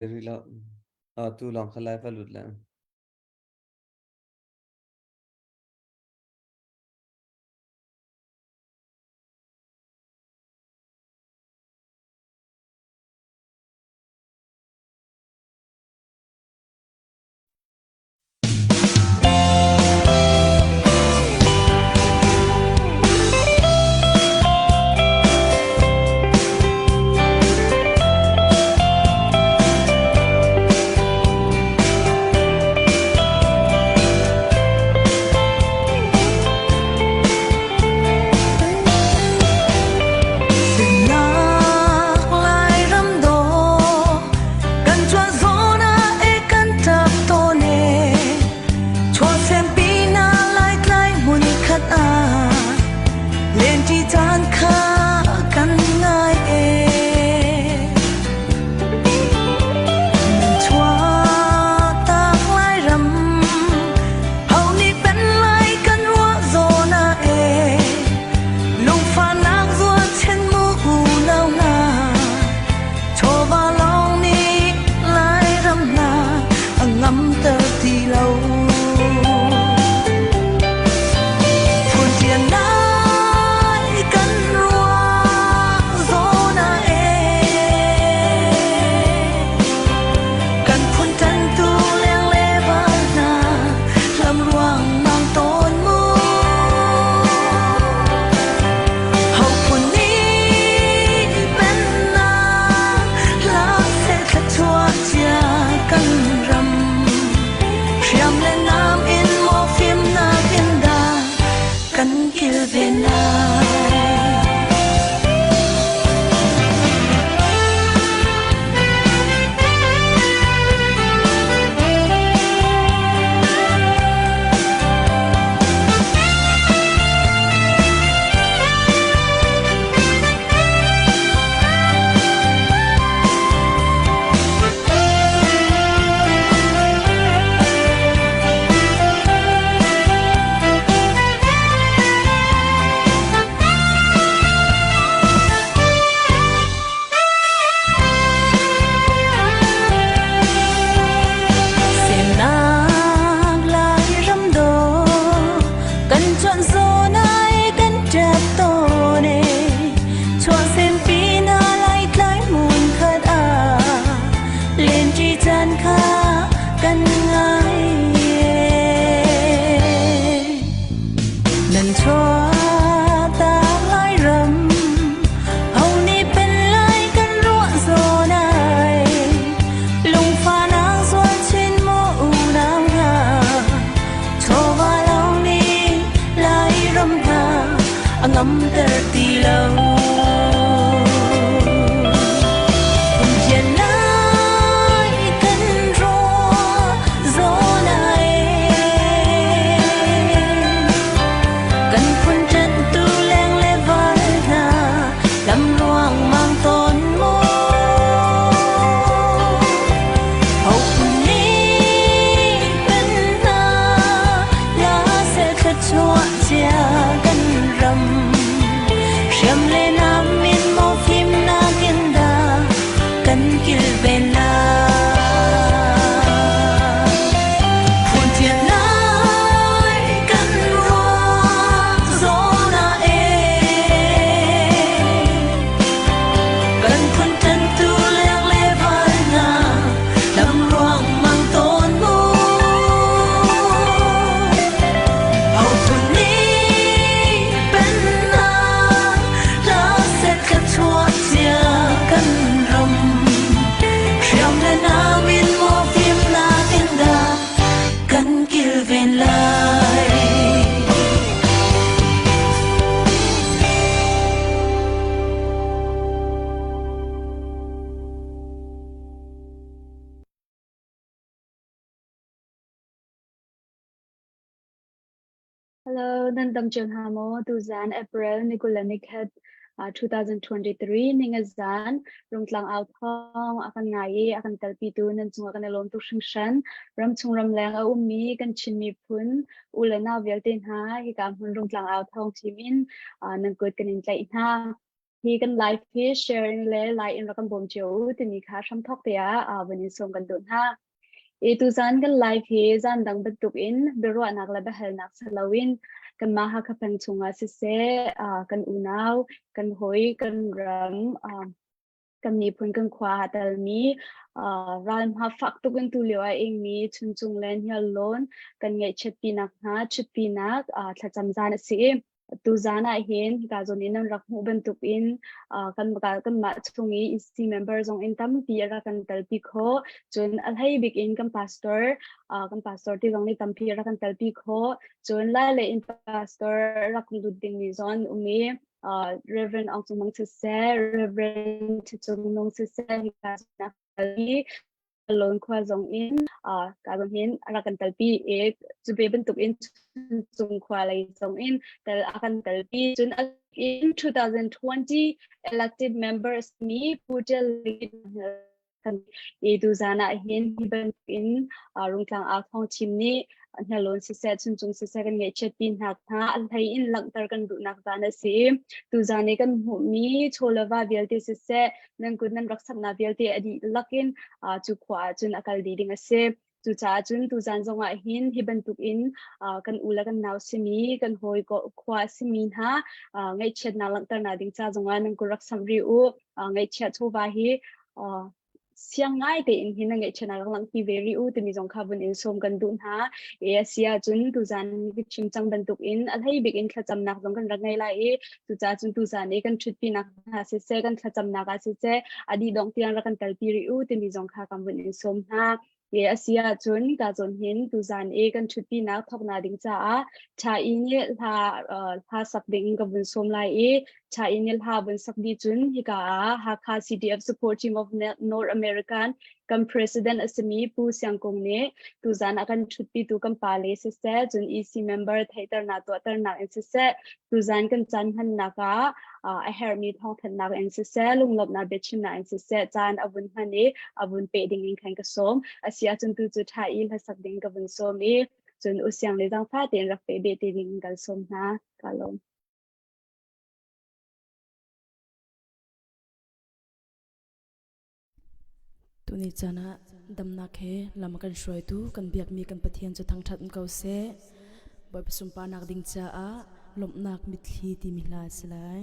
Rih lo. Tu lawng kha live a lut le. Nak Lairam dawh kan chuan zawn ah e kan ṭap tawn e chuahsempi na Laitlai hmun khat ah lenṭi caan kha kan ngai e nan chuahtak Lairam ho nih pen lai kan ruah zawn ah e lungfahnak zual chen mu unau hna Chawva lawng nih Lairam hna a ngamter ti lo. Phunṭian lai kan ruah zawn ah ee, kan phun ṭantu leng le val hna lam ruangmang tawn mu. Hophun nih pennak hla seh thluachuah cia kan ram. Hriam le nam in maw fimnak in dah kan kilven lai. Semnak Lairam dawh kan cuanh zawn ai kan ṭap tawn e chuahsempi na Laitlai hmun khat ah lenṭi caan kha kan ngai e. Nan chuahtak Lairam ho nih pen lai kan ruah zawn ai lungfahnak zual chin mu unau hna chawva lawng nih Lairam hna a ngamter ti lo. Phunṭian lai kan ruah zawn ai kan phun ṭanhtu leng le val hna lam ruangmang tawn mu. Hophun nih pen hna la seh thluachuah cia kan ram. Hriam le nam in maw fimnak in dah kan kilven lai. Phunṭian lai kan ruah zawn ah ee, kan phun ṭanhtu leng le val hna lam ruangmang tawn mu. Hophun nih pennak hla seh thluachuah cia kan ram. Hriam le nam in maw fimnak in dah kan kilven lai. Hello, nan dam cio hna maw? Tuzan April ni 21 2023 ningazan Rungtlang au thawng a kan ngai i a kan telpitu nan cungah kan i lawm tuk hringhran. Ramchung ramleng a ummi kan Chin miphun u le nau vialte hna hika hmun Rungtlang au thawng team in nan kut kan in tlaih hna. Hi kan live hi sharing le like in rak kan bawm cio u timi kha hramthawk te ah vun in sawm kan duh hna. I tuzan kan live hi zan dang bantuk in biaruahnak le biahalnak si loin kanmah Hakha peng chungah siseh, kan unau, kan hawi, kan ram, kan miphun kan khua ah telmi ral hma fak tuk in tu lio ah ingmi Chuncung le Hniarlawn kan ngaihchiatpinak hna chutpinak thlacam zan a si i tuzan ah hin hika zawn in nan rak hmuh bantuk in kan kanmah chung i EC member zong in tampi a rak kan telpi khawh. Cun a hlei bik in kan pastor, kan pastor ti zong nih tampi a rak kan telpi khawh. Cun lai lei in pastor rak lut dingmi zong an um i Reverend Aung Cung Mang siseh, Reverend Cung Nung siseh, hika zawn ah Lawn khua zong in ka zong hin a rak kan telpi i cu ve bantuk in Chuncung khua lei zong in tel a kan telpi. Cun in 2020 elected members mi Pu Ṭial kan i tuzan ah hin hi bantuk in Rungtlang Au Thawng Thim nih Hnalawn siseh, Chuncung siseh kan ngaihchiatpi hna hna a hlei in langhter kan duhnak zan a si. Tuzan i kan hmuhmi chaw le va vialte siseh, nan kut nan rak saknak vialte a dihlak in cu khua ah cun a kal dih ding a si. Cucaah cun tuzan zong ah hin hi bantuk in kan u le kan nau simi, kan hawi khua simi hna ngaihchiatnak langhternak ding ca zong ah nan kut rak samh rih u. Ngaihchiat chawva hi siang ngai tein hin na ngaihchiatnak rak langhpi ve rih u timi zong kha vun in sawm kan duh hna. E a si ahcun tuzan ka chim cang bantuk in a hlei bik in thlacamnak zong kan rak ngei lai i cucaah cun tuzan i kan ṭhutpinak hna siseh, kan thlacamnak ah siseh, a dih dongh tiang rak kan telpi rih u timi zong kha kan vun in sawm hna. E a si ahcun ka zawn hin tuzan i kan ṭhutpinak thawknak ding caah ṭha i nih hla hla sak ding in ka vun sawm lai i Ṭha in hla vun sak dih cun hika ah Hakha CDF Support Team of North American kan president a simi Pu Siang Kung nih tuzan a kan ṭhutpitu kan pa le siseh, cun EC member theihternak tuahternak in siseh, tuzan kan caan hmannak ah a herhmi thawngthanhnak in siseh, lunglawmhnak biachimnak in siseh, caan a vun hman i a vun peh ding in khan ka sawm. A si ahcun tu cu ṭha i hlasak ding ka vun sawm i cun U Siang le zaangfah tein rak peh beh te ding in kan sawm hna. Ka lawm. Tuni caan ah damnak he lam a kan hruaitu kan biakmi kan Pathian cu thangṭhat in ko seh. Bawipa sunparnak ding caah lawmhnak mitthli timi hla a si lai.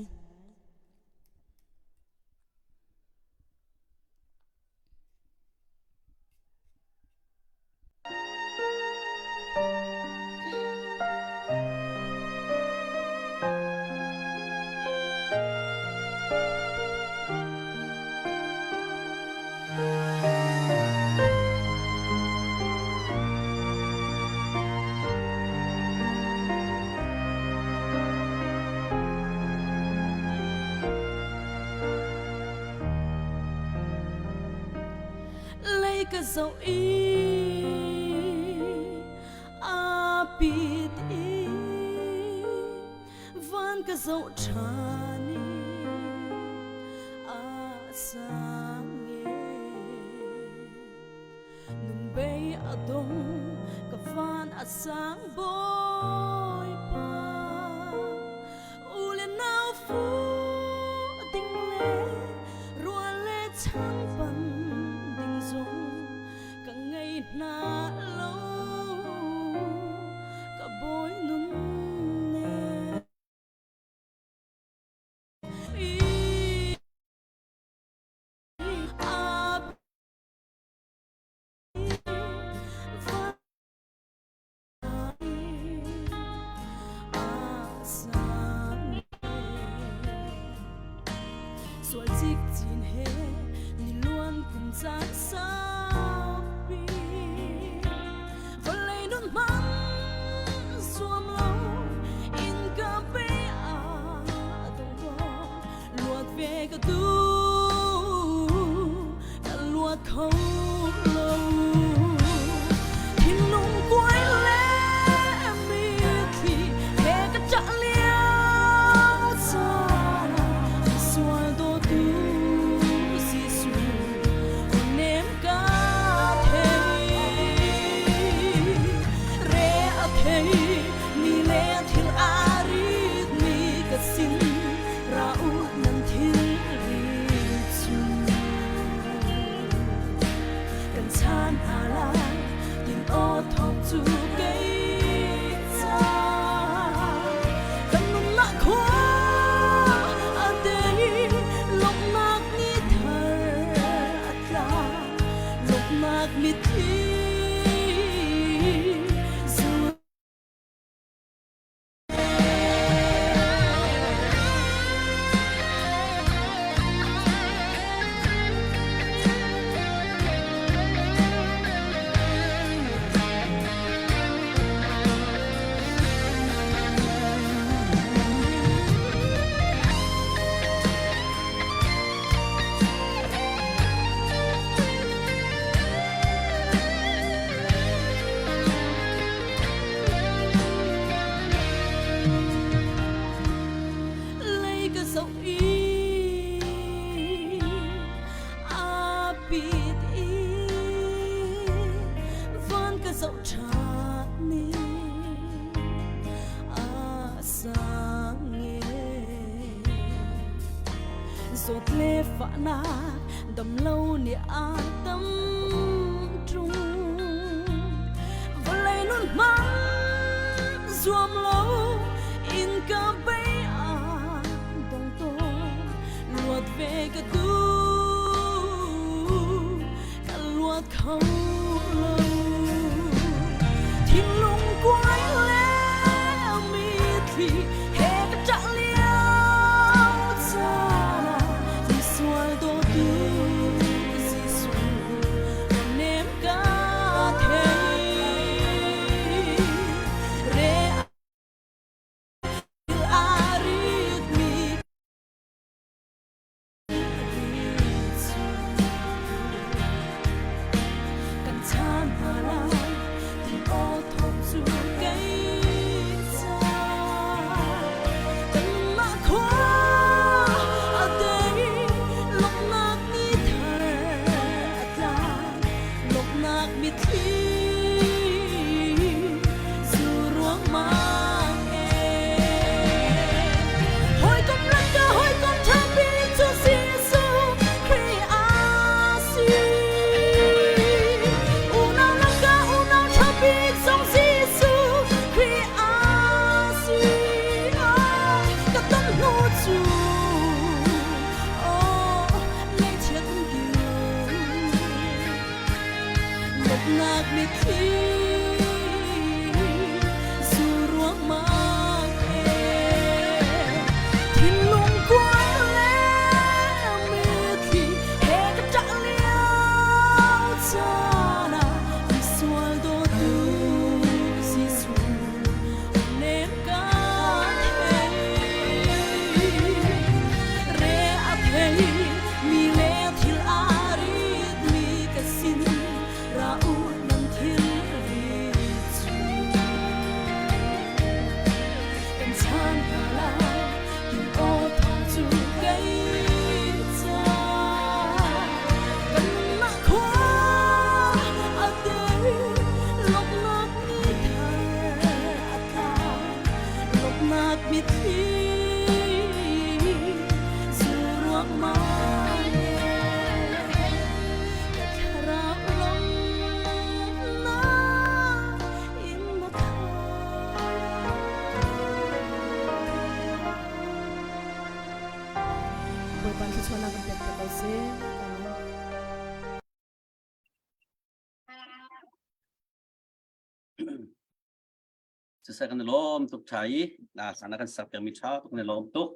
Lei ka zoh i a pit i van ka zoh ṭhan i a sang e. Nun bei a dong ka van a sang Bawipa. U le nau fu ding le rual le changpan ding zong ka ngei hna lo ka bawi nun ne Sual cikcin he ni luan kum caan saupi vawlei nun hmang zuam lo in ka pe a dong dong luat ve ka duh ka luat kho lo thinlung kuai le mitthli he ka ṭah lio caan ah sual dawtu Jesuh nem ka. chan hna lai tin aw thawng cu kei ca kan nunnak khua a dei lawmhnak ni thar a tla lawmhnak mitthli zu Lei ka zoh i a pit i van ka zoh ṭhan i a sang e zawt le fahnak dam lo nih a tam ṭung vawlei nun hmang zuam lo in ka bei a dong tawn luat ve ka duh ka luat kho lo thinlung kuai le mitthli he ka ṭah lio caan ah misual dawtu Jesuh nem ka thei re a ritmi Kan chan hna lai ti aw thawng cu kei ca kanmah khua a dei lawmhnak ni thar a tla lawmhnak mitthli zu ruangmang e Hawikom rak ka hawikom ṭha bik cu Jesuh Khrih a si. Unau rak ka unau ṭha bik zong Jesuh Khrih a si. Oh, ka ton hnu cu oh, ngaihchiat diu. Lawmhnak mitthli zu ruangmang he thinlung kuai le mitthli he ka ṭah lio caan ah misual dawtu Jesuh nem ka thei re a thei mi le thil a ritmi ka sin ra u nan thil rit cu kan chan hna lai tin aw thawng cu kei ca kanmah khua a dei lawmhnak ni thar a tla lawmhnak mitthli zu ruangmang ka thlarau lawmnak in na khat. Bawipa thluachuahnak kan pek ko seh. Siseh kan i lawm tuk ṭha i sana kan sak piakmi ṭha tuk kan i lawm tuk.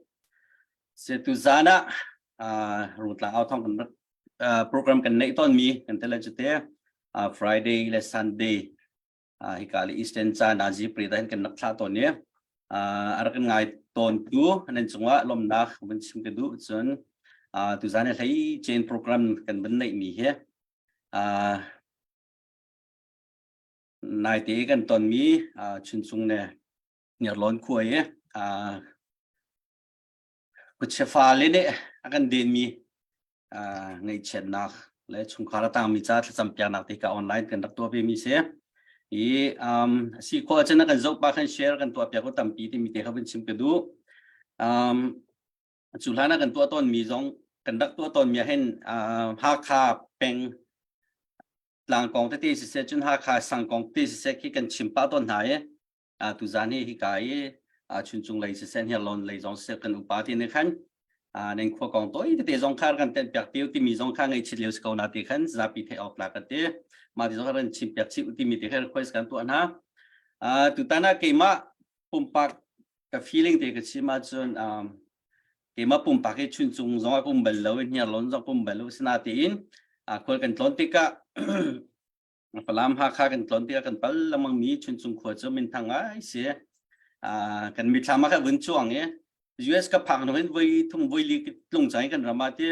Se tu zan ah rungtla au thong kan rak program kan neih tawnmi kan tel cu te Friday le Sunday hika le Eastern caan ah zipri da hin kan rak thlah tawn i a rak ngai tawn tu nan cungah lawmnak van chim ka duh cun tu zan hlei chain program kan van neih mi hi Naite kan tonmi Chuncung le Hniarlawn khua i kutchia fale nih a kan denmi ngaihchiatnak le chungkhar a tangmi ca thlacam piaknak te ka online kan rak tuah vemi si. I si khawh ahcun a kan zoh pah khan share kan tuah piak u tampi timi te kha vun chim ka duh. Cu hlan ah kan tuah tawnmi zong kan rak tuah tawnmi ah hin Hakha peng. Tlangkong tete siseh cun Hakha sangkong tete siseh khi kan chim pah tawn hna i tuzan hi hika i Chuncung lei siseh Hniarlawn lei zong siseh kan upa ti nih khan nan khua kong toi tete zong kha kan tenh piak tiu timi zong kha ngaihchit lio si ko na ti khan zapi theih awk tlak kan ti. Mah ti zong kha kan chim piak chih timi ti kha request kan tuah hna. Tutan ah keimah pumpak ka feeling te ka chim ahcun keimah pumpak hi Chuncung zong ah ka um bal lo i Hniarlawn zong ka um bal lo sinatein khual kan tlawn tikah Falam Hakha kan tlawn tikah kan pal lengmang mi Chuncung khua cu minthang ngai si. Kan mithlam ah kha vun chuang i US ka phak hnu hin voi thum voi li tlung cang i kan ram ah ti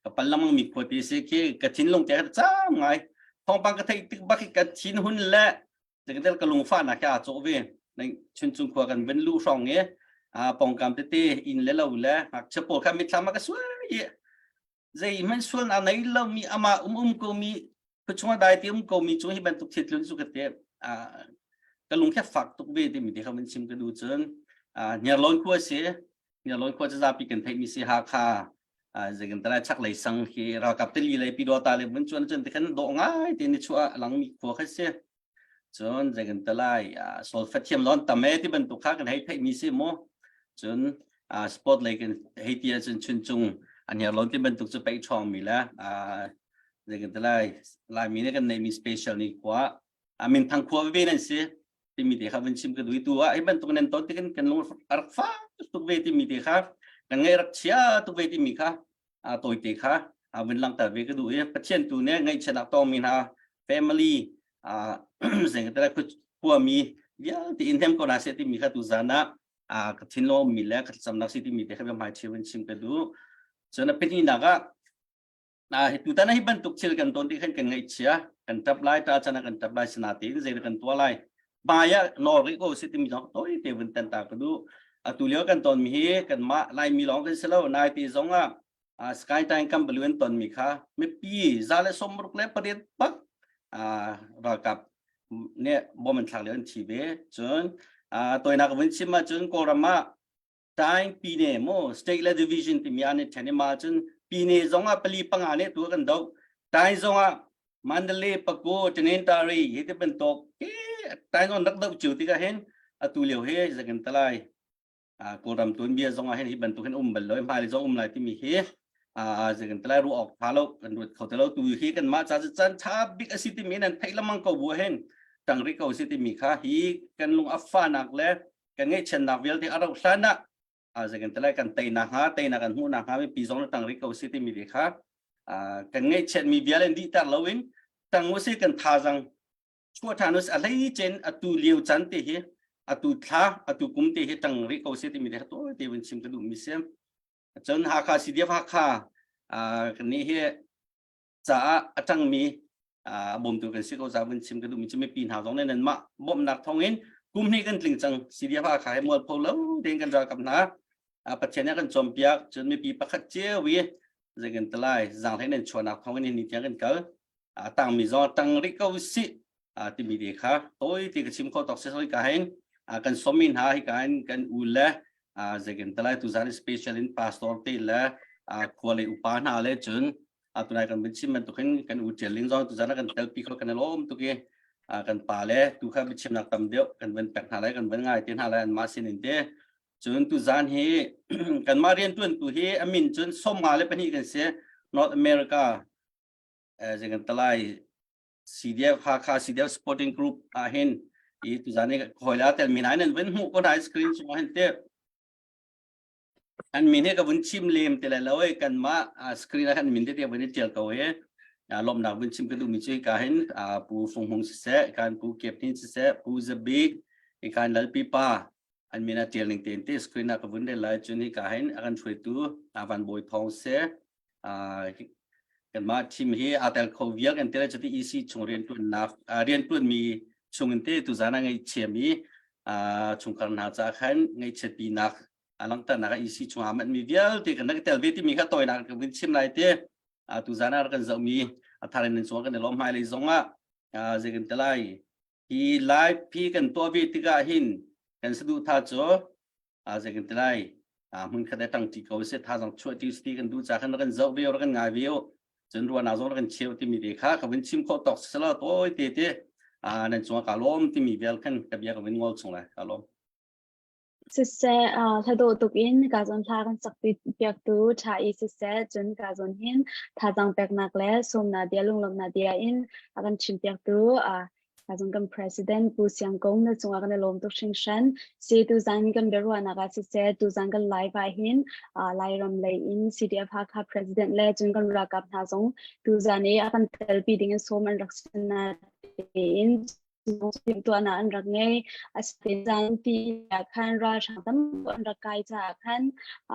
ka pal lengmang mi khua ti si khi ka thinlung te ka cam ngai. Thawngpang ka theih tik bak hi ka thin hun le Zeikatel ka lungfahnak he aa cawh ve. Chuncung khua kan van luh hrawng i pawngkam tete inn le lo le ngakchia pawl kha mitthlam ah ka suai i zeihmanh sualnak nei lomi amah um um komi khuachung ah dai te um komi cung hi bantuk thil tlun cu ka te ka lung khe fak tuk ve timi te kha van chim ka duh cun Hniarlawn khua si Hniarlawn khua cu zapi kan theihmi si Hakha zeikan tala chaklei sang hi ralkap tili lei pidawta le vun chuan cun te khan dawh ngai te ni chuah langmi khua kha si Cun zei kan ti lai solfa thiam lon tam e ti bantuk kha kan hei theihmi si mu. Cun sport lei kan hei ti ahcun chuncung an herlon ti bantuk cu peih ṭhawngmi le zei kan ti lai Laimi nih kan neihmi special ni khua minthang khua veve nan si timi te kha vun chim ka duh tu ah hi bantuk nan ton ti kan kan lung a rak fak tuk ve timi te kha kan ngaih rak chia tuk ve timi kha tawite kha vun langhter ve ka duh i Pathian tu nih ngaihchiatnak tongmi hna family zengtele khuami vialte in hnem ko hna seh timi kha tuzan ah ka thinlung mi le ka thlacamnak si timi te kha hmai cheu in chim ka duh. Cun a pahnihnak ah hi tutan hi bantuk thil kan ton ti khan kan ngaihchia kan tap lai ta chan kan tap lai sinatein zei kan tuah lai hmai ah nawl rih ko si timi zong tawi te vun tan ta ka duh. Atu lio kan ton mi hi kanmah Laimi lawng kan si lo nai ti zong ah Skytime kam balu an ton mi kha mipi za le sawmruk le pariat bak ralkap nih bom an thlak lio an thi ve. Cun toinak vun chim ahcun Kawlram ah Taing Pine mo state le division timi an i then i ma cun Pine zong ah pali panga ne tu kan doh. Taing zong ah Mandalay, Pago, Tanintari hi ti bantuk tai non rak doh cio tikah hin atu lio hi zakin talai Kawlram tuanbia zong ah hin hi bantuk hin um bal lo hmailei zong um lai timi hi zakin talai ruah awk tha lo kan ruat kho te lo tu hi kan mah ca caan tha bik a si timi nan theih lamang ko bu hin tang ri ko si timi kha hi kan lung a fanak le kan ngaihchiatnak vialte a rauh hlan ah zeikan te lai kan teinak hnga teinak kan hmuhnak hnga mipi zong na tang rih ko si timi te kha kan ngaihchiatmi vial in dihter loin tang usi kan thazang chuah ṭhan usi a hlei cen atu lio can te hi atu thla atu kum te hi tang rih ko si timi te kha tawi te vun chim ka duh mi si cun Hakha CDF Hakha kan nih hi caah a ṭangmi bawmtu kan si ko ca vun chim ka duhmi cu mipi hna zong nih nanmah bawmhnak thawngin kum hnih kan tling cang CDF Hakha he mualpho lo tein kan ralkap hna Pathian nih a kan cawnpiak cun mipi pakhat cio i zei kan ti lai zaanghlei nan chuahnak thawngin ni tiang kan kal a tangmi zong tang rih ko sih timi te kha tawi te ka chim kho tawk si ka hin kan sawmmi hna hi ka hin kan u le zei kan ti lai tuzan special in pastor te le khua le upa hna le cun tunai kan biachim bantukin kan u ṭial ling zong tuzan ah kan telpi kho kan i lawm tuk i kan pa le tu kha biachimnak tam deuh kan van pek hna lai kan van ngai te hna lai anmah sin in te cun tuzan hi kanmah rianṭuan tu hi a min cun 52 kan si North America zei kan talai CDF Hakha CDF Sporting Group ah hin i tuzan hi hawila tel mi hna nan van hmuh ko hna screen chung ah hin te An min hi ka vun chim lem ti lai lo i kanmah screen ah khan min tete vun i ṭial ko i lawmhnak vun chim ka duhmi cu hika hin Pu Fung Hmung siseh, kan Pu Kep Hnin siseh, Pu Za Bik, hika hin Lalpi Pa an min a ṭial ning tein te screen ah ka vun rel lai cun hika hin a kan hruaitu Van Bawi Thawng siseh, kanmah team hi aa tel kho vial kan ti lai cuti EC chung rianṭuannak rianṭuanmi chung in te tuzaan ah ngaihchiami chungkhar hna caah khan ngaihchiatpinak a langhternak ah EC chung aa manhmi vialte kan rak tel ve timi kha tawinak kan vun chim lai te tuzaan ah kan zohmi a thar in nan cung kan i lawm hmailei zong ah zei kan ti lai hi live hi kan tuah ve tikah hin kan saduhthah cu zei kan ti lai hmun khat e tang ti ko se thazang chuah ti ti kan duh ca khan kan zoh ve kan ngai ve. Cun ruahnak zong kan cheu timi te kha ka vun chim khawh tawk sila tawi te te nan cungah ka lawm timi vial khan ka bia ka vun ngol chung lai ka lawm. Siseh, hla dawh tuk in ka zawn hla kan sak piaktu ṭha i siseh, cun ka zawn hin thazaang peknak le sawmnak bia lunglawmhnak bia in a kan chim piaktu ka zawn kan president Pu Siang Kung na cungah kan i lawm tuk hringhran. Si tuzan kan biaruahnak ah siseh, tuzan kan live ah hin Lairam lei in CDF Hakha president le cun kan ralkap hna zong tuzan i a kan telpi ding in sawm an rak si na tein timhtuahnak an rak ngei. Asinain zaanpi ah khan ralhrang tam an rak kai caah khan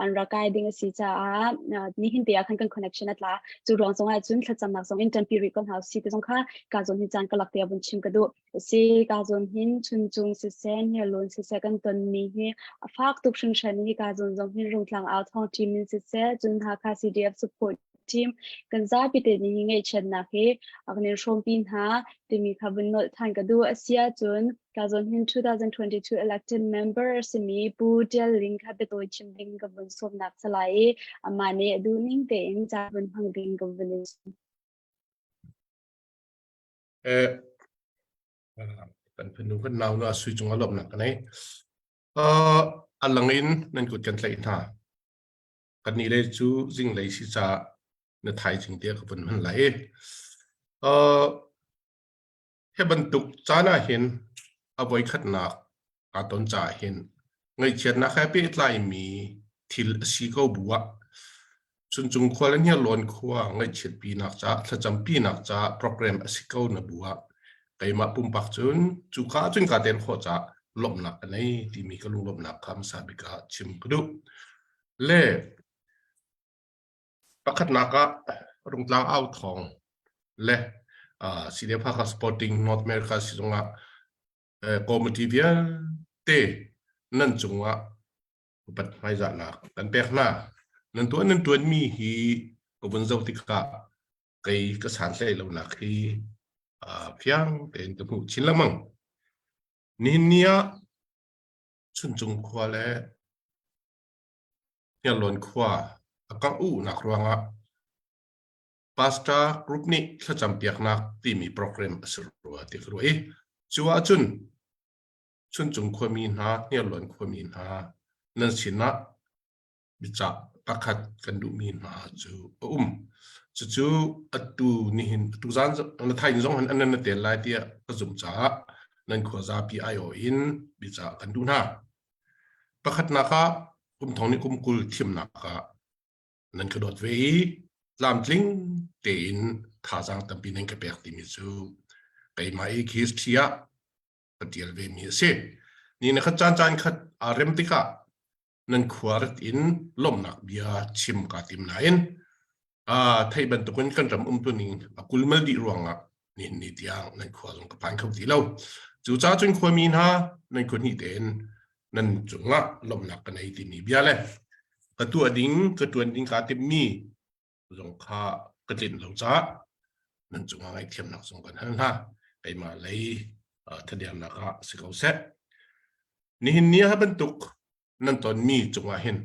an rak kai ding a si caah nihin te ah khan kan connection a tla. Cu ruang zong ah cun thlacamnak zong in ṭanpi rih ko hna usih ti zong kha ka zawn hi caan ka lak te ah vun chim ka duh. Si ka zawn hin chuncung siseh hniarlawn siseh kan tonmi hi a fak tuk hringhran hi ka zawn zong hin Rungtlang au thawng team in siseh cun Hakha CDF support team kan zapi te nih hi ngaihchiatnak hi a kan in hrawmpi hna timi kha vun nolh than ka duh. A si ahcun ka zawn hin 2022 elected member a simi Pu Tial Ling kha biatawi chim ding ka vun sawmnak salai i amah nih a duh ning tein ca vun hmang ding ka vun in sawm. Eh, kan phanu kan nau na sui cung a lawmnak ka nei. Uh, a lang in nan kut kan tlaih hna. Kannih lei cu zinglei si caah na thaizing tiah ka vun hman lai i uh, hi bantuk caan ah hin a voikhatnak aa ton caah hin ngaihchiatnak he pehtlaimi thil a si ko bu ah Chuncung khua le Hniarlawn khua ngaihchiatpinak caah thlacampinak caah program a si ko na bu ah keimah pumpak cun cuka ahcun kaa tel khawh caah lawmhnak ka nei timi ka lunglawmhnak kha hmasa bik ah chim ka duh. Le pakhatnak ah Rungtlang au thawng le uh, CDF Hakha Sporting North America sizung ah committee vialte nan cungah upat hmaizahnak kan pek hna. Nan tuah nan tuanmi hi ka vun zoh tikah kei ka santlaih lonak hi fiang tein ka hmuh chin lengmang. Nihin ni ah Chuncung khua le Hniarlawn khua a kangh uhnak ruangah Pastor Group nih thlacam piaknak timi program a si rua ti ka ruah i cu ahcun Chuncung khuami hna, Hniarlawn khuami hna nan sinah biacah pakhat kan duhmi hna cu a um. Cucu atu nihin atu zan na thain zong han an na tel lai tiah ka zumh caah nan khua zapi aiawh in biacah kan duh hna. Pakhatnak ah kum thong nih kum 20 thimnak ah nan ka dawt ve i tlamtling tein thazaang tampi nan ka pek timi cu keimah i history ah ka tial ve mi a si. Ni na khat caan caan khat aa rem tikah nan khua rat in lawmhnak bia chim kaa tim nain theih bantukin kan ram umtuning a kulmal dih ruangah nihin ni tiang nan khua zong ka phan kho ti lo. Cucaah cun khuami hna nan khua hnih tein nan cungah lawmhnak ka nei timi bia le ka tuah ding ka tuan ding kaa timmi zong kha ka tlinh lo caah nan cungah ngaihthiamnak zong kan hal hna. Keimah lei thadiamnak ah si ko seh. Nihin ni ah bantuk nan tonmi cungah hin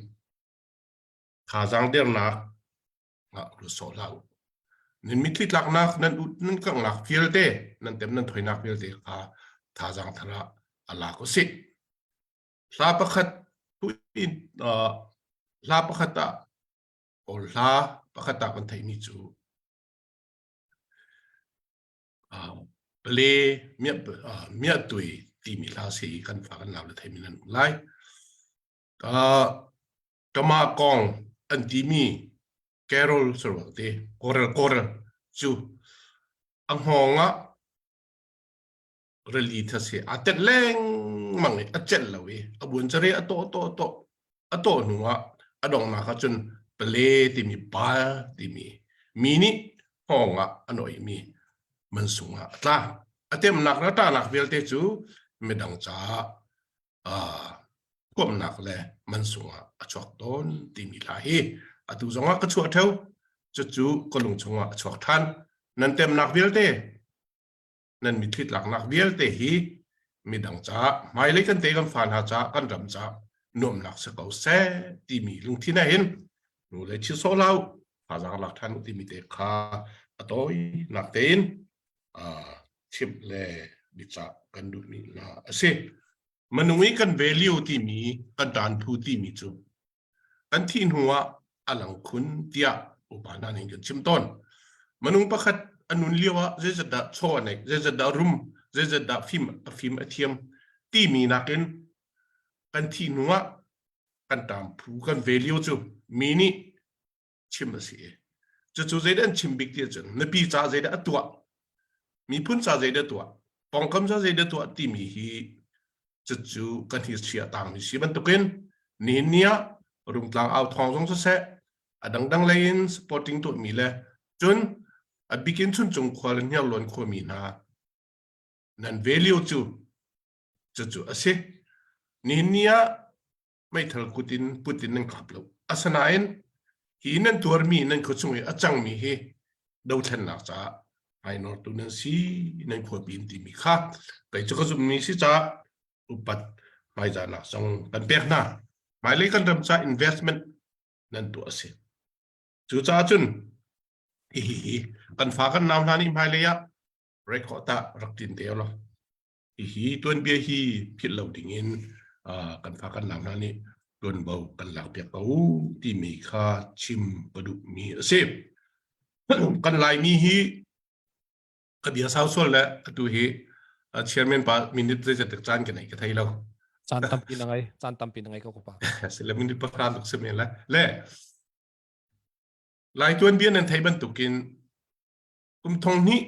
thazaang dernak ah ruat sawh hlah u. Nan mitthli tlaknak, nan ut nan kanghnak vialte, nan tem nan thoinak vialte kha thazaang thar ah a lak usih. Hla pakhat hla pakhat ah Kawl hla pakhat ah kan theihmi cu Pale miahtui timi hla si i kan fa kan nau le theimi nan um lai. Kama kong an timi carol saruak te korel korel cu a hngawng ah rili thase a tet lengmang i a celh lo i a buan care a tawh tawh tawh a tawh hnu ah a donghnak ah cun pale timi bal timi mi nih hngawng ah a noihmi mansung ah a tla. A temnak le a ṭahnak vialte cu midang caah huamnak le mansung ah a chuak tawn timi hla hi atu zongah ka chuah ṭheo. Cucu ka lung chungah a chuak ṭhan. Nan temnak vialte nan mitthli tlaknak vialte hi midang caah hmailei kan te kan fa hna caah kan ram caah nuamnak si ko seh timi lungthin ah hin nu le chi sawh hlah u. Thazaang lak ṭhan u timi te kha a tawinak tein chimh le biacah kan duhmi hna a si. Minung i kan value timi kan ṭanphu timi cu kan thih hnu ah a lang khun tiah upa hna nih kan chim tawn. Minung pakhat a nun lio ah zeizat dah chaw a neih, zeizat dah rum, zeizat dah fim a fim a thiam timi nakin kan thih hnu ah kan ṭamphu kan value cu mi nih chim a si. Cucu zeidah an chim bik ti ahcun mipi ca zeidah a tuah, miphun ca zeidah a tuah, pawngkam ca zeidah a tuah timi hi cucu kan history ah tangmi si bantukin nihin ni ah Rungtlang au thawng zong siseh a dangdang lei in supporting tuahmi le cun a bikin Chuncung khua le Hniarlawn khuami hna nan value cu cucu a si. Nihin ni ah meithal kut in put in nan kap lo. Asinain hi nan tuarmi nan khuachung i a cangmi hi dothlennak caah hmainortu nan si nan khuapi in timi kha kei cu ka zummi si caah upat hmaizahnak zong kan pek hna. Hmailei kan ram ca investment nan tuah a si. Cucaah cun hihi kan fa kan nau hna nih hmailei ah record tah rak tin te law Hihi tuanbia hi philh lo dingin kan fa kan nau hna nih tuanvo kan lakpiak ko timi kha chim ka duhmi a si. Kan Laimi hi ka bia sau sual le atu hi chairman pa minute zeizat tek caan ka nei ka thei lo. Caan tampi na ngai, caan tampi na ngai ko ko pa. Sile minute pakhat luk si men le. Le Lai tuanbia nan thei bantukin kum thong hnih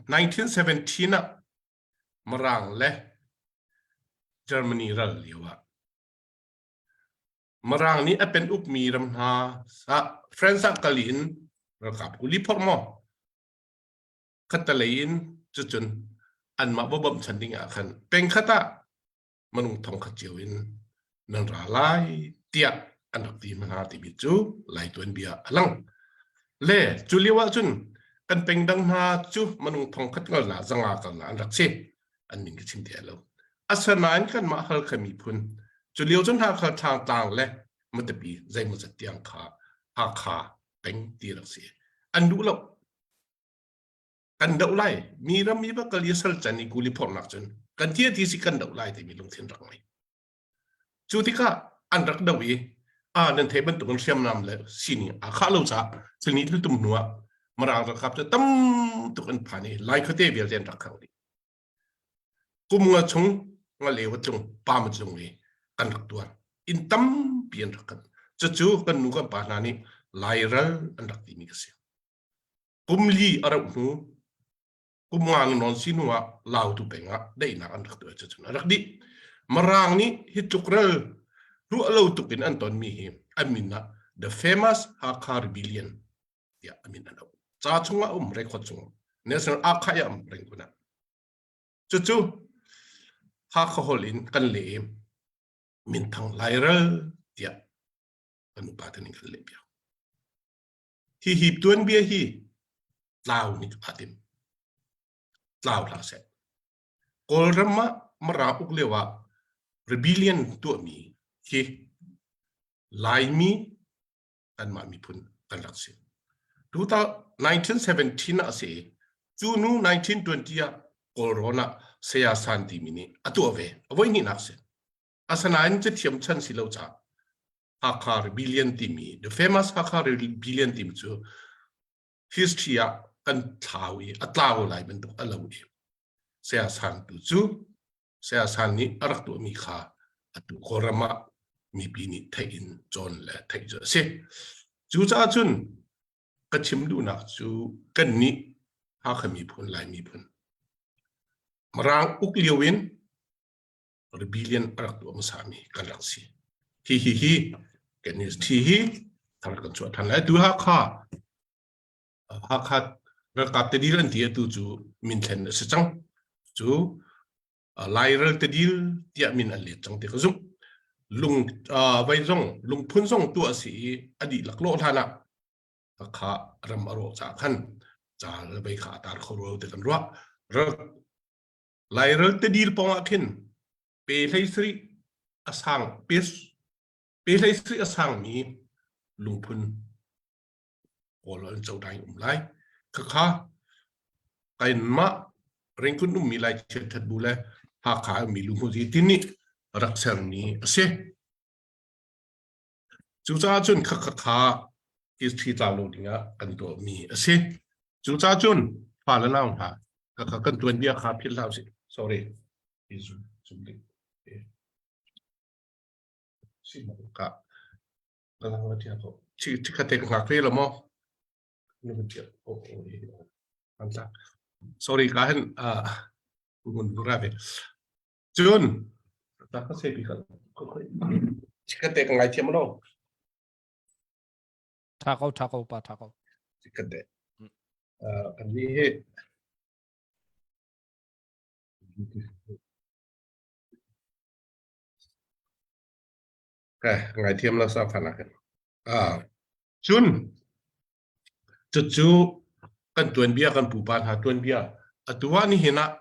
1917 ah Mirang le Germany ral lio ah Mirang nih a pen ukmi ram hna ah France ah kal in ralkap kuli phorh maw khattalei in cucun anmah va bawmhchan ding ah khan pengkhat ah minung thongkhat cio in nan ra lai tiah an rak ti hna timi cu Lai tuanbia a lang. Le cu lio ah cun kan peng dang hna cu minung thongkhat ngal na zanga kal na an rak si. An min ka chim ti lo. Asinain kanmah Halkha miphun cu lio cun Hakha Tlang le Matapi zeimawzat tiang kha Hakha peng ti rak si. An duh lo. Kan doh lai. Mi ram mi va kal i sal can i kuli phornak cun kan tia ti si kan doh lai timi lungthin rak ngei. Cu tikah an rak doh i a nan theih bantukin hriamnam le sining aa khah lo caah thilni thiltum hnu ah Mirang ralkap cu tam tuk an phan i Lai khuate vialte an rak khang dih. Kum nga chung nga leu a tlung pam a tlung i kan rak tuar. Inn tampi an rak kan. Cucu kan nu kan pa hna nih Lairal an rak timi ka si. Kum li a rauh hnu kum nga nawn si hnu ah Lautu peng ah daihnak an rak tuah cucun a rak dih. Mirang nih hi tluk ral ruah lo tuk in an tonmi hi an min ah The Famous Hakha Rebellion tiah a min an auh. Ca chungah um record chung National Archive ah um Rangoon ah. Cucu Hakha holh in kan leh i minthang Lairal tiah kan upa te ning kan leh piak. Hihi tuanbia hi tlau nih aa tim. Tlau hlah seh. Kawlram ah Mara uk lio ah rebellion tuahmi hi Laimi kanmah miphun kan rak si. 1917 ah a si i cu nu 1920 ah Kawlrawn ah Saya San timi nih a tuah ve. A voihnihnak si. Asinain cathiam chan si lo caah Hakha Rebellion timi the famous Hakha Rebellion timi cu history ah kan thlau i a tlau lai bantuk a lo i Saya San tu cu Saya San nih a rak tuahmi kha atu Kawlram ah mipi nih theih in cawn le theih cu a si. Cucaah cun ka chim duhnak cu kannih Hakha miphun Lai miphun Mirang uk lio in rebellion a rak tuah hmasami kan rak si. Hi hi hi kan hi hi thar kan chuah than lai. Tu Hakha Hakha ralkap tadil an ti atu cu min thlen a si cang. Cu Lairal tadil tiah min an let cang ti ka zumh. Lung vai zong lungphun zong tuah a si i a dihlak lawh hlan ah kha ram a rawh caah khan ca le vei kha a tar kho ro ti kan ruah. Lairal tidil pawng ah khin pe hlei sarih a sang pe hlei sarih a sangmi lungphun. Kawl an codaing um lai. Khakha kainmah Ringkun ummi Lai chiat bu le Hakha ummi luhmuhzi tin nih rak sermi a si. Cucaah cun khakha kha history tlau lo dingah kan tuahmi a si. Cucaah cun fa le nau hna khakha kan tuanbia kha philh hlah usih. Sorry. Zoom ding. Si ka Chikkhatte ka hngak ve lo maw? Sorry ka hin ngun ra ve. Cun ta ka se bi ka chikkhatte ka ngai thiam lo. Tha ko tha ko pa tha ko. Chikkhatte. Kan ni hi Ngaithiam lo sa fan ah khin. Ah, cun cucu kan tuanbia kan pupa hna tuanbia atu ah nihin ah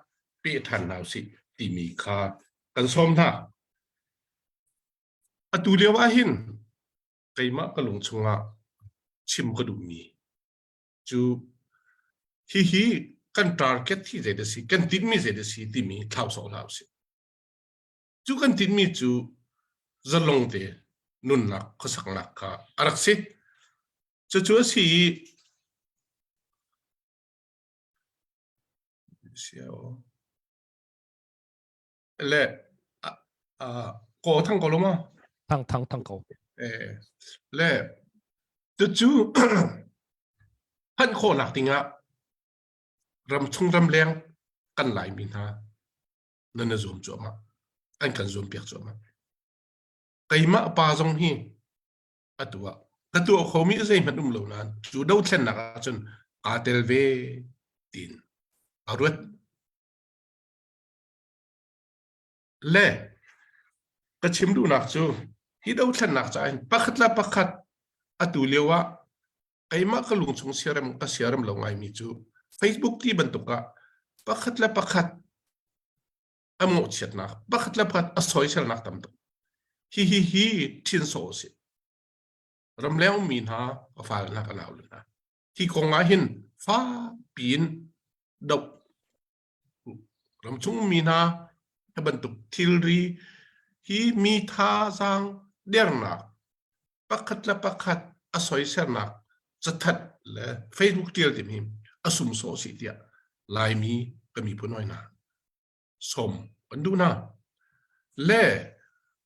peh ṭhan hna usih timi kha kan sawm hna. Atu lio ah hin keimah ka lung chungah chim ka duhmi cu hihi kan target hi zei dah si kan tinhmi zei dah si timi thlau sawh hlah usih. Cu kan tinhmi cu zalong te nunnak khuasaknak kha a rak si. Cucu a si i le ko thang ko lo ma? Thang thang thang ko. Eh, le cucu phanh khawhnak dingah ramchung ramleng kan Laimi hna nan na zuam cuahmah an kan zuam piak cuahmah keimah pa zong hi atu ah ka tuah khomi zeihmanh um lo nain cu dothlennak ahcun kaa tel ve tiin a ruat le ka chim duhnak cu hi dothlennak caah hin pakhat le pakhat atu lio ah keimah ka lungchung siarem ka siarem lo ngaimi cu Facebook ti bantuk ah pakhat le pakhat a mawhchiatnak pakhat le pakhat a soiselnak tam tuk hi hi hi thin so si ramleng mi hna a fal hna ka nau le hna hi kong ah hin fa piin do ramchung mi hna hi bantuk thilri hi mi thazaang dernak pakhat le pakhat a soisernak cathanh le Facebook tial timi a sumsawh si tiah Laimi ka miphun hoi hna som kan duh hna le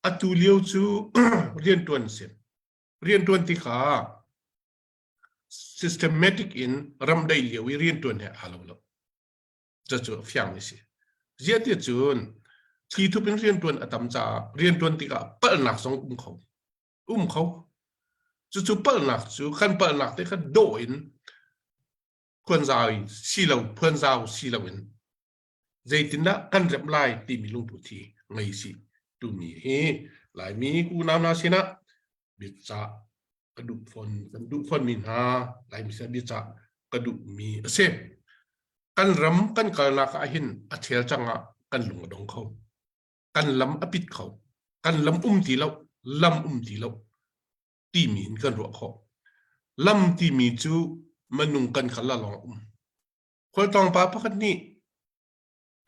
atu lio cu riantuan si riantuan tikah systematic in ramdai lio i riantuan he aa lo lo cucu fiang mi si ziah ti cun thli thup in riantuan a tam caah riantuan tikah palhnak zong um kho um kho cucu palhnak cu kan palhnak te kha dawh in phuanzau si lo phuanzau si lo in zeitindah kan remh lai timi lungput hi ngei si tumi hi Laimi unau hna sinah biacah ka duh fawn kan duh fawn mi hna Laimi sinah biacah ka duh mi a si. Kan ram kan kalnak ah hin a chel cang ah kan lung a dong kho. Kan lam a pit kho. Kan lam um ti lo, lam um ti lo timi in kan ruah khawh. Lam timi cu minung kan kal ah lawng um. Khualtlawng pa pakhat nih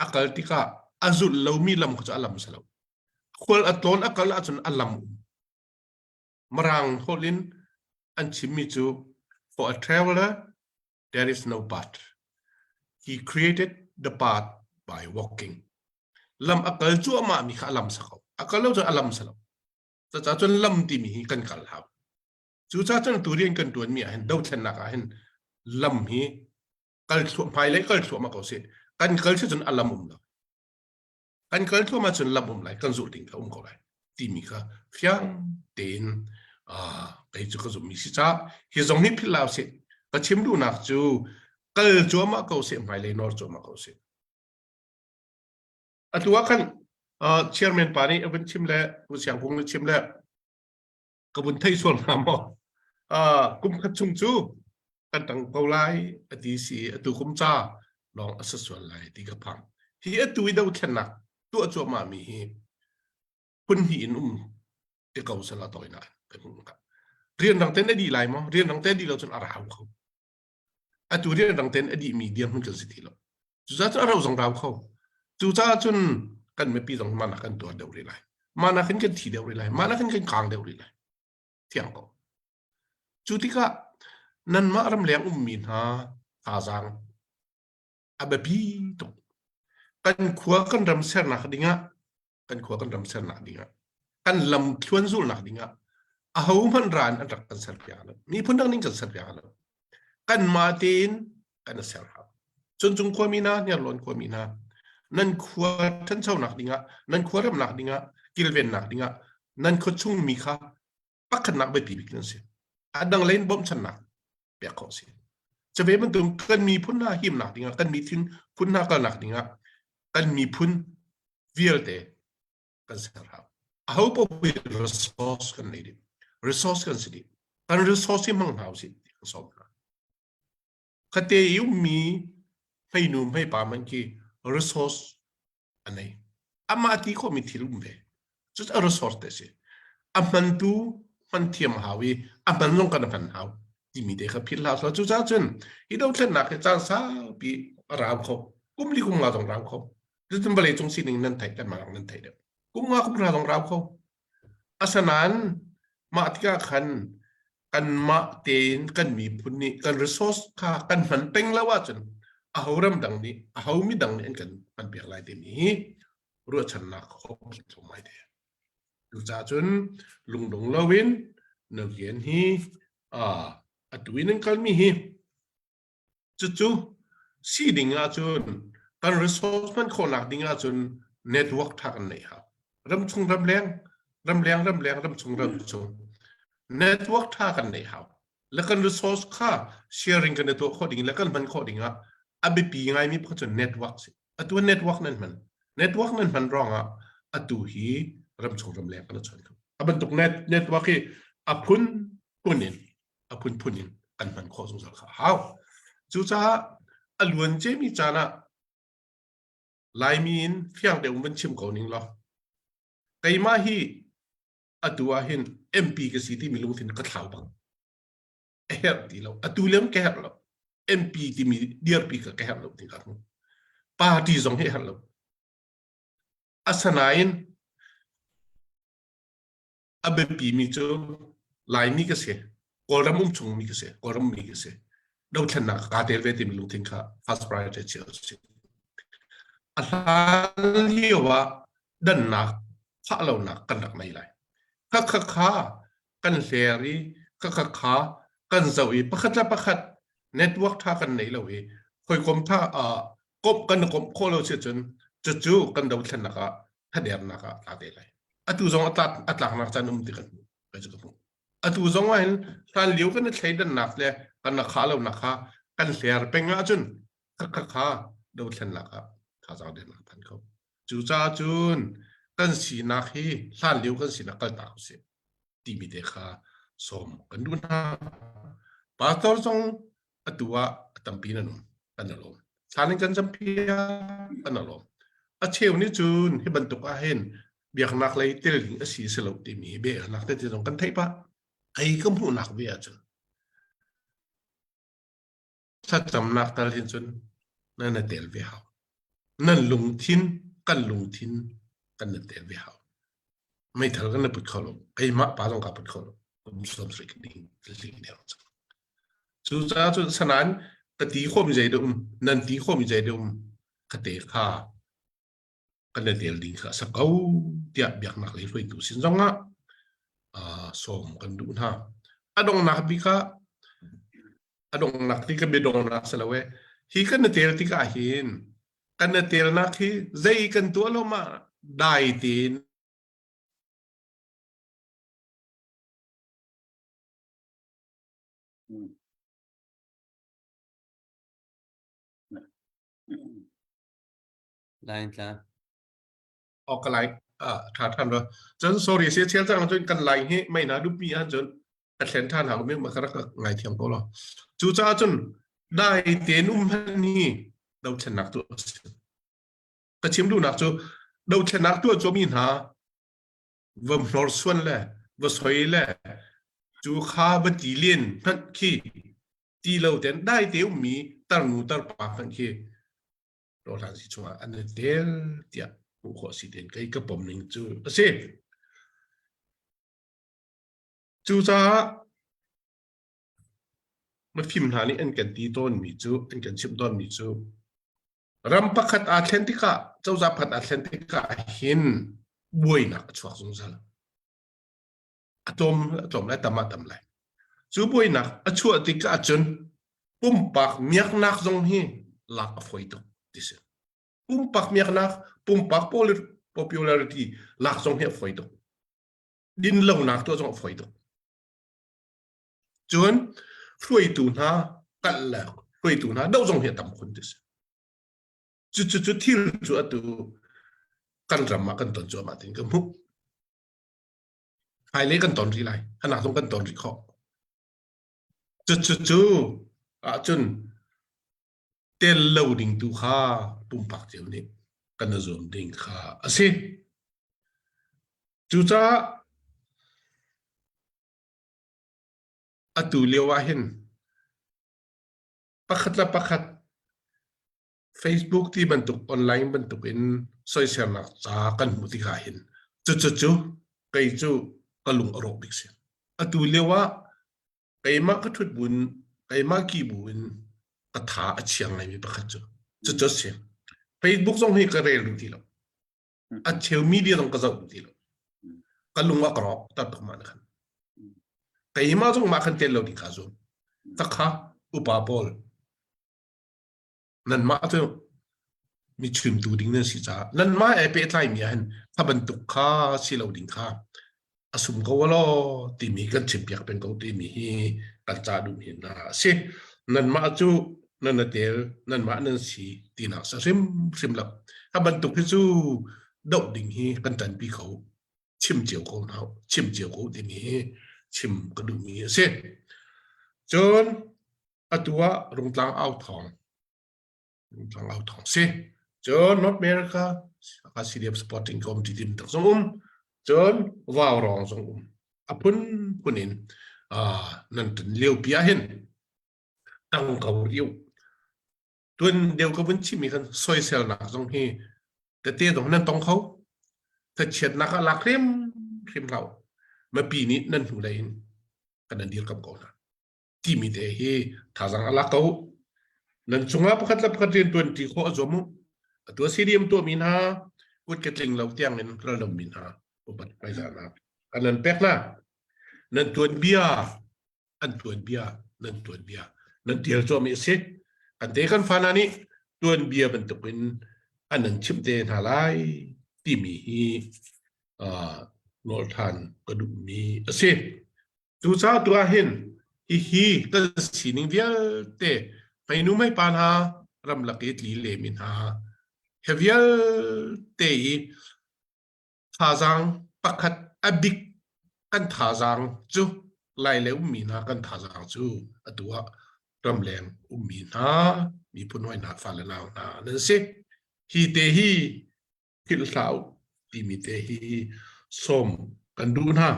a kal tikah a zulh lomi lam kha cu a lam si lo. Khual a tlawn a kal ahcun a lam um. Mirang holh in an chimmi cu for a traveler there is no path. He created the path by walking. Lam a kal cuahmah mi kha a lam sa ko. A kal lo cun a lam sa lo. Cucaah cun lam timi hi kan kal hau. Cucaah cun tu rian kan ṭuanmi ah hin dothlennak ah hin lam hi kal thluah hmailei kal thluahmah ko sih. Kan kal si cun a lam um lo. Kan kal thluahmah cun lam um lai, kan zulh ding kha um ko lai timi kha fiang tein kei cu ka zummi si caah hi zong hi philh hlah usih. Ka chim duhnak cu kal cuahmah ko sih, hmailei nawr cuahmah ko sih. Atu ah khan chairman pa nih a vun chim le Pu Siang Kung nih chim le ka vun thei sual hnga maw kum khat chung cu kan tang ko lai a ti si atu kum ca lawng a si sual lai ti ka phang hi atu i dothlennak tuah cuahmah mi hi phun hnih in um ti ko sala toinak kan hmuh ka rian rang ten a dih lai maw rian rang ten dih lo cun a rau kho. Atu rianrang tein a dihmi dirhmun kan si ti lo. Cucaah cun a ro zong rau kho. Cucaah cun kan mipi zong mah nak kan tuar deuh rih lai. Mah nak in kan thi deuh rih lai. Mah nak in kan kaang deuh rih lai. Thiang ko. Cu tikah nanmah ramleng ummi hna thazaang a biapi tuk. Kan khua kan ram sernak dingah kan khua kan ram sernak dingah kan lam thluan zulnak dingah aho hmanh ran an rak kan ser piak lo. Miphun dang ning kan ser piak lo. Kanmah tein kan ser hau. Cuncung khuami hna, Hniarlawn khuami hna, nan khua ṭhanchonak dingah, nan khua remnak dingah, kilvennak dingah, nan khua chungmi kha pakhatnak biapi bik nan si. A dang lei in bawmhchannak pek khawh si. Cave bantuk kan miphun hna himnak dingah, kan miphun phun hna kalnak dingah, kan miphun vialte kan ser hau. Aho paoh hi resource kan nei dih. Resource kan si dih. Kan resource hi hmang hna usih ti kan sawm hna. Khate i ummi hmeinu hmeipa man khi resource a nei. Amah ti khawhmi thil um ve. Cucu a resource te si. A hmantu hman thiam a hau i a hman zong kan hman hau timi te kha philh hlah selaw cucaah cun hi dothlennak hi caan saupi a rau kho. Kum li kum nga zong rau kho. Cucun vawlei cung sining nan theih kan mah nan theih deuh. Kum nga kum hra zong rau kho. Asanain mah tikah khan kanmah tein kan miphun nih kan resource kha kan hman peng lo ahcun aho ramdang nih aho midang nih an kan hman piak lai timi hi ruahchannak hope thum ai te. Cucaah cun lungdong loin na rian hi atu in an kalmi hi Cucu si ding ahcun kan resource hman khawhnak ding ahcun network tha kan neih hau. Ramchung ramleng, ramleng ramleng, ramchung ramchung. Network tha kan neih hau. Le kan resource kha sharing kan i tuah khawh ding le kan hman khawh ding ah a biapi ngaimi pakhat cu network si. Atu network nan hman. Network nan hman ruangah atu hi ramchung ramleng kan i chawn kho. A bantuk net network hi a phun phun in a phunphun in kan hman khawh zungzal kha a hau. Cucaah a luan ciami caan ah Laimi in fiang deuh van chim ko ning law keimah hi atu ah hin MP ka si timi lungthin ka thlau bang a herh ti lo atu lem ka herh lo MP timi dirpi ka ka herh lo ti ka hmu party zong hi herh lo asanain a biapimi cu Laimi ka si, Kawlram um chungmi ka si, Kawlram mi ka si. Dothlennak kaa tel ve timi lungthin kha first priority cio a si. A hlan lio ah dannak, khah lonak kan rak nei lai. Kha kha kha kan hler i kha kha kha kan zoh i pakhat le pakhat network tha kan nei lo i hawikom tha uh, komh kan komh khawh lo si cun cucu kan dothlennak ah thadernak ah tla te lai. Atu zong a tlak a tlaknak caan um ti kan hmuh. Kai cu ka hmuh. Atu zong ah hin hlan lio kan i thleidannak le kan na kha lonak kha kan hler peng ahcun kha kha kha dothlennak ah thazaang dernak phan kho. Cucaah cun kan sinak hi hlan lio kan sinak kaltak usih timi te kha sawm kan duh hna. Pastor zong atu ah a tampi nan um kan i lawm thlan in kan campiak kan i lawm a cheu nih cun hi bantuk ah hin biaknak lei tel ding a si si lo timi biaelnak tete zong kan theih pah ei ka hmuhnak ve ahcun thlacamnak tal hin cun nan na tel ve hau nan lungthin kan lungthin kan na tel ve hau meithal kan na put kho lo keimah pa zong ka put kho lo kum som sui ka ding ding deuh cang Cucaah cun sanain ka ti khawhmi zei dah um, nan ti khawhmi zei dah um, ka te kha kan i tel ding kha a si ko tiah biaknak lei hruaitu sin zongah uh, sawm kan duh hna. A donghnak bik ah a donghnak ti ka biadonghnak si lo e. Hi kan i tel tikah hin kan i telnak hi zei kan tuah lo ma dai tein Line tla. Ok ka lai ah tha than ro cun sorry se chel chang cun kan lai hi mei na dupi ah cun ka thlen than hau mi ma ka rak ngai thiam ko lo cu caah cun dai ten um han hi dothlennak tu a si ka chim duhnak cu dothlennak tuah cu mi hna va hnorsuan le va soi le cu kha va ti len hmanh khi. Ti lo ten dai te ummi tarnu tarpa hmanh khi rawhlan si chungah an i tel tiah hmuh khawh si ten kei ka pom ning cu a si. Cucaah mafim hna nih an kan ti tawnmi cu an kan chimh tawnmi cu ram pakhat aa thlen tikah cozah pakhat aa thlen tikah hin buainak a chuak zungzal. A tlawm a tlawm lai tam ah tam lai. Cu buainak a chuah tikah cun pumpak miaknak zong hi lak a fawi tuk ti si. Pumpak miaknak, pumpak popularity lak zong hi a fawi tuk. Din lonak tuah zong a fawi tuk. Cun hruaitu hna kalh le hruaitu hna doh zong hi a tam khun ti si. Cu cu cu thil cu atu kan ram ah kan ton cuahmah tin ka hmuh. Hmailei kan ton rih lai. Anak zong kan ton rih khawh. Cu cu cu ahcun tel lo ding tu kha pumpak cio nih kan i zuam ding kha a si. Cucaah atu lio ah hin pakhat le pakhat Facebook ti bantuk online bantuk in soiselnak ca kan hmuh tikah hin cucu cu kei cu ka lung a rawk bik si. Atu lio ah keimah ka ṭhut buin keimah ki bu in ka tha a chia ngaimi pakhat cu cucu a si. Facebook zong hi ka rel duh ti lo. A cheu media zong ka zoh duh ti lo. Ka lung a ka rawk tar tuk mah na khan. Keimah zong mah khan tel lo ding kaa zuam. Takha upa pawl nanmah cu mi chimtu ding nan si caah nanmah he pehtlaimi ah hin kha bantuk kha si lo ding kha a sum ko law timi kan chimpiak peng ko timi hi kan ca duh hin a si nanmah cu nan a tel nanmah nan si tinak sa hrim hrim lo kha bantuk hi cu doh ding hi kan ṭanpi kho chim cio ko hna chim cio ko timi hi chim ka duhmi a si cun atu ah Rungtlang au thawng Rungtlang au thawng si cun North America a CDF supporting committee tim tak zong um cun vau rong zong um a phun phun in nan tan lio pi ah hin tang ko riu tun deu ka vun chimi kan soiselnak zong hi tete dong nan tong kho thachiatnak ah lak hrim hrim hlau mipi nih nan hnu lei in kan nan dirkam ko hna timi te hi thazaang a lak ko. Nan cungah pakhat le pakhat rian tuan ṭi khawh a zuam u. Atu CDM tuahmi hna kut ke tling lo tiang in ral lomi hna upat hmaizahnak kan nan pek hna. Nan tuan bia an tuan bia nan tuan bia nan tial cuahmi a si. Kan te kan fa hna nih tuan bia bantukin an nan chimh te hna lai timi hi uh, nawl ṭhan ka duhmi a si. Cucaah tu ah hin hihi kan sining vialte hmeinu meipa hna ramlak i tli lemi hna he vialte i thazaang pakhat a bik kan thazaang cu lai le ummi hna kan thazaang cu atu ah ramleng ummi hna miphun hawi hna fale nau hna nan si. Hi te hi philh hlah u timi te hi sawm kan duh hna.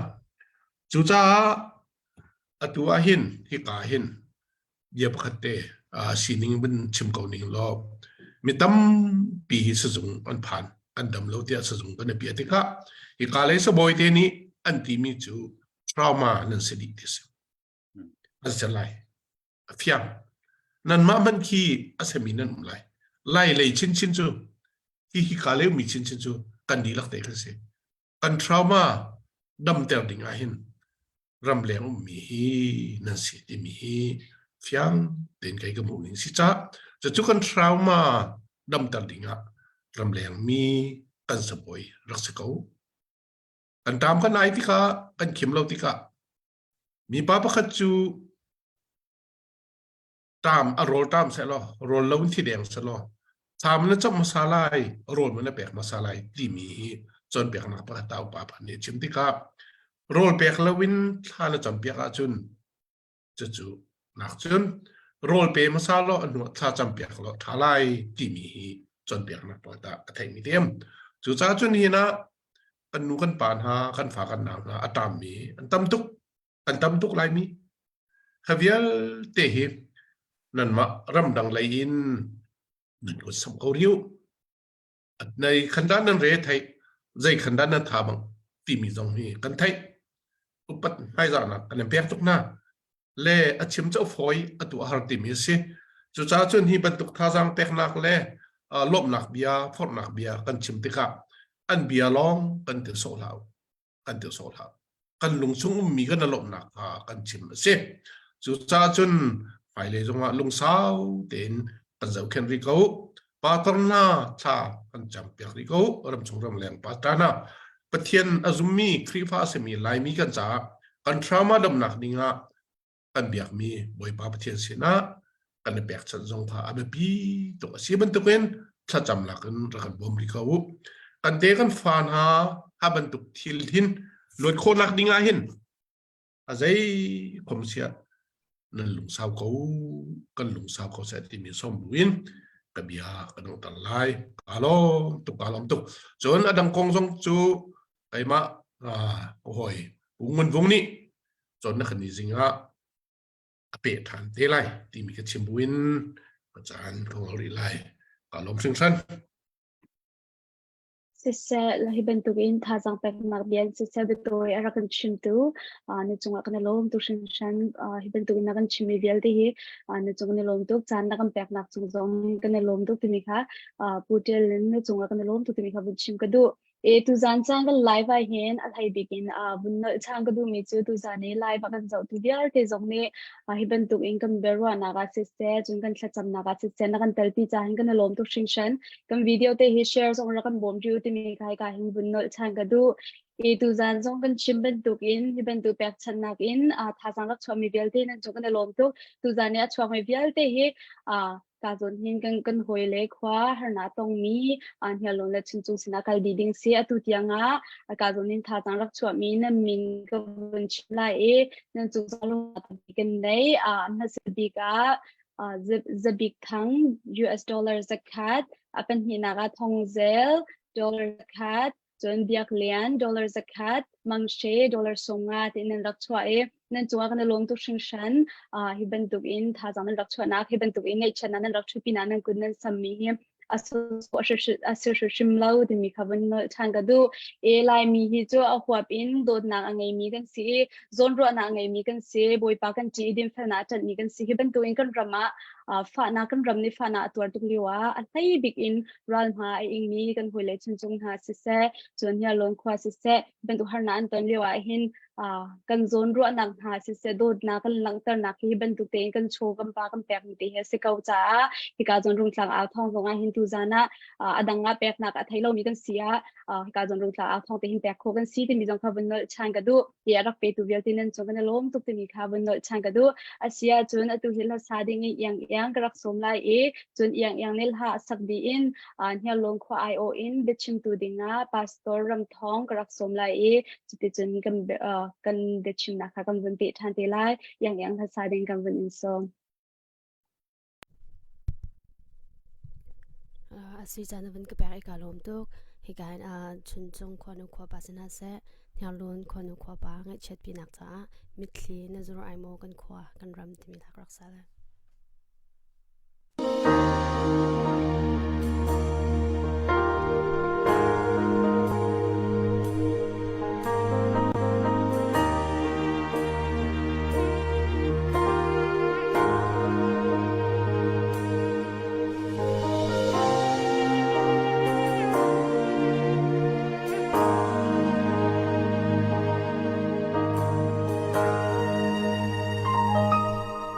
Cucaah atu ah hin hika hin bia pakhat te sining vun chim ko ning law mi tampi hi sazung an phan an dam lo tiah sazung kan i piah tikah hika lei sabawi te nih an timi cu trauma nan si dih ti si an si lai a fiang nanmah hmanh khi a semi nan um lai lai lei chinchin cu hi hi ka leu mi chinchin cu kan dihlak te kan si kan trauma damter ding ah hin ramleng ummi hi nan si timi hi fiang tein kai ka hmuh ning si ca cu kan trauma damter ding ah ramleng mi kan sabawi rak si ko kan tam kan ai tikah kan khim lo tikah Mipa pakhat cu ṭam a rawl ṭam sehlaw rawl lo in thi deng sehlaw thlam na cawmh hmasa lai rawl na pek hmasa lai timi hi cawnpiaknak pakhat ta upa pakhat nih a chim tikah rawl pek loin thla na campiak ahcun cucu nak cun rawl pe hmasa law a hnuah thla campiak law ṭha lai timi hi cawnpiaknak pakhat ah ka theihmi te am cucaah cun hin ah kan nu kan pa hna kan fa kan nau hna a ṭammi an tam tuk an tam tuk laimi kha vialte hi. Nanmah ramdang lei in nan kut samh ko riu. Nei khan dah nan re theih, zei khan dah nan tha bang timi zong hi kan theih. Upat hmaizahnak kan in pek tuk hna. Le a chim cu a fawi, a tuah har timi a si. Cucaah cun hi bantuk thazaang peknak le lawmhnak bia, forhnak bia kan chim tikah an bia lawng kan ti sawh hlah u. Kan ti sawh hlah. Kan lungchung ummi kan lawmhnak kha kan chim a si. Cucaah cun hmailei zongah lungsau tein kan zohkhenh rih ko. Pastor hna thla kan campiak rih ko. Ramchung ramleng pastor hna Pathian a zummi Khrihfa a simi Laimi kan caah kan trauma damnak dingah kan biakmi Bawipa Pathian sinah kan i pekchanh zong kha a biapi tuk a si bantukin thlacam lakin rak kan bawm rih ko u. Kan te kan fa hna ha bantuk thil hin luat khawhnak ding ah hin a zei khom siah nan lungsau ko kan lungsau ko seh timi som buin ka bia ka dongter lai. Ka lawm tuk ka lawm tuk. Cun a dang kong zong cu keimah ka hawi Pu Ngun Vung nih cawn na kan ni zing ah a peh ṭhan te lai timi ka chim buin ka caan ka ngol rih lai. Ka lawm hringhran. Siseh, hi bantukin thazaang peknak bia in siseh biatawi a rak kan chimtu na cungah kan i lawm tuk hringhran. Hi bantukin na kan chimmi vialte hi na cung kan i lawm tuk. Caan na kan peknak cung zong kan i lawm tuk timi kha Pu Ṭial in na cungah kan i lawm tuk timi kha vun chim ka duh. E tuzaan caan kan live ah hin a hlei bik in vun nolh ṭhan ka duhmi cu tuzaan i live a kan zohtu vialte zong nih hi bantuk in kan biaruahnak ah siseh, cun kan thlacamnak ah siseh na kan telpi caah hin kan i lawm tuk hringhran. Kan video te hi share zong rak kan bawm rih u timi kha hika hin vun nolh ṭhan ka duh. I tuzaan zong kan chim bantuk in hi bantuk pekchanhnak in thazaang rak chuahmi vialte nan cung kan i lawm tuk. Tuzaan i a chuakmi vialte hi ka zawn hin kan kan hawi le khua harnak tongmi hniarlawn le chuncung sinah kal dih ding si atu tiangah ka zawn hin thazaang rak chuahmi nan min ka vun chim lai i nan cung lung tampi kan nei hmasa bik ah Zabik Thang US dollar zakhat a pahnihnak ah Thongzel dollar zakhat cun Biak Lian dollar zakhat, Mang She dollar 50 tiin nan rak chuah i nan cungah kan i lawm tuk hringhran. Hi bantuk in thazaang nan rak chuahnak, hi bantuk in ngaihchiatnak nan rak ṭhutpinak nan kut nan sammi hi a hrim lo timi kha vun nolh ṭhan ka duh. E Laimi hi cu a huap in dawtnak a ngeimi kan si i zawnruahnak a ngeimi kan si, Bawipa kan ṭih i dinfelnak a ṭanhmi kan si. Hi bantuk in kan ram ah fahnak kan ram nih fahnak a tuar tuk lio ah a hlei bik in ralhma a ingmi kan hawile chuncung hna siseh, cun Hniarlawn khua siseh, bantuk harnak an ton lio ah hin kan zawn ruahnak hna siseh, dawtnak kan langhternak hi bantuk tein kan chaw kan pa kan pekmi te hi a si ko caah hika zawn Rungtlang au thawng zong ah hin tuzan ah a dang ah peknak a thei lomi kan si ah hika zawn Rungtlang au thawng te hin pek khawh kan si timi zong kha vun nolh ṭhan ka duh. Hi a rak petu vialte nan cung kan i lawm tuk timi kha vun nolh ṭhan ka duh. A si ahcun atu hi hlasa ding i iang iang ka rak sawm lai i cun iang iang nih hla a sak dih in Hniarlawn khua aiawh in biachimtu dingah Pastor Ram Thawng ka rak sawm lai i cuticun kan kan biachimnak kha kan vun peh ṭhan te lai. Iang iang hlasa ding kan vun in sawm. A sui caan na vun ka pek i kaa lawm tuk. Hika hin Chuncung khuanu khuapa si hna seh, Hniarlawn khuanu khuapa ngaihchiatpinak caah mitthli na zur ai maw kan khua kan ram timi hla ka rak sa lai.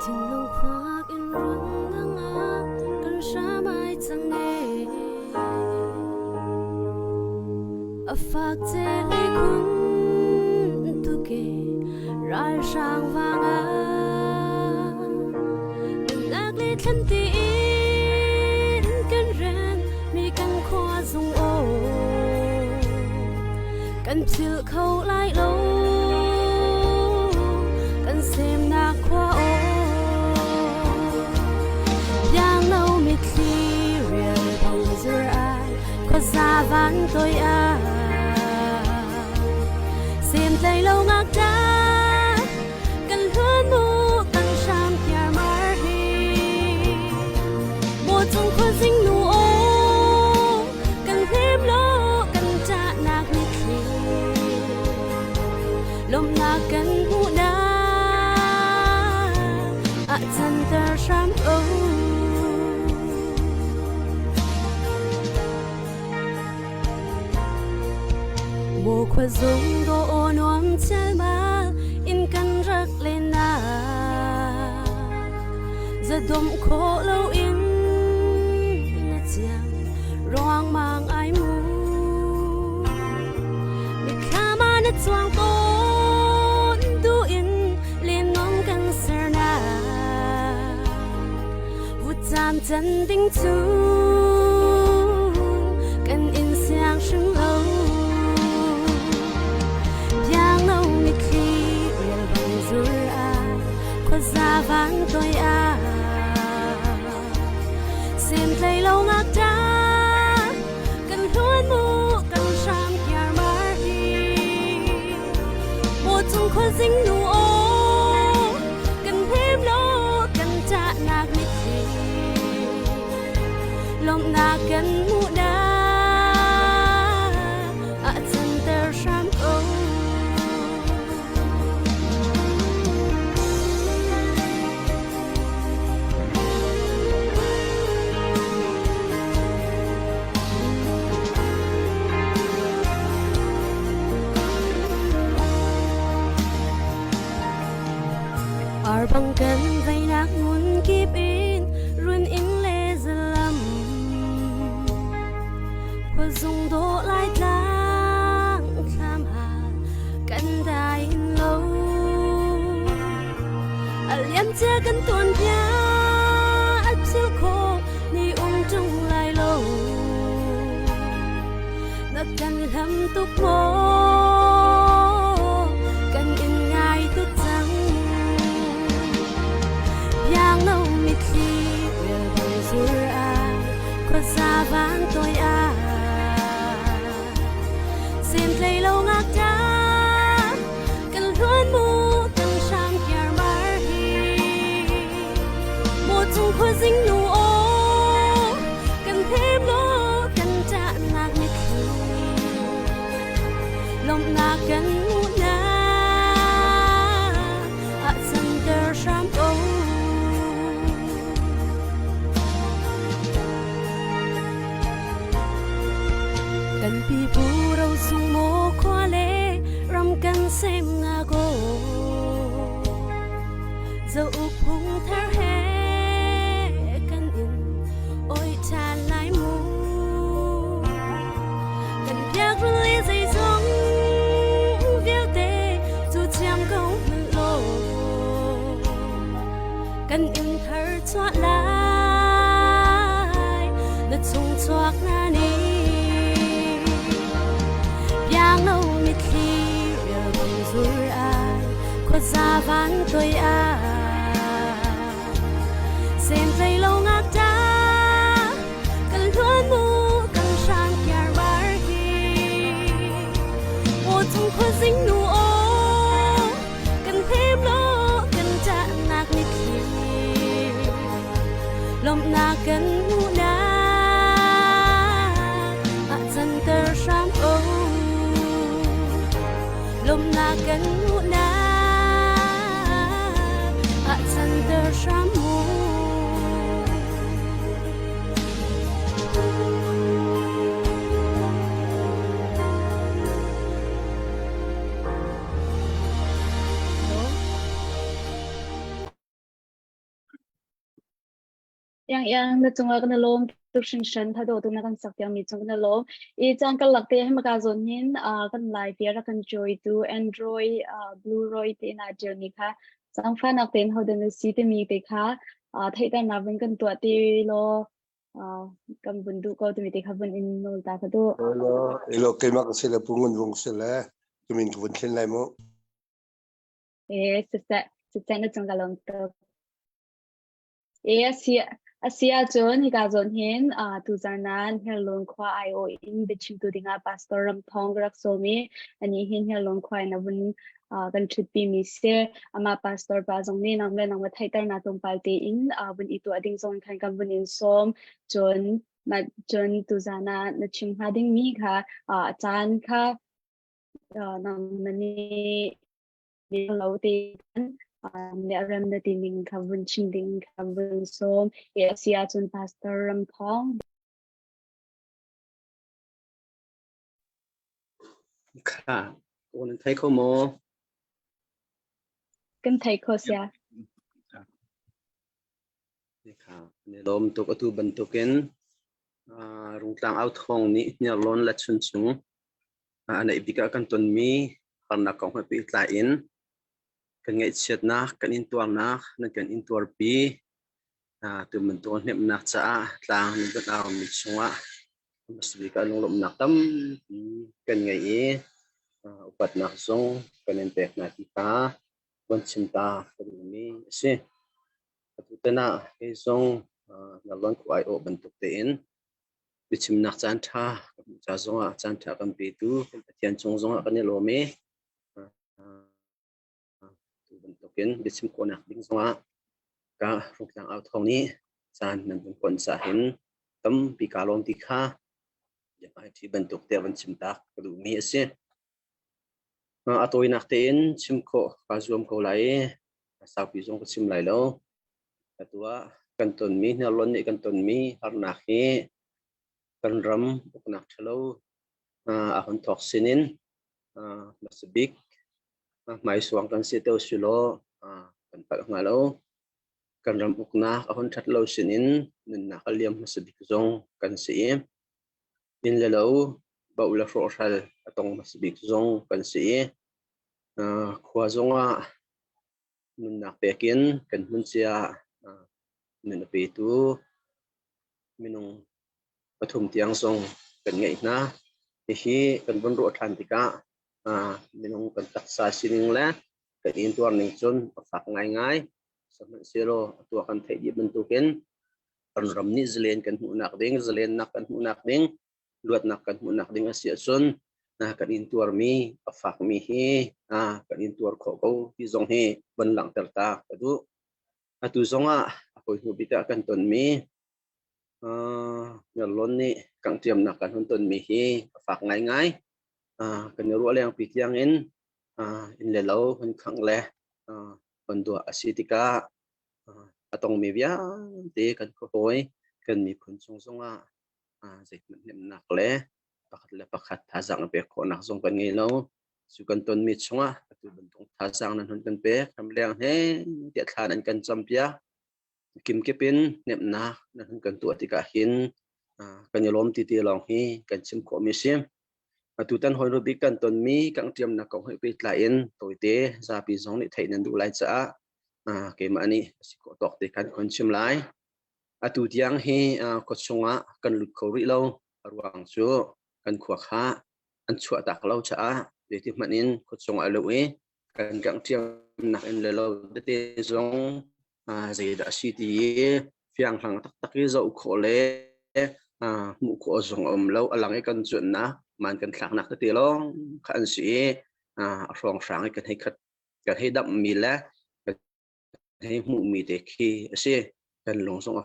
Thinlung fak in run nang ah kan hram ai cang e. A fak ce hlei khun tuke ralhrang vangah nunnak le thlan tiin kan ren mi kan khua zung aw kan philh kho lai lo kan semnak khua aw Iang lo mitthli rial bang zur ai khuaza van toi ah Sem tlai lo ngakṭah kan hluan mu kan hram kiar mar hi. Lawmhnak kan hmuhnak ah canter hram ko. Maw khua zung dawh nuam chialmal in kan rak len nak zadom khawh loin na ciang ruangmang ai mu mitthlam ah na cuang tawn du in lenong kan sernak Vutcam can ding cu kan in siang hrim lo. Biangno mitthli rial bang zur ai, khuaza van toi ah. Sem tlei lo ngak ta, kan hluan mu kan hram kiar mar hi. Maw cung khuazing nu aw, kan hnem law kan ṭahnak mitthli. Lawmhnak kan hmuhnak ah canter hram ko. Arbang kan veinak ngun kip in run in le zalam Khuazung dawh lai tlang thlam hal kan dai hin lo A liam cia kan tuan bia a phil khawh ni um ṭung lai lo Na kan hlam tuk maw kan in ngai tuk cang Biangno mitthli rial bang zur ai khuaza van toi ah Semtlei lo ngakṭa kan hluan mu kan hram kiar mar hi Maw cung khuazing nu aw kan hnem law kan ṭahnak mitthli lawmhnak kan hmuhnak ah canter hram ko. Kan pipu ro sung maw khua le ram kan sem nga go. Zo uk phung thar he kan in oi ṭhan lai mu. Kan biak run le zeizong vialte cu thiam ko hmanh law. Kan in thar chuah lai na chung chuak na ni Biangno mitthli rial bang zur ai khuaza van toi ai Sem tlei lo ngak ta kan hluan mu kan hrang kiar mar hi Aw cung khuazing nu aw kan hnem law kan ṭahnak mitthli lawmhnak kan hmuhnak ah canter hram ko lawmhnak kan hmuhnak ah canter hram mu. Yang yang na cungah kan lawm tuk hringhran thado tu na kan sak tiang mi cung kan lawm i cang kan lak te hema ka zon hin kan lai pi ra kan joy tu Android Blue Roy te na jel mi kha changfa nak ten hodan si te mi te kha theihter na vun kan tuah ti lo kan vun duh ko timi te kha vun in nawl ta ka duh. Hello, hello, keimah ka si le Pu Ngun Vung si le tumin ka vun thlen lai mu. Eh, siseh, siseh na cung ka lawm tuk. Eh, asi, asi ahcun hika zawn hin uh, tuzan nan Hellon khua IO in biachimtu dingah Pastor Ram Thawng ka rak sawm i ani hin Hellon khua in a vun kan ṭhutpimi si. Amah pastor pa zong nih nang le nangmah theihternak tlawmpal tein vun i tuah ding zong khan kan vun in sawm. Cun cun tuzan ah na chim hnga dingmi kha a caan kha nangmah nih. Lo te ne rem na ti ning kha vun chim ding kha vun sawm e a si ahcun Pastor Ram Thawng. Kha, nan thei kho maw? Kan thei kho sia. Kha, ne lawm tuk atu bantukin Rungtlang au thawng nih hniarlawn le chunchung a neih bik ah kan tonmi harnak kong he pehtlai in kan ngaihchiatnak, kan intuarnak nan kan intuarpi. Tu bantuk hnemhnak caah tlang nan kan aumi chungah hmasabik ah lunglawmhnak tampi kan ngei i upatnak zong kan in pek hna ti kha van chim ta ka duhmi a si. Atutan ah kei zong Nalwan khua aiawh bantuk tein biachimnak caan ṭha ka hmuh ca zongah caan ṭha kan petu kan Pathian cung zongah kan i lawm i tu bantukin biachim khawhnak ding zongah ka Rungtlang au thawng nih caan nan vun konh caah hin tampi kaa lawm ti kha biahmaiṭhi bantuk te van chim tak ka duhmi a si. A tawinak tein chim khawh kaa zuam ko lai i a saupi zong ka chim lai lo. Atu ah kan tonmi hniarlawn nih kan tonmi harnak hi kan ram uknak ṭhalo a hun thawk sinin hmasa bik hmaisuang kan si te usilaw kan palh hnga lo. Kan ram uknak a hun ṭhat lo sinin nunnak a liam hmasa bik zong kan si i inn le lo boh le hrawhhral a tong hmasa bik zong kan si i khua zongah nunnak pek in kan hmun cia nun a petu minung pathum tiang zong kan ngeih hna. Hihi kan vun ruah ṭhan tikah minung kan taksa sining le kan intuar ning cun a fak ngaingai. Sihmanhsehlaw atu ah kan theih dih bantukin kan ram nih zalen kan hmuhnak ding, zalennak kan hmuhnak ding, luatnak kan hmuhnak ding a si ahcun kan intuarmi a fakmi hi kan intuar khawh ko ti zong hi van langhter ta ka duh. Atu zongah a hawi hnu bik ah kan tonmi Ngarlawn nih kangṭiamnak kan hun tonmi hi a fak ngaingai. Kan i ruah lengpi tiangin inn le lo hun khangh le hun duah a si tikah a tongmi vialte kan khuahawi kan miphun chung zongah zeihmanh hnemhnak le pakhat le pakhat thazaang a pek khawhnak zong kan ngei lo. Cu kan tonmi chungah atu bantuk thazaang nan hun kan pek ramleng he tiah thla nan kan campiak. Kimkip in hnemhnak nan hun kan tuah tikah hin kan i lawm ti ti lawng hi kan chim khawhmi si. Atutan hawi bik kan tonmi kan ṭiamnak kong he pehtlai in tawite zapi zong nih theih nan duh lai caah keimah nih a si khawh tawk te khan kan chim lai. Atu tiang hi khuachung ah kan lut kho rih lo. A ruang cu kan khua kha an chuahtak lo caah zeiti hmanh in khuachung ah luh i kan kangh ṭhiamnak in le lo tete zong zeidah a si ti i fianghlang taktak i zoh khawh le hmuh khawh zong a um lo. A lang i kan cuanhnak, man kan thlaknak tete lawng kha an si i a hrawnghrang i kan hei khat kan hei damhmi le kan hei hmuhmi te khi a si. Kan lung zong a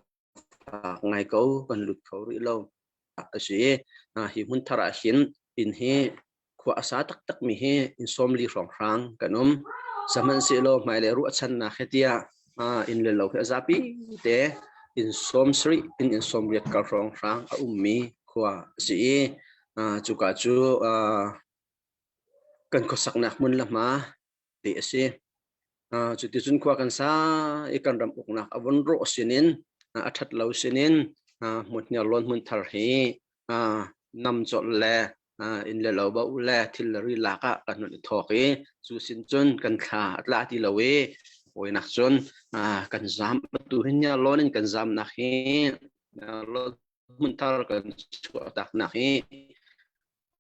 fak ngai ko, kan lut kho rih lo. A si i hi hmun thar ah hin inn hi khua a sa taktakmi hi inn 40 hrawnghrang kan um. Sihmanhsehlaw hmailei ruahchannak he tiah inn le lo hi a zapi te inn 70 in inn 80 kar hrawnghrang a ummi khua a si i cuka cu kan khuasaknak hmun le hma ti a si. Cuticun khua kan sa i kan ram uknak a vun rawh sinin a ṭhat lo sinin hmun hniarlawn hmun thar hi nam colh le inn le lo bo le thil le ri lak ah kan hun i thawk i cu sin cun kan thla a tla ti lo i hawinak cun kan zam atu hin hniarlawn in kan zamnak hi hniarlawn hmun thar kan chuahtaknak hi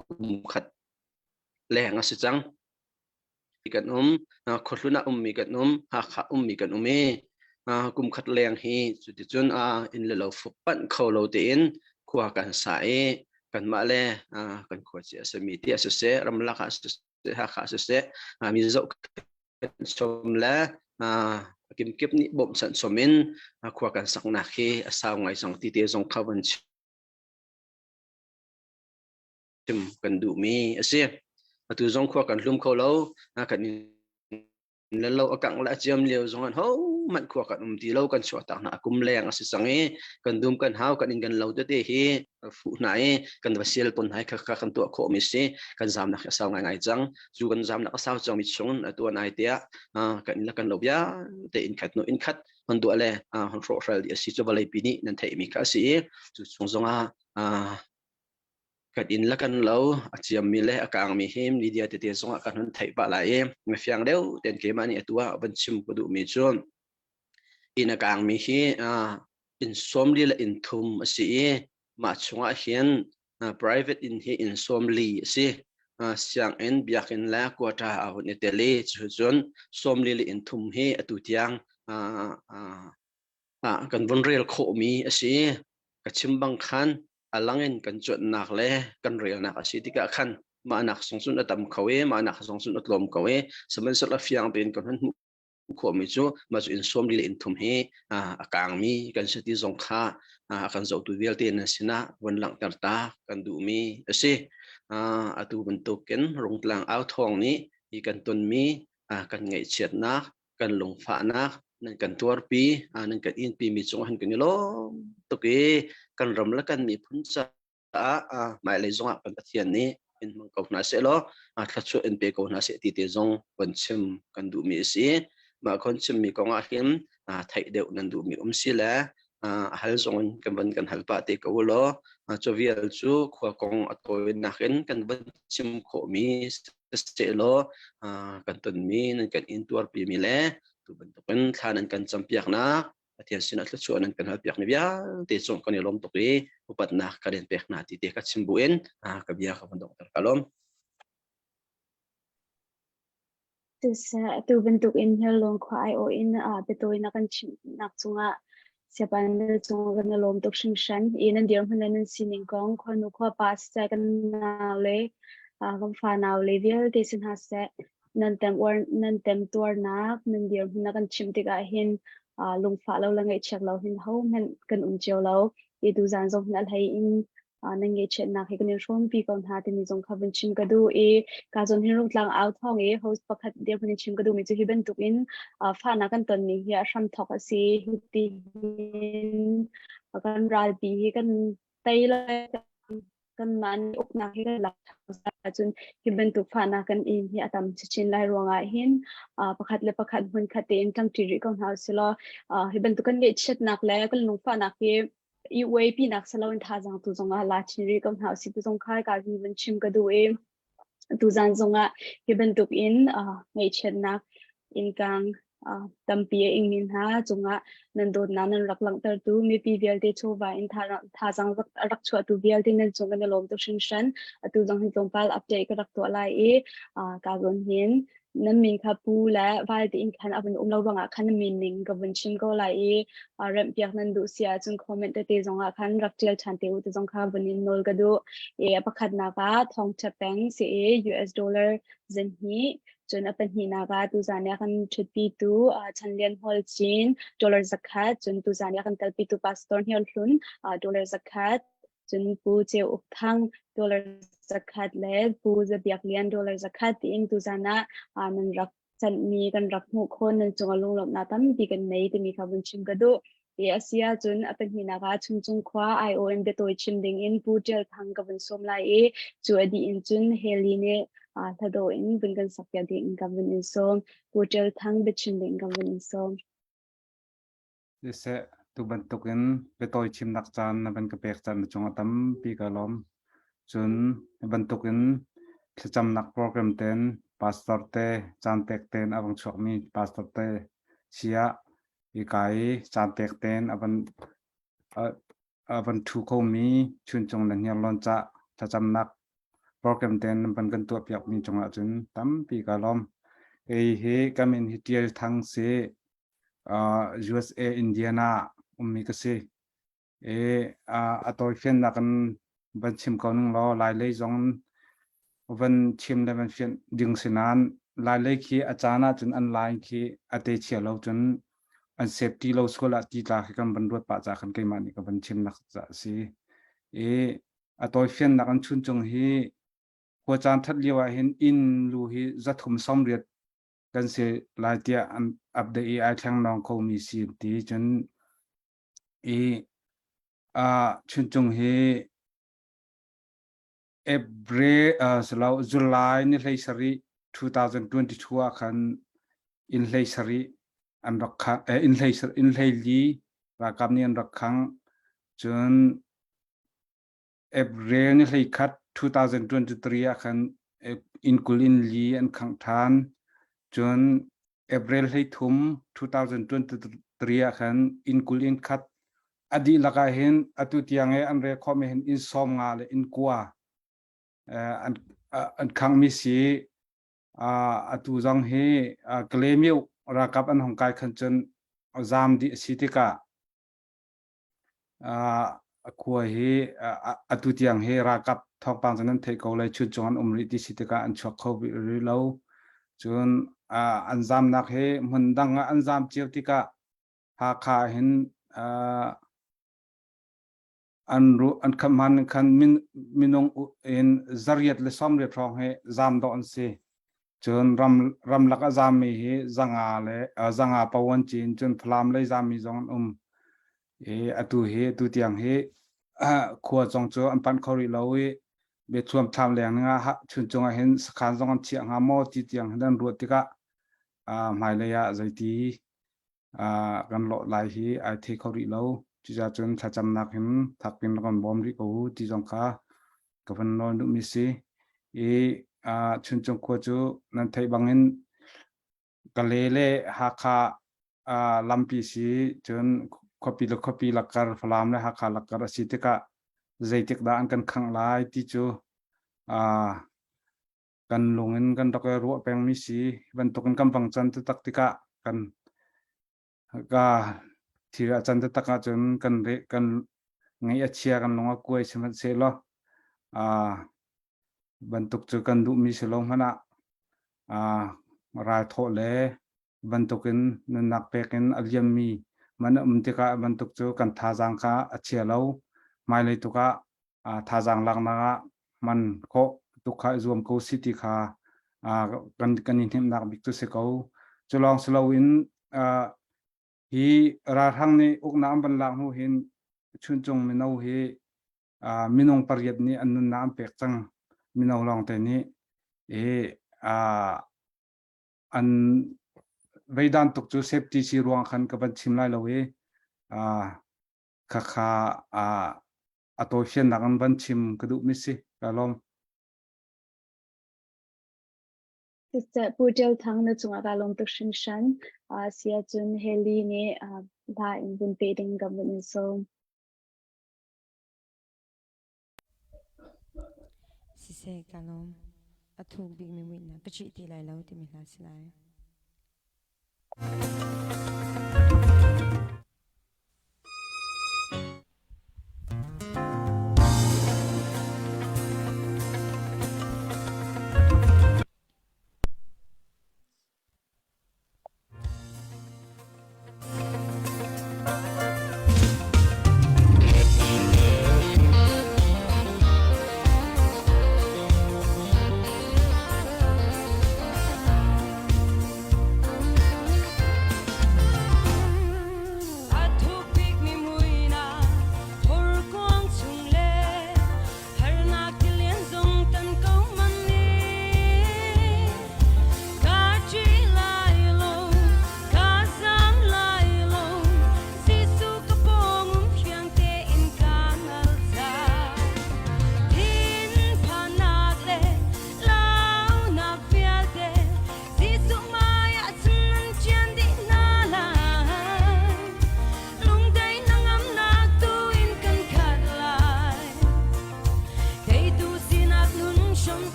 kum khat leng a si cang. Kan um, khuahlun ah ummi kan um, Hakha ummi kan um i kum khat leng hi cuticun inn le lo fuk panh kho lo tein khua kan sa i kanmah le kan khua cia a simi ti a siseh, ramlak ah siseh, Hakha siseh, mi zohkhenh chom le kimkip nih bawmhchanh chom in khua kan saknak hi a sau ngai zong ti te zong kha van chim kan duhmi a si. Atu zong khua kan hlum kho lo, kan le lo a kangh le a ciam lio zong an ho hmanh khua kan um ti lo kan chuah tak hna kum leng a si cang i kan dum kan hau kan inn kan lo tete hi fuh hna i kan va sial ton hna i kha kha kan tuah khawh mi si kan zamnak a sau ngai ngai cang cu kan zamnak a sau cang mi chung atu an ai tiah kan inn le kan lo vialte inn khat nu inn khat hon duah le hon hrawhhral di a si cu vawlei pi nih nan theih mi kha a si i cu chung zongah kan inn le kan lo a ciammi le a kangmi hi media tete zongah kan hun theih pah lai i mifiang deuh ten keimah nih atu ah van chim ka duhmi cu inn a kangmi hi inn 40 le inn thum a si i mah chungah hin private inn hi inn 40 a si. Sianginn, biakinn le quarter a hun i tel i cucun 40 le inn thum hi atu tiang kan vun rel khawhmi a si. Ka chim bang khan a lang in kan cuanhnak le kan relnak a si tikah khan mah nak sung cun a tam kho i mah nak zong cun a tlawm ko i sihmanhsehlaw fiang tein kan hun hmuh khawhmi cu mah cu inn sawm li le inn thum hi a kangmi kan si ti zong kha a kan zohtu vialte nan sinah vun langhter ta kan duhmi a si. Atu bantukin Rungtlang au thawng nih hi kan tonmi kan ngaihchiatnak kan lungfahnak nan kan tuarpi nan kan inpi mi cungah han kan i lawm tuk i kan ram le kan miphun caah hmailei zongah kan Pathian nih in hmang ko hna seh law thluachuah in pe ko hna seh ti te zong kan chim kan duhmi a si. Mah kon chimmi kong ah hin theih deuh nan duhmi um si le a hal zong in kan van kan hal pah te ko law cu vial cu khua kong a tawinak in kan van chim khawhmi sehlaw kan tonmi nan kan intuarpimi le tu bantukin thla nan kan campiaknak Pathian sinah thluachuah nan kan halpiakmi vialte cung kan i lawm tuk i upatnak kan in pek hna ti te ka chim buin ka bia ka van donghter ka lawm. Siseh, atu bantuk in Hniarlawn khua aiawh in biatawi na kan chimhnak cungah siapan na cung kan i lawm tuk hringhran. I nan dirhmun le nan sining kong khuanu khuapa siseh kan nau le kan fanau le vialte si hna seh nan tem uar nan temtuarnak nan dirhmun na kan chimh tikah hin lungfah lo le ngaihchiat lo hin hohmanh kan um cio lo. I tuzaan zong hin a hlei in nan ngaihchiatnak hi kan in hrawmpi ko hna timi zong kha vun chim ka duh i ka zawn hin Rungtlang au thawng i host pakhat dirhmun in chim ka duhmi cu hi bantukin fahnak kan tonmi hi a hramthawk a si. Hiti hin kan ralpi hi kan tei le kanmah nih uknak hi kan lak ahcun hi bantuk fahnak kan in hi a tam chinchin lai ruangah hin pakhat le pakhat hmunkhat tein ṭangṭi rih ko hna usih law hi bantuk kan ngaihchiatnak le kan lungfahnak hi i uaipi nak silo in thazaang tu zongah la chin rih ko hna usih tu zong kha ka hin van chim ka duh i tuzan zongah hi bantuk in ngaihchiatnak innkang tampi a ingmi hna cungah nan dawtnak nan rak langhtertu mipi vialte chawva in thazaang rak chuahtu vialte nan cung kan i lawm tuk hringhran. Atu zong hin tlawmpal update ka rak tuah lai i ka zawn hin nan min kha pu le val tiin khan a vun um lo ruangah khan nan min ning ka vun chim ko lai i remhpiak nan duh si ahcun comment tete zongah khan rak ṭial ṭhan te u ti zong kha vun in nawl ka duh. I a pakhatnak ah thawngṭha peng si i US dollar zenhnih cun a pahnihnak ah tuzan i a kan ṭhutpitu Chan Lian Hall Cin dollar 100 cun tuzan i a kan telpitu Pastor Hnial Hlun dollar 100 cun Pu Ceu Uk Thang dollar 100 le Pu Za Biak Lian dollar 100 tiin tuzan ah nan rak chanhmi kan rak hmuh khawh nan cungah lunglawmhnak tampi kan nei timi kha vun chim ka duh. Ti a si ahcun a pahnihnak ah Chuncung khua IOM biatawi chim ding in Pu Ṭial Thang ka vun sawm lai i cu a dih in cun Haley nih hla dawh in vun kan sakpiak ding in ka vun in sawm. Pu Ṭial Thang biachim ding ka vun in sawm. Siseh, tu bantukin biatawi chimnak caan na van ka pek caan na cungah tampi ka lawm. Cun bantukin thlacamnak program ten pastor te caan pek ten a vang chuakmi pastor te siah Hika i caan pek tein a van a van ṭhu khomi Chuncung le Hniarlawn cah thlacamnak program tein nan van kan tuahpiakmi cungah cun tampi ka lawm. Kei hi ka min hi Ṭial Thang si. Uh, USA Indiana ummi ka si. I a tawifiannak in van chim ko ning law Lailei zong van chim le van fianh ding si nain Lailei khi a caan ahcun an line khi a te chia lo cun an safety lo sual ah ti tla khi kan van ruat pah ca khan keimah nih ka van chimnak ca a si. I a tawifiannak an chun cung hi khua caan that lio ah hin inn lu hi 380. kan si lai tiah an update i ai thleng nawng kho mi si ti cun i Chuncung hi April silo July ni 17 2022 ah khan inn 17 an rak khang inn hlei inn 14 ralkap nih an rak khang cun April ni 11 2023 ah khan inn 24 an khangh ṭhan cun April 13 2023 ah khan inn 21 a dihlak ah hin atu tiang i an rel khawhmi hin inn 50 le inn 9 an an khanghmi si. Atu zong hi Kalaymyo ralkap an hung kai khan cun zaam dih a si tikah khua hi atu tiang hi ralkap thawngpang cu nan theih ko lai Chuncung an um rih ti si tikah an chuak kho rih lo. Cun an zaamnak hi hmun dang ah an zaam cio tikah Hakha hin an ru an khamh han khan minung in zariat le 80 hrawng hi zaam dawh an si. Cun ram ramlak a zaammi hi 500 le 500 po an cin cun Falam lei zaammi zong an um. I atu hi atu tiang hi khua zong cu an panh kho rih lo i biathuam thlam leng ning ah Chuncung ah hin sakhan zong an chiah hnga maw ti tiang hin an ruah tikah hmailei ah zeiti kan lawh lai hi ai thei kho rih lo. Cucaah cun thlacamnak hin thak in kan bawm rih ko u ti zong kha ka van nawl duhmi si. I Chuncung khua cu nan theih bangin Kale le Hakha lampi si cun khuapi le khuapi lakkar Falam le Hakha lakkar a si tikah zeitik dah an kan khangh lai ti cu kan lung in kan rak i ruah pengmi si bantukin kan vang can taktak tikah kan ka thil a can taktak ahcun kan re kan ngaih a chia kan lung a kuai sihmanhsehlaw bantuk cu kan duhmi si lo hmanh ah ral thawh le bantukin nunnak pek in a liammi man a um tikah bantuk cu kan thazaang kha a chia lo hmailei tukah thazaang laknak ah hman khawh tuk kha i zuam ko si ti kha kan kan i hnemhnak bik cu si ko. Cu lawng si loin hi ralhrang nih uknak an van lak hnu hin Chuncung mino hi minung pariat nih an nunnak an pek cang mino lawngte nih i an veidan tuk cu safety si ruang khan ka van chim lai lo i khakha a tawifiannak an van chim ka duh mi si ka lawm. Siseh Pu Ṭial Thang na cungah kaa lawm tuk hringhran. Si ahcun Heli nih hla in vun pe ding ka vun in sawm. Siseh ka lawm. A thuk bikmi muihnak ka chih ti lai lo timi hla si lai.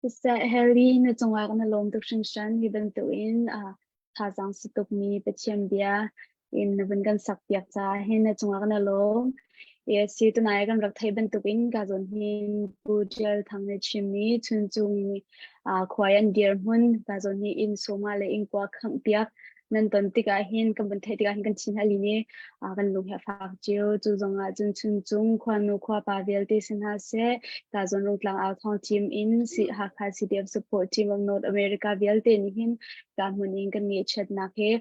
Siseh Harry na cungah kan i lawm tuk hringhran hi bantukin thazaang si tukmi Pathian bia in na vun kan sak piak caah hin na cungah kan i lawm. ESC tunai kan rak theih bantukin ka zawn hin Pu Tial Thang nih chimmi Chuncung khuai an dirhmun ka zawn hi inn sawma le inn kua khangh piak nan ton tikah hin kan vun theih tikah hin kan thin a lin i kan lung hi a fak cio. Cu zongah cun Chuncung khuanu khuapa vialte si hna seh, ka zawn Rungtlang au thawng team in Hakha CDF support team of North America vialte nih hin ka hmun in kan ngeihchiatnak hi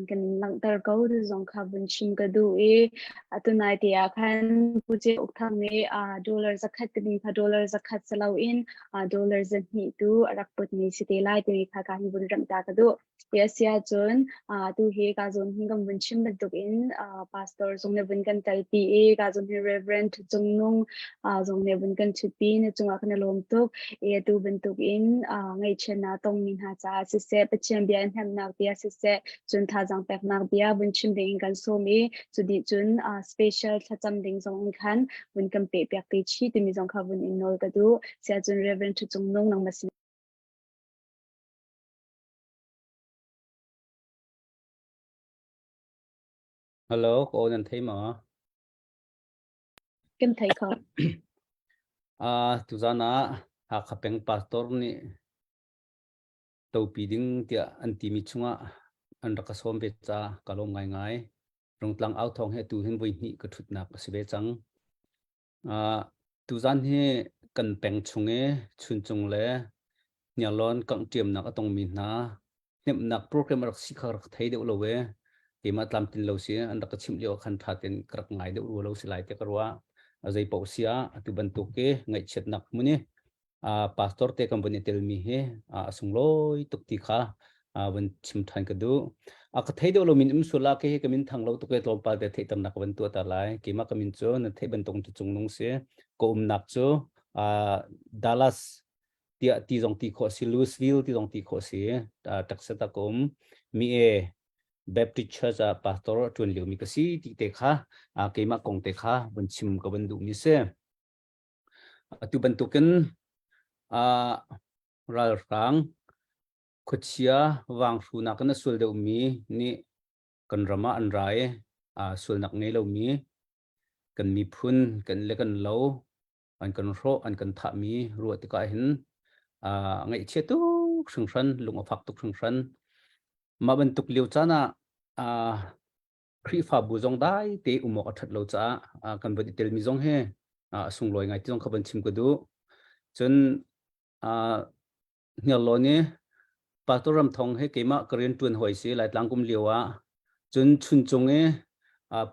kan in langhter ko ti zong kha vun chim ka duh i atu nai te ah khan Pu Ce Uk Thang nih dollar zakhat ka ding kha dollar zakhat si loin dollar zahnih tu a rak putmi si te lai timi kha ka hin vun ramh ta ka duh. Ti a si ahcun tu hi ka zawn hin kan vun chim bantukin pastor zong nih vun kan telpi i ka zawn hi Reverend Cung Nung zong nih vun kan ṭhutpi na cungah kan i lawm tuk. I atu bantukin ngaihchiatnak tongmi hna caah siseh, Pathian bia in hnemhnak bia siseh, cun thazaang peknak bia vun chim ding in kan sawm i cu dih cun special thlacam ding zong in khan vun kan peh piak te chih timi zong kha vun in nawl ka duh. Siahcun Reverend Ṭhu Cung Nung nangmah sin Hello, ka aw nan thei maw? Kan thei kho. Ah, tuzan ah Hakha peng pastor nih topi ding tiah an timi chungah an rak ka sawm ve ca ka lawm ngaingai. Rungtlang au thawng he tu hin voi hnih ka thutnak a si ve cang. Ah, tuzan hi kan peng chung i Chuncung le Hniarlawn kangh ṭiamnak a tongmi hna hnemhnak program a rak si kha rak thei deuh lo e. Keimah tlamtlin lo si an rak ka chimh lio ah khan ṭha tein ka rak ngai deuh rua lo si lai tiah ka ruah. A zei paoh si ah atu bantuk i ngaihchiatnak hmun i pastor te kan vun i telmi hi a sunglawi tuk ti kha vun chim ṭhan ka duh. A ka thei deuh lo min um sual ah ke hi ka min thang lo tuk e tlawmpal te theihternak ka van tuah ta lai. Keimah ka min cu na theih bantuk cu cung nung si. Ka umnak cu Dallas tiah ti zong ti khawh si, Louisville ti zong ti khawh si. Texas ah ka um. Mi e Baptist Church ah pastor a ṭuan liomi ka si ti te kha keimah kong te kha vun chim ka van duhmi si. Atu bantukin ralhrang khuachia vanghrunak in a sual deuhmi nih kan ram ah an ra i sualnak ngei lomi kan miphun kan le kan lo an kan hrawh an kan thahmi ruah tikah hin ngaihchia tuk hringhran lung a fak tuk hringhran mah bantuk lio caan ah Khrihfabu zong dai te um awk a ṭhat lo caah kan van i telmi zong hi a sunglawi ngai ti zong kha van chim ka duh. Cun Hniarlawn i Pastor Ram Thong he keimah ka rian ṭuan hawi si Laitlang kum lio ah cun Chuncung i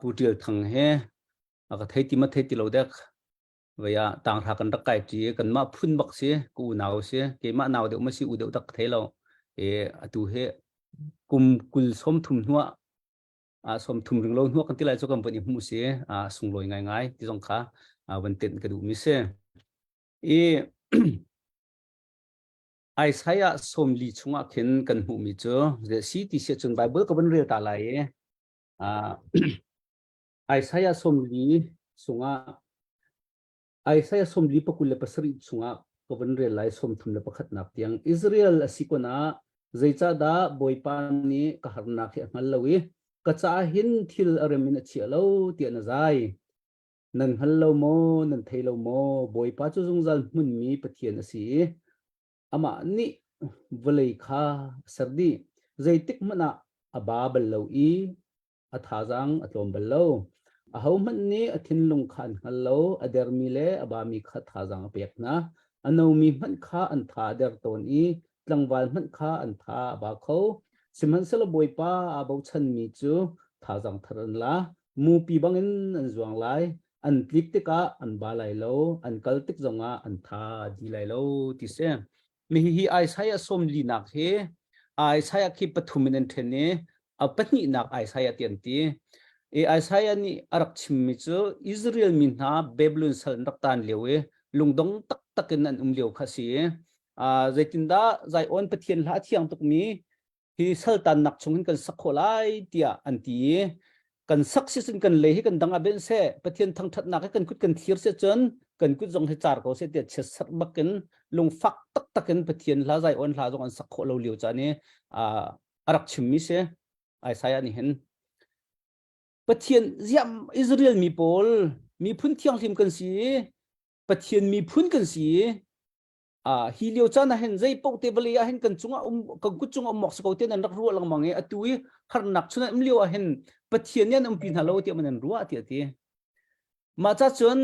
Pu Ṭial Thang he a ka thei ti ma thei ti lo dek vei ah tanghra kan rak kai ṭi kanmah phun bak si ka unau si keimah nau deuh ma si u deuh tak ka thei lo e atu he kum kul som thum hnuah a som thum ring lo hnuah kan ti lai cu kan von i hmu si a sunglawi ngai ngai ti zong kha van tenh ka duh mi si i Isaiah sawmli chungah khin kan hmuhmi cu si ti si cun Bible ka van rel ta lai i Isaiah sawmli chungah Isaiah sawmli pakul le pasarih chungah ka van rel lai sawmthum le pakhatnak tiang Israel a si kun ah zeicahdah Bawipa nih ka harnak hi a hngal lo i ka caah hin thil a rem in a chia lo tiah na zai Nan hngal lo maw, nan thei lo maw? Bawipa cu zungzal hmunmi Pathian a si i amah nih vawlei kha a ser dih. Zeitik hmanh ah a ba bal lo i a thazaang a tlawm bal lo. Ahohmanh nih a thinlung kha an hngal lo, a dermi le a bami kha thazaang a pek hna. A nomi hmanh kha an tha a der tawn i tlangval hmanh kha an tha a ba kho. Sihmanhsehlaw Bawipa aa bochanmi cu thazaang thar an la. Mupi bangin an zuang lai, an tlik tikah an ba lai lo, an kal tik zongah an tha di lai lo ti si. Mi hihi Isaiah sawmlinak hi Isaiah khi pathum in an ṭhen i a pahnihnak Isaiah ti an ti. I Isaiah nih a rak chimmi cu Israel mi hna Babylon sal an rak taan lio i lungdong taktak in an um lio kha a si i zeitindah Zion Pathian hla a thiang tukmi hi saltannak chung hin kan sak khawh lai tiah an ti i kan sak si cun kan lei hi kan dang ah ben seh Pathian thangṭhatnak hi kan kut kan thlir si cun. kan kut zong hi car ko seh tiah chiatserh bakin lungfak taktak in Pathian hla zai on hla zong an sak khawh lo lio caan i a rak chimmi si Isaiah nih hin Pathian ziam Israel mi pawl miphun thianghlim kan si Pathian miphun kan si hi lio caan ah hin zei paoh te vawlei ah hin kan cungah um kan kut cungah um awk si ko te nan rak ruah lengmang i atu i harnak chun an um lio ah hin Pathian nih an umpi hna lo tiah man an ruah tiah ti mah ca cun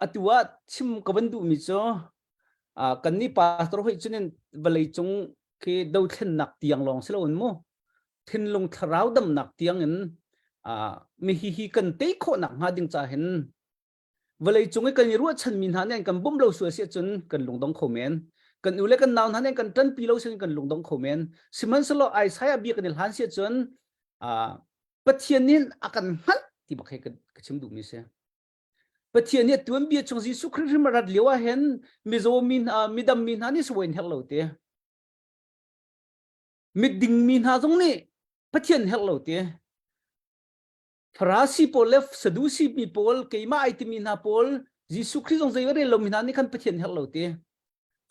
atu ah chim ka van duhmi cu kan nih pastor hoi cun in vawlei cung khi dothlennak tiang lawng si loin mu thinlung thlarau damnak tiang in mi hi hi kan tei khawhnak hnga ding ca hin vawlei cung i kan i ruahchanmi hna nih an kan bawmh lo sual si ahcun kan lungdong kho men kan u le kan nau hna nih an kan ṭanpi lo si kan lungdong kho men sihmanhsehlaw Isaiah bia kan i hlan si ahcun Pathian nih a kan hngalh ti bak he ka chim duhmi si Pathian nih tuanbia chung Jesuh Khrih hrim a rat lio ah hin mizaw mi hna midam mi hna nih sawain herh lo te miding mi hna zong nih Pathian herh lo te Farasi pawl le Sadusi mi pawl keimah ai timi hna pawl Jesuh Khrih zong zei rel lomi hna nih khan Pathian herh lo ti.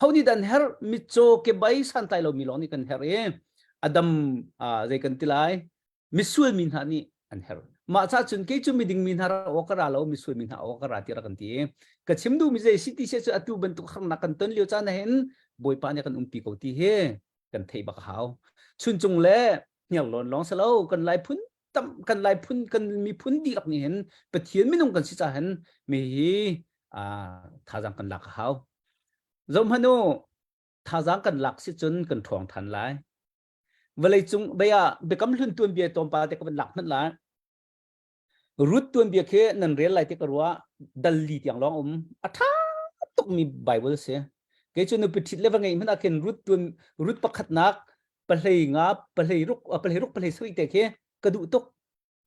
Ho nih dan herh mitcaw kebai santlai lomi lawng nih kan herh i adam zei kan ti lai misual mi hna nih an herh. Mah ca cun kei cu miding mi hna ra awk ka ra lo misual mi hna awk ka ra ti ra kan ti. Ka chim duh mi zei si ti se cu atu bantuk harnak kan ton lio caan hin Bawipa nih kan umpi ko ti hi kan theih bak a hau. Chuncung le hniarlawn lawng si lo kan lai phun tam kan lai phun kan miphun dihlak nih hin Pathian minung kan si ca hin mi hi thazaang kan lak a hau. Zohhmanh u thazaang kan lak si cun kan ṭhawng ṭhan lai. Vawlei cung bia biakam hlun tuanbia tlawmpal te ka van lak hmanh lai. Ruth tuanbia khi nan rel lai ti ka ruah dal li tiang lawng um a ṭha tukmi Bible si. Kei cu nupi ṭhit le va ngeih hmanh ah khin Ruth tuan Ruth pakhatnak pahlei nga pahlei ruk pahlei ruk pahlei sarih te khi ka duh tuk.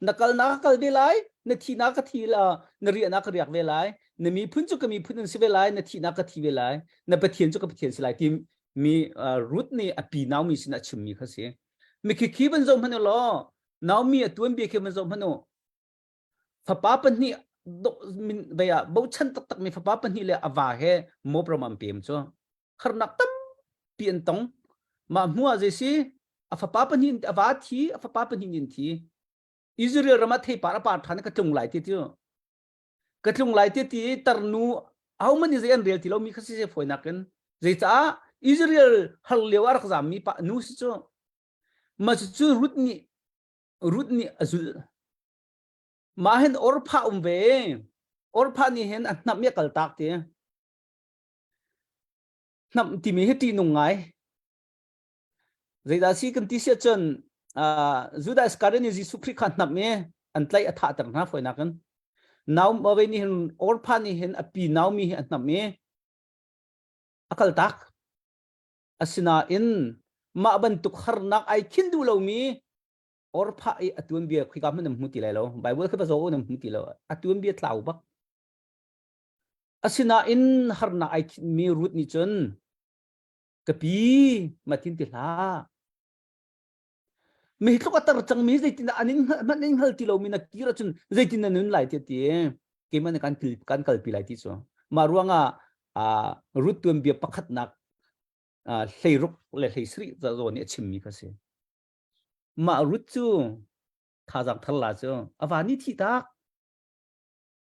Na kalnak ka kal ve lai, na thihnak ka thi la, na riahnak ka riak ve lai, na miphun cu ka miphun an si ve lai, na thihnak ka thi ve lai, na Pathian cu ka Pathian si lai ti mi Ruth nih a pi Naomi sin a chimmi kha si. Mikhi khi van zoh hmanh u law Naomi a tuanbia khi van zoh hmanh u. Fapa pahnih min vei ah bochan taktak mi fapa pahnih le a va he Moab ram an pem cu harnak tampi an tong. Mah hnu ah zei si a fapa pahnih a va thi a fapa pahnih in thi Israel ram ah theipar a par ṭhan ka tlung lai ti cu ka tlung lai ti ti tarnu ahohmanh nih zei an rel ti lomi kha si se fawinak in zeicaah Israel har lio a rak zammi pa nu si cu Mah cucu Ruth nih Ruth nih a zulh. Mah hin Orpah um ve. Orpah nih hin a hnamh i a kaltak ti. Hnamh timi hi ṭihnung ngai. Zeidah si kan ti si ahcun uh, Judah Iscariot nih Jesuh Khrih kha hnamh i an tlaih a thahter hna fawinak in. Naomi nih hin Orpah nih hin a pi Naomi hi a hnamh i a kaltak. Asinain mah bantuk harnak ai khin duh lomi Orphah i a tuanbia khika hmanh nan hmu ti lai lo. Bible khi va zoh nan hmu ti lo. A tuanbia tlau bak. Asinain harnak ai khinmi Ruth nih cun ka pi matin ti hlah. Mi tluk a tar cangmi zeitin an in hmanh in hngal ti lomi na kir ahcun zeitin na nun lai ti ti keimah nih kan kan kalpi lai ti cu. Mah ruangah Ruth tuanbia pakhatnak hleiruk le hleisarih zawn nih a chimmi kha si. Mah Ruth cu thazaang thar la cu a va nih thih tak.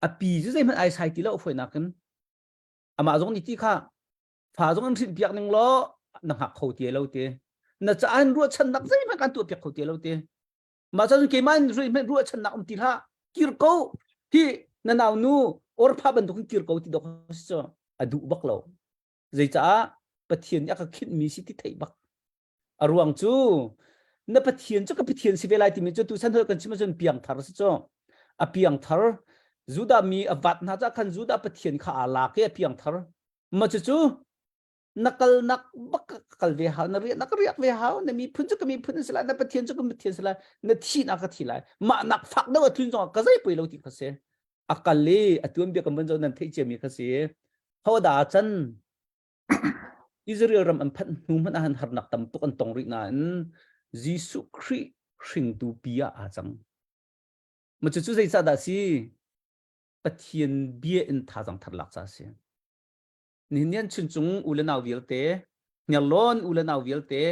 A pi cu zeihmanh ai sai ti lo fawinak in. Amah zong nih ti kha fa zong an hrin piak ning law na hngak kho ti lo ti. Na caah in ruahchannak zeihmanh kan tuah piak kho ti lo ti. Mah cun keimah in zeihmanh ruahchannak um ti hlah. Kir ko. Hi na nau nu orpha bantukin kir ko ti dok si cu a duh bak lo. Zeicaah Pathian nih a ka khinhmi si ti theih bak. A ruang cu na Pathian cu ka Pathian si ve lai timi cu tuchan hoi kan chim ahcun piangthar si cu. A piangthar Judah mi a vat hna cah khan Judah Pathian kha aa lak i a piangthar. Mah cucu na kalnak bak ka kal ve hau na riah na ka riak ve hau na miphun cu ka miphun si lai na Pathian cu ka Pathian si lai na thihnak ka thi lai mah nak fak deuh a tlun zongah ka zei poi lo ti kha si a kal i a tuanbia kan van zoh nan theih ciami kha si ho dah can Israel ram an phanh hnu hmanh ah han harnak tam tuk an tong rih nain Jesuh Khrih hringtu pi ah aa cang. Ma cucu zeicah dah si? Pathian bia in thazaang thar lak ca a si. Nihin ni an chuncung u le nau vialte, hniarlawn u le nau vialte,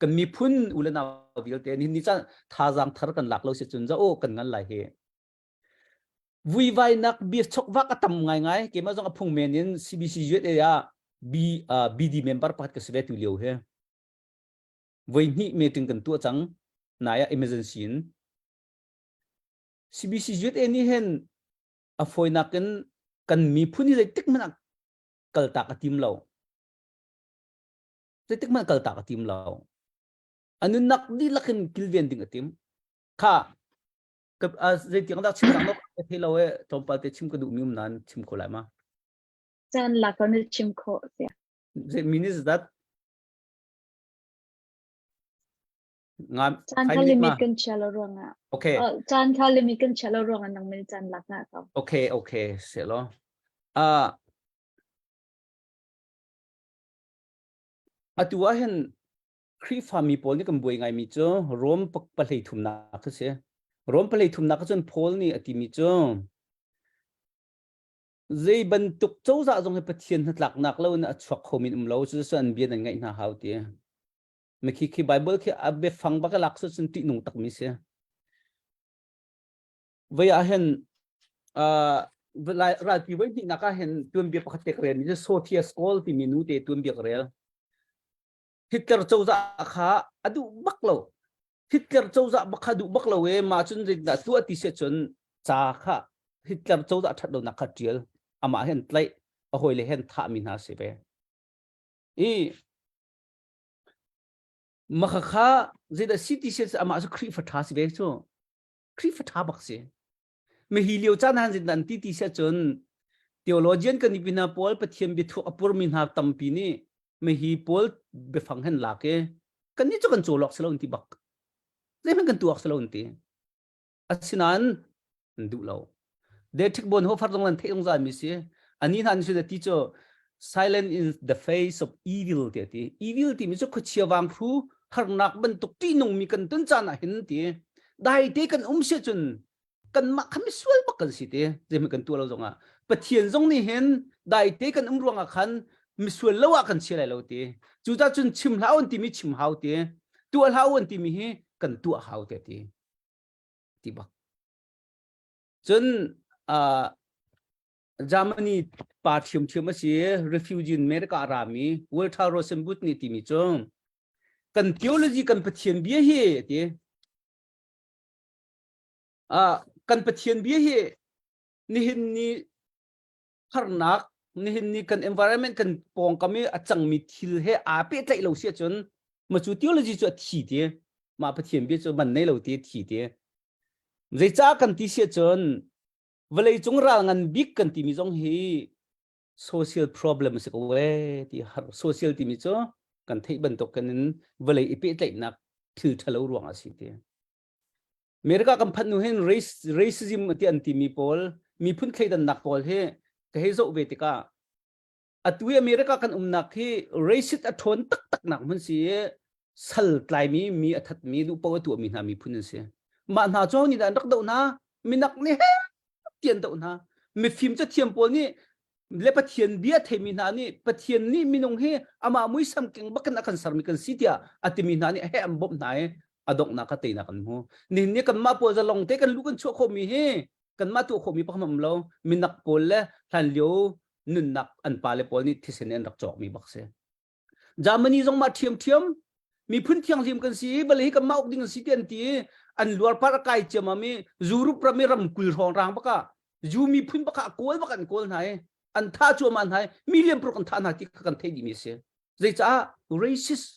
kan miphun u le nau vialte nihin ni caan thazaang thar kan lak lo si cun za aw kan ngan lai hi. Vuivainak bia chokvak a tam ngaingai. Keimah zong a phung men in CBC USA ah B, uh, BD member pakhat ka si ve tu lio hi. Voi hnih meeting kan tuah cang. Nai ah emergency in. CBC USA nih hin a fawinak in kan miphun hi zeitik hmanh ah kaltak a tim lo. Zeitik hmanh kaltak a tim lo. A nunnak dihlak in kilven ding a tim. Kha zeitiang dah chim dang lo ka thei lo e tlawmpal te chim ka duh mi um nan chim kho lai ma. Caan lak na chim khawh sia. Zei minutes is that? Nga Caan kha limit kan chia lo ruangah. Okay. Caan kha limit kan chia lo ruangah nang min caan lak nga ko. Okay, okay, se lo. Ah atu ah hin Khrihfami pawl nih kan buai ngaimi cu Rom pahlei thumnak a si. Rom pahlei thumnak cun Paul nih a timi cu zei bantuk cozah zong hi Pathian hnatlaknak lo in a chuak kho min um lo cu an bia nan ngaih hna hau ti. Mikhi khi Bible khi a biafang bak a lak cun ṭihnung takmi si. Voi ah hin uh, ralpi voi hnihnak ah hin tuanbia pakhat te ka rel mi cu Sophia Scholl timi nu te tuanbia ka rel. Hitler cozah kha a duh bak lo. Hitler cozah bak kha duh bak lo e mah cun zeitindah tuah ti si cun ca kha Hitler cozah ṭhat lonak kha ṭial amah hen tlaih a hawile hen thahmi hna si ve. I maka kha zeidah si ti si amah cu Khrihfa ṭha si ve cu. Khrihfa ṭha bak si. Mi hi lio caan han zeitindah an ti ti si cun theologian kan i hna pawl Pathian biathuak a purmi hna tampi nih mi hi pawl biafang hen lak i kan nih cu kan cawlawk si lo an ti bak. Zeihmanh kan tuak si lo an ti. Asinain an duh lo. Dietrich Bonhoeffer zong an theih zungzal mi si. Ani hna nih ti cu silent in the face of evil ti ti. Evil timi cu khuachia vangphu harnak bantuk ṭihnung mi kan ton caan ah hin ti. Dai te kan um si cun kanmah kha misual bak kan si ti. Zeihmanh kan tuah lo zongah Pathian zong nih hin dai te kan um ruangah khan misual lo ah kan chia lai lo ti. Cucaah cun chim hlah an timi chim hau ti. Tuah hlah an timi hi kan tuah hau te ti. Ti bak. Cun uh, Germany pa ṭhiamṭhiam a si refugee in America a rami Walter Rosenbluth nih timi cu kan theology kan Pathian bia hi ti uh, kan Pathian bia hi nihin ni harnak nihin ni kan environment kan pawngkam i a cangmi thil he aa pehtlaih lo si ahcun ma cu theology cu a thi ti mah Pathian bia cu man nei lo ti thi ti Zeicah kan ti si ahcun vawleicung ral ngan bik kan timi zong hi social problem a si ko ee ti har social timi cu kan theih bantuk kan in vawlei i pehtlaihnak thil ṭhalo ruang a si ti. America kan phanh hnu hin race, racism ti an timi pawl miphun thleidannak pawl hi ka hei zoh ve tikah atu i America kan umnak hi racist a ṭhawn taktak nak hmun si i sal tlaimi mi a thatmi duh paoh a tuahmi hna miphun an si mah hna cu nih dah an rak doh hna minak nih he ti an doh hna mifim cathiam pawl nih le Pathian bia theimi hna nih Pathian nih minung hi amah muisam keng bakin a kan sermi kan si tiah a timi hna nih he an bawmh hna i a donghnak kha teinak an hmu nihin ni kanmah pawl zalong te kan lu kan chuah khawhmi hi kanmah tuah khawhmi pakhat um lo minak pawl le hlanlio nunnak an pale pawl nih thisen in an rak cawkmi bak si. Germany zong mah ṭhiamṭhiam miphun thianghlim kan si i vawlei hi kanmah uk ding an si ti an ti i an luarpar a kai ciammam i Europe ram i ram 20 hrawng rang bak ah Jew miphun bak ah kawl bak an kawl hna i an thah cuahmah hna i million paruk an thah hna ti kha kan theih dihmi a si. Zeicah racist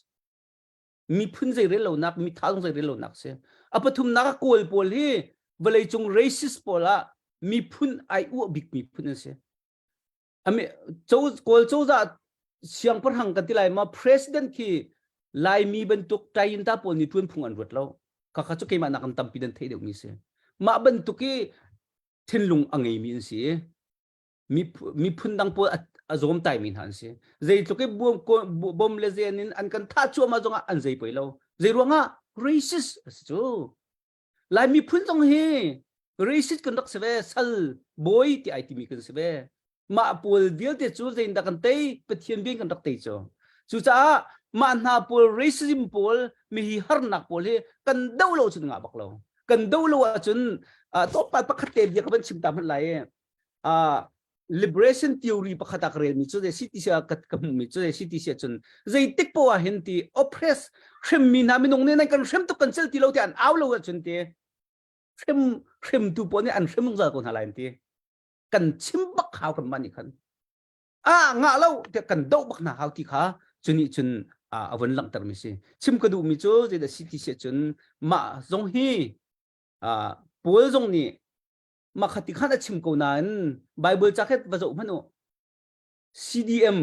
miphun zei rel lonak mitha zong zei rel lonak si. A pathumnak ah kawl pawl hi vawleicung racist pawl ah miphun ai uah bik miphun an si. Ami kawl cozah siangpahrang kan ti lai ma president khi Laimi bantuk Tayinta pawl nih tuan phung an ruat lo. Khakha cu keimah nak an tampi dan theih deuhmi si. Mah bantuk i thinlung a ngeimi an si. Miphun dang pawl a zawm taimi hna an si. Zeitluk i bom le zen in an kan thah cuahmah zongah an zei poi lo. Zei ruangah racist a si cu. Lai miphun zong hi Racist kan rak si ve, sal bawi ti ai timi kan si ve. Mah pawl vialte cu zeiindah kan tei? Pathian bia in kan rak tei cu. Cucaah mah hna pawl racism pawl mihi harnak pawl hi kan do lo cun ngah bak lo. Kan do lo ahcun tlawmpal pakhat te bia ka van chim ta hmanh lai i liberation theory pakhat ah ka relmi cu zei CTC ah ka ka hmuhmi cu zei CTC ah cun zeitik poah ah hin ti oppress hremmi hna minung nih nan kan hrem tuk kan cel ti lo ti an au lo ahcun ti hrem hremtu pawl nih an hrem zungzal ko hna lai an ti kan chim bak hau kan mah nih khan ah ngah lo tiah kan doh bak hna hau ti kha cu nih cun a vun langhter mi si chim ka duhmi cu zeidah CTC cun mah zong hi Paul zong nih mah kha ti khan a chim ko nain Bible ca khet va zoh hmanh u CDM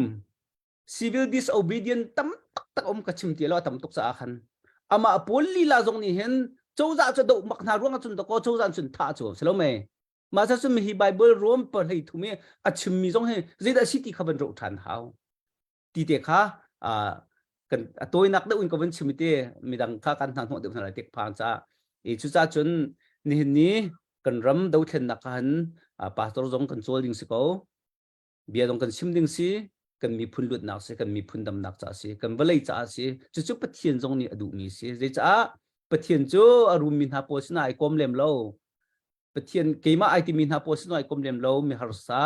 civil disobedient tam taktak um ka chim ti lo tam tuk caah khan amah Paul lila zong nih hin cozah cu doh mak hna ruang cun dakaw cozah cun thah cu si lo mei mah ca cun hi Bible Rom pa hlei thum i a chimmi zong hi zeidah si ti kha van roh ṭhan hau ti te kha kan a tawinak deuh in ka van chim te midang kha kan hna hnawh deuh hna lai tek phang ca i cucaah cun nihin ni kan ram dothlennak kha han pastor zong kan cawl ding si ko bia zong kan chim ding si kan miphun luatnak si kan miphun damnak ca si kan vawlei caah si cucu Pathian zong nih a duhmi si zeicaah Pathian cu a rummi hna pawl sinah ai kom lem lo Pathian keimah ai timi hna pawl sinah ai kom lem lo mi harsa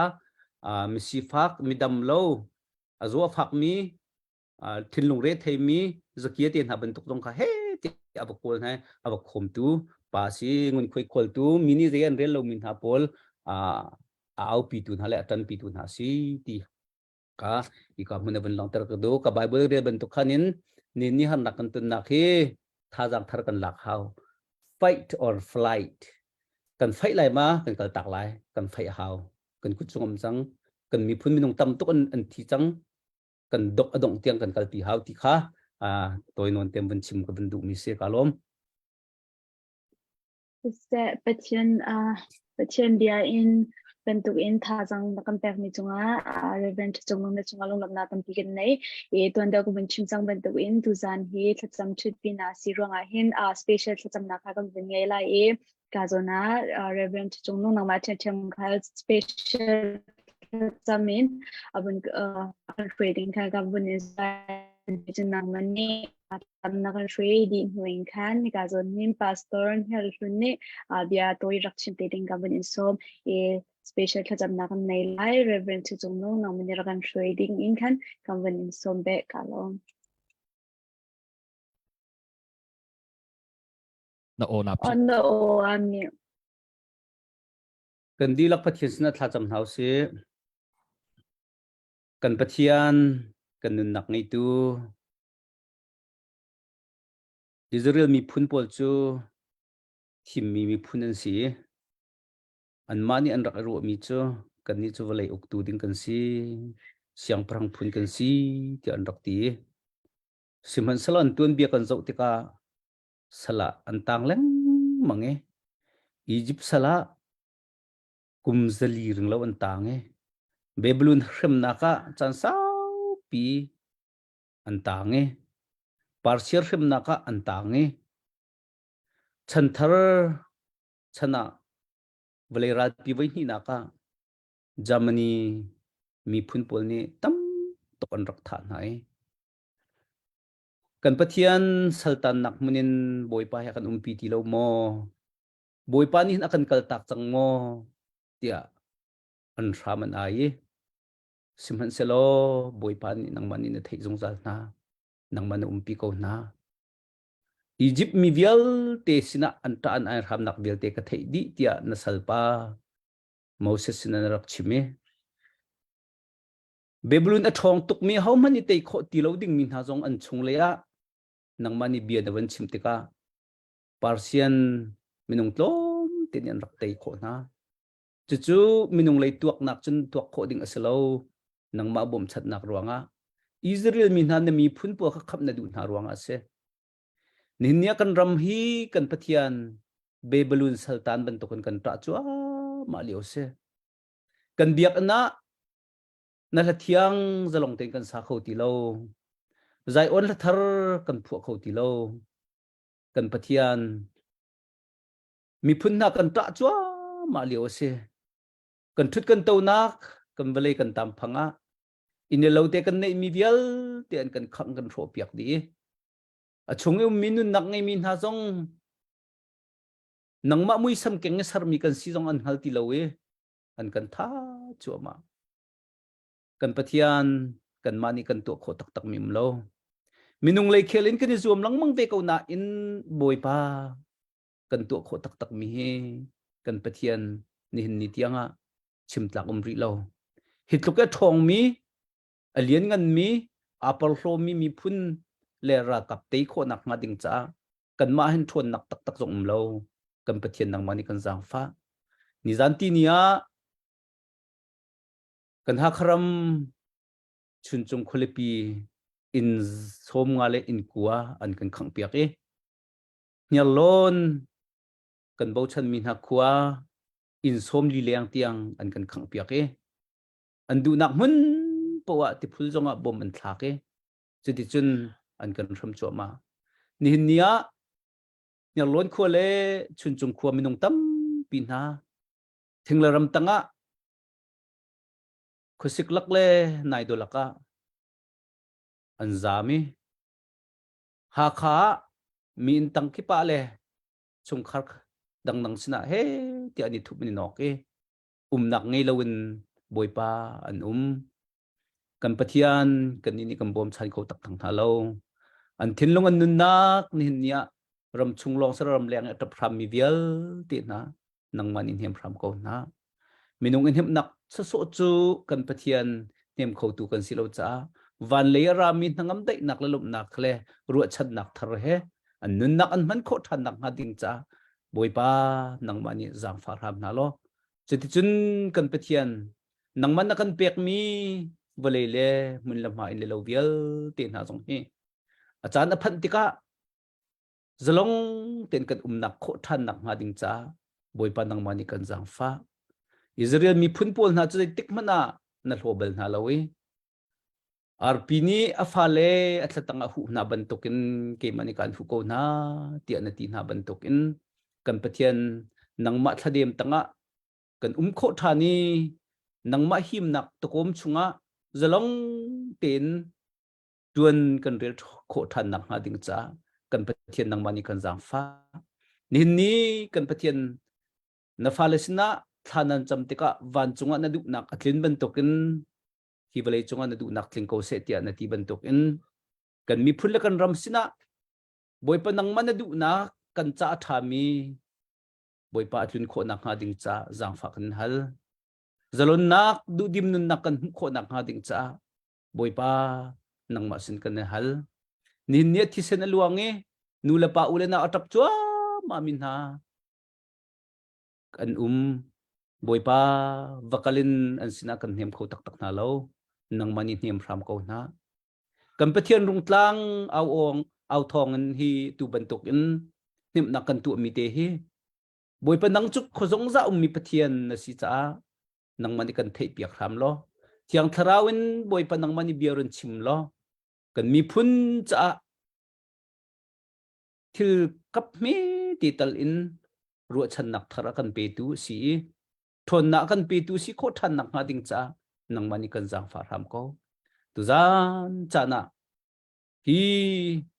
mi sifak mi dam lo a zaw a fakmi thinlung re theimi zakia te hna bantuk zong kha he ti a va kawl hna a va khawmtu pa si ngunkhuai khawltu mi nih zei an rel lomi hna pawl a aupitu hna le a ṭanpitu hna si ti ka i ka hmun a vun langhter ka du ka Bible rel bantuk khan in ni ni harnak kan tonnak hi thazaang thar kan lak hau fight or flight kan fight lai ma kan kal tak lai kan fight hau kan kut chung um cang kan miphun minung tam tuk an, an thi cang kan dok a dongh tiang kan kalpi hau ti kha tawi nawn tem vun chim ka vun duh mi si ka lawm Siseh Pathian Pathian bia in bantuk in thazang na kan pek mi cungah Reverend Cung na cungah lunglawmhnak tampi kan nei i tuan deuh ka vun chim cang bantuk in tuzan hi thlacam ṭhut pin ah si ruangah hin special thlacamnak kha kan vun ngei lai i ka zawn ah Reverend Cung Nung nangmah ṭhiamṭhiam kha special thlacam in a vun kan hruai ding kha ka vun in cun nangmah nih na kan hruai dih hnu in khan nika zawn hin pastor Hnial Hlun nih bia tawi rak chim te ding ka vun in sawm i special thlacamnak kan nei lai Reverend Cung Nung nangmah nih rak kan hruai ding in khan kan vun in sawm beh ka lawm. Na aw na phit. Na aw ami. Kan dihlak Pathian sinah thlacam hna usih. Kan Pathian, kan nunnak ngeitu, Israel miphun pawl cu thimmi miphun an si. Anmah nih an rak i ruahmi cu kannih cu vawlei uktu ding kan si, siangpahrang phun kan si tiah an rak ti. Sihmanhsehlaw an tuanbia kan zoh tikah sal ah an tang lengmang i Izipt sal ah kum zali ring lo an tang i Babylon hremnak ah caan saupi an tang i Persia hremnak ah an tang i chanthar chan ah vawlei ralpi voihnihnak ah Germany miphun pawl nih tam tuk an rak thah hna i Kan Pathian saltannak hmun in Bawipa he kan umpi ti lo maw? Bawipa nih hin a kan kaltak cang maw? tiah an hram an ai i sihmanhsehlaw Bawipa nih nangmah nih na theih zungzal hna. Nangmah na umpi ko hna. Izipt mi vialte sinah an ṭah an ai hramnak vialte ka theih dih tiah na salpa Moses sinah na rak chim i Babylon a ṭhawng tukmi ahohmanh i tei khawh ti lo dingmi hna zong an chunglei ah nangmah nih bia na van chim tikah Persian minung tlawmte nih an rak tei khawh hna. Cucu minung lei tuaknak cun tuak khawh ding a si lo. Nangmah bawmchanhnak ruangah Israel mi hna na miphun pawl kha khamh na duh hna ruangah a si. Nihin ni ah kan ram hi kan Pathian Babylon saltan bantukin kan ṭah cuahmah lio a si. Kan biakinn ah na hla thiang zalong tein kan sa kho ti lo. Zion hla thar kan phuah kho ti lo. Kan Pathian miphun hna kan ṭah cuahmah. cuahmah lio a si. Kan ṭhut kan tonak, kan vawlei kan tam phang ah inn le lo te kan neihmi vialte an kan khangh kan hrawh piak dih i a chung i ummi nunnak ngeimi hna zong nangmah muisam keng i sermi kan si zong an hngal ti lo i an kan tha cuahmah. Kan Pathian kanmah nih kan tuah khawh taktak mi um lo. Minung lei khel in kan i zuam lengmang ve ko nain Bawipa kan tuah khawh taktak mi hi kan Pathian nihin ni tiangah chim tlak um rih lo. Hi tluk a ṭhawngmi, a liannganmi, aa porhlawmi miphun le ralkap tei khawhnak hnga ding caah kanmah hin ṭhawnnak taktak zong um lo. Kan Pathian nangmah nih kan zaangfah. Nizan ti ni ah kan Hakha ram Chuncung khualipi inn 50 le inn kua an kan khanghpiak i Hniarlawn kan bochanmi hna khua inn 40 leng tiang an kan khanghpiak i an duhnak hmun poah tiphul zongah bom an thlak i cuticun an kan hram cuahmah. Nihin ni ah Hniarlawn khua le Chuncung khua minung tampi hna thing le ram tangah khuasik lak le naido lakah an zaam i Hakha ah mi inn tang kip ah le chungkhar dangdang sinah he tiah an i thup in i nawk i umnak ngei loin Bawipa an um. Kan Pathian kannih nih kan bawmchan kho taktak hna lo. An thinlung an nunnak nihin ni ah ramchung lawng sar ramleng i a ṭap hrammi vialte hna nangmah nih hnem hram ko hna. Minung i hnemhnak sawsawh cu kan Pathian hnem khotu kan si lo caah van lei a rami hnangam daihnak le lawmhnak le ruahchannak thar he an nunnak an hman khawh ṭhan nakhnga ding caah Bawipa nangmah nih zaangfah hram hna law cuticun kan Pathian nangmah na kan pekmi vawlei le hmun le hma in le lo vialte hna zong hi a caan a phanh tikah zalong tein kan umnak khawh ṭhan nakhnga ding caah Bawipa nangmah nih kan zaangfah. Israel miphun pawl hna cu zeitik hmanh ah na hlaw bal hna lo i arpi nih a fale a thlatang a huh hna bantukin keimah nih kaan huh ko hna tiah na ti hna bantukin kan Pathian nangmah thladem tangah kan um khawh ṭhan i nangmah himnak takawm chungah zalong tein tuan kan rel khawh ṭhan nakhnga ding caah kan Pathian nangmah nih kan zaangfah. Nihin ni kan Pathian na fale sinah thla nan cam tikah vancung ah na duhnak a tlin bantukin hi vawlei cungah na duhnak tling ko seh tiah na ti bantukin kan miphun le kan ram sinah Bawipa nangmah na duhnak kan ca a ṭhami Bawipa a tlun khawh nakhnga ding caah zaangfah kan hal. Zalonnak duhdim nunnak kan hmuh khawh nakhnga ding caah Bawipa nangmah sin kan i hal. Nihin ni a thisen a luang i nu le pa u le nau a ṭap cuahmah mi hna kan um. Bawipa va kal in an sinah kan hnem kho taktak hna lo. Nangmah nih hnem hram ko hna. Kan Pathian rungtlang au awng au thawng in hi tu bantuk in hnemhnak kan tuahmi te hi Bawipa nang cu khuazung za ummi Pathian na si caah nangmah nih kan theihpiak hram law Thiang Thlarau in Bawipa nangmah nih bia run chim law kan miphun caah thil kap hme ti tal in ruahchannak thar a kan petu a si i ṭhawnnak a kan petu si khawh ṭhan nakhnga ding caah nangmah nih kan zaangfah hram ko. Tuzaan caan ah hi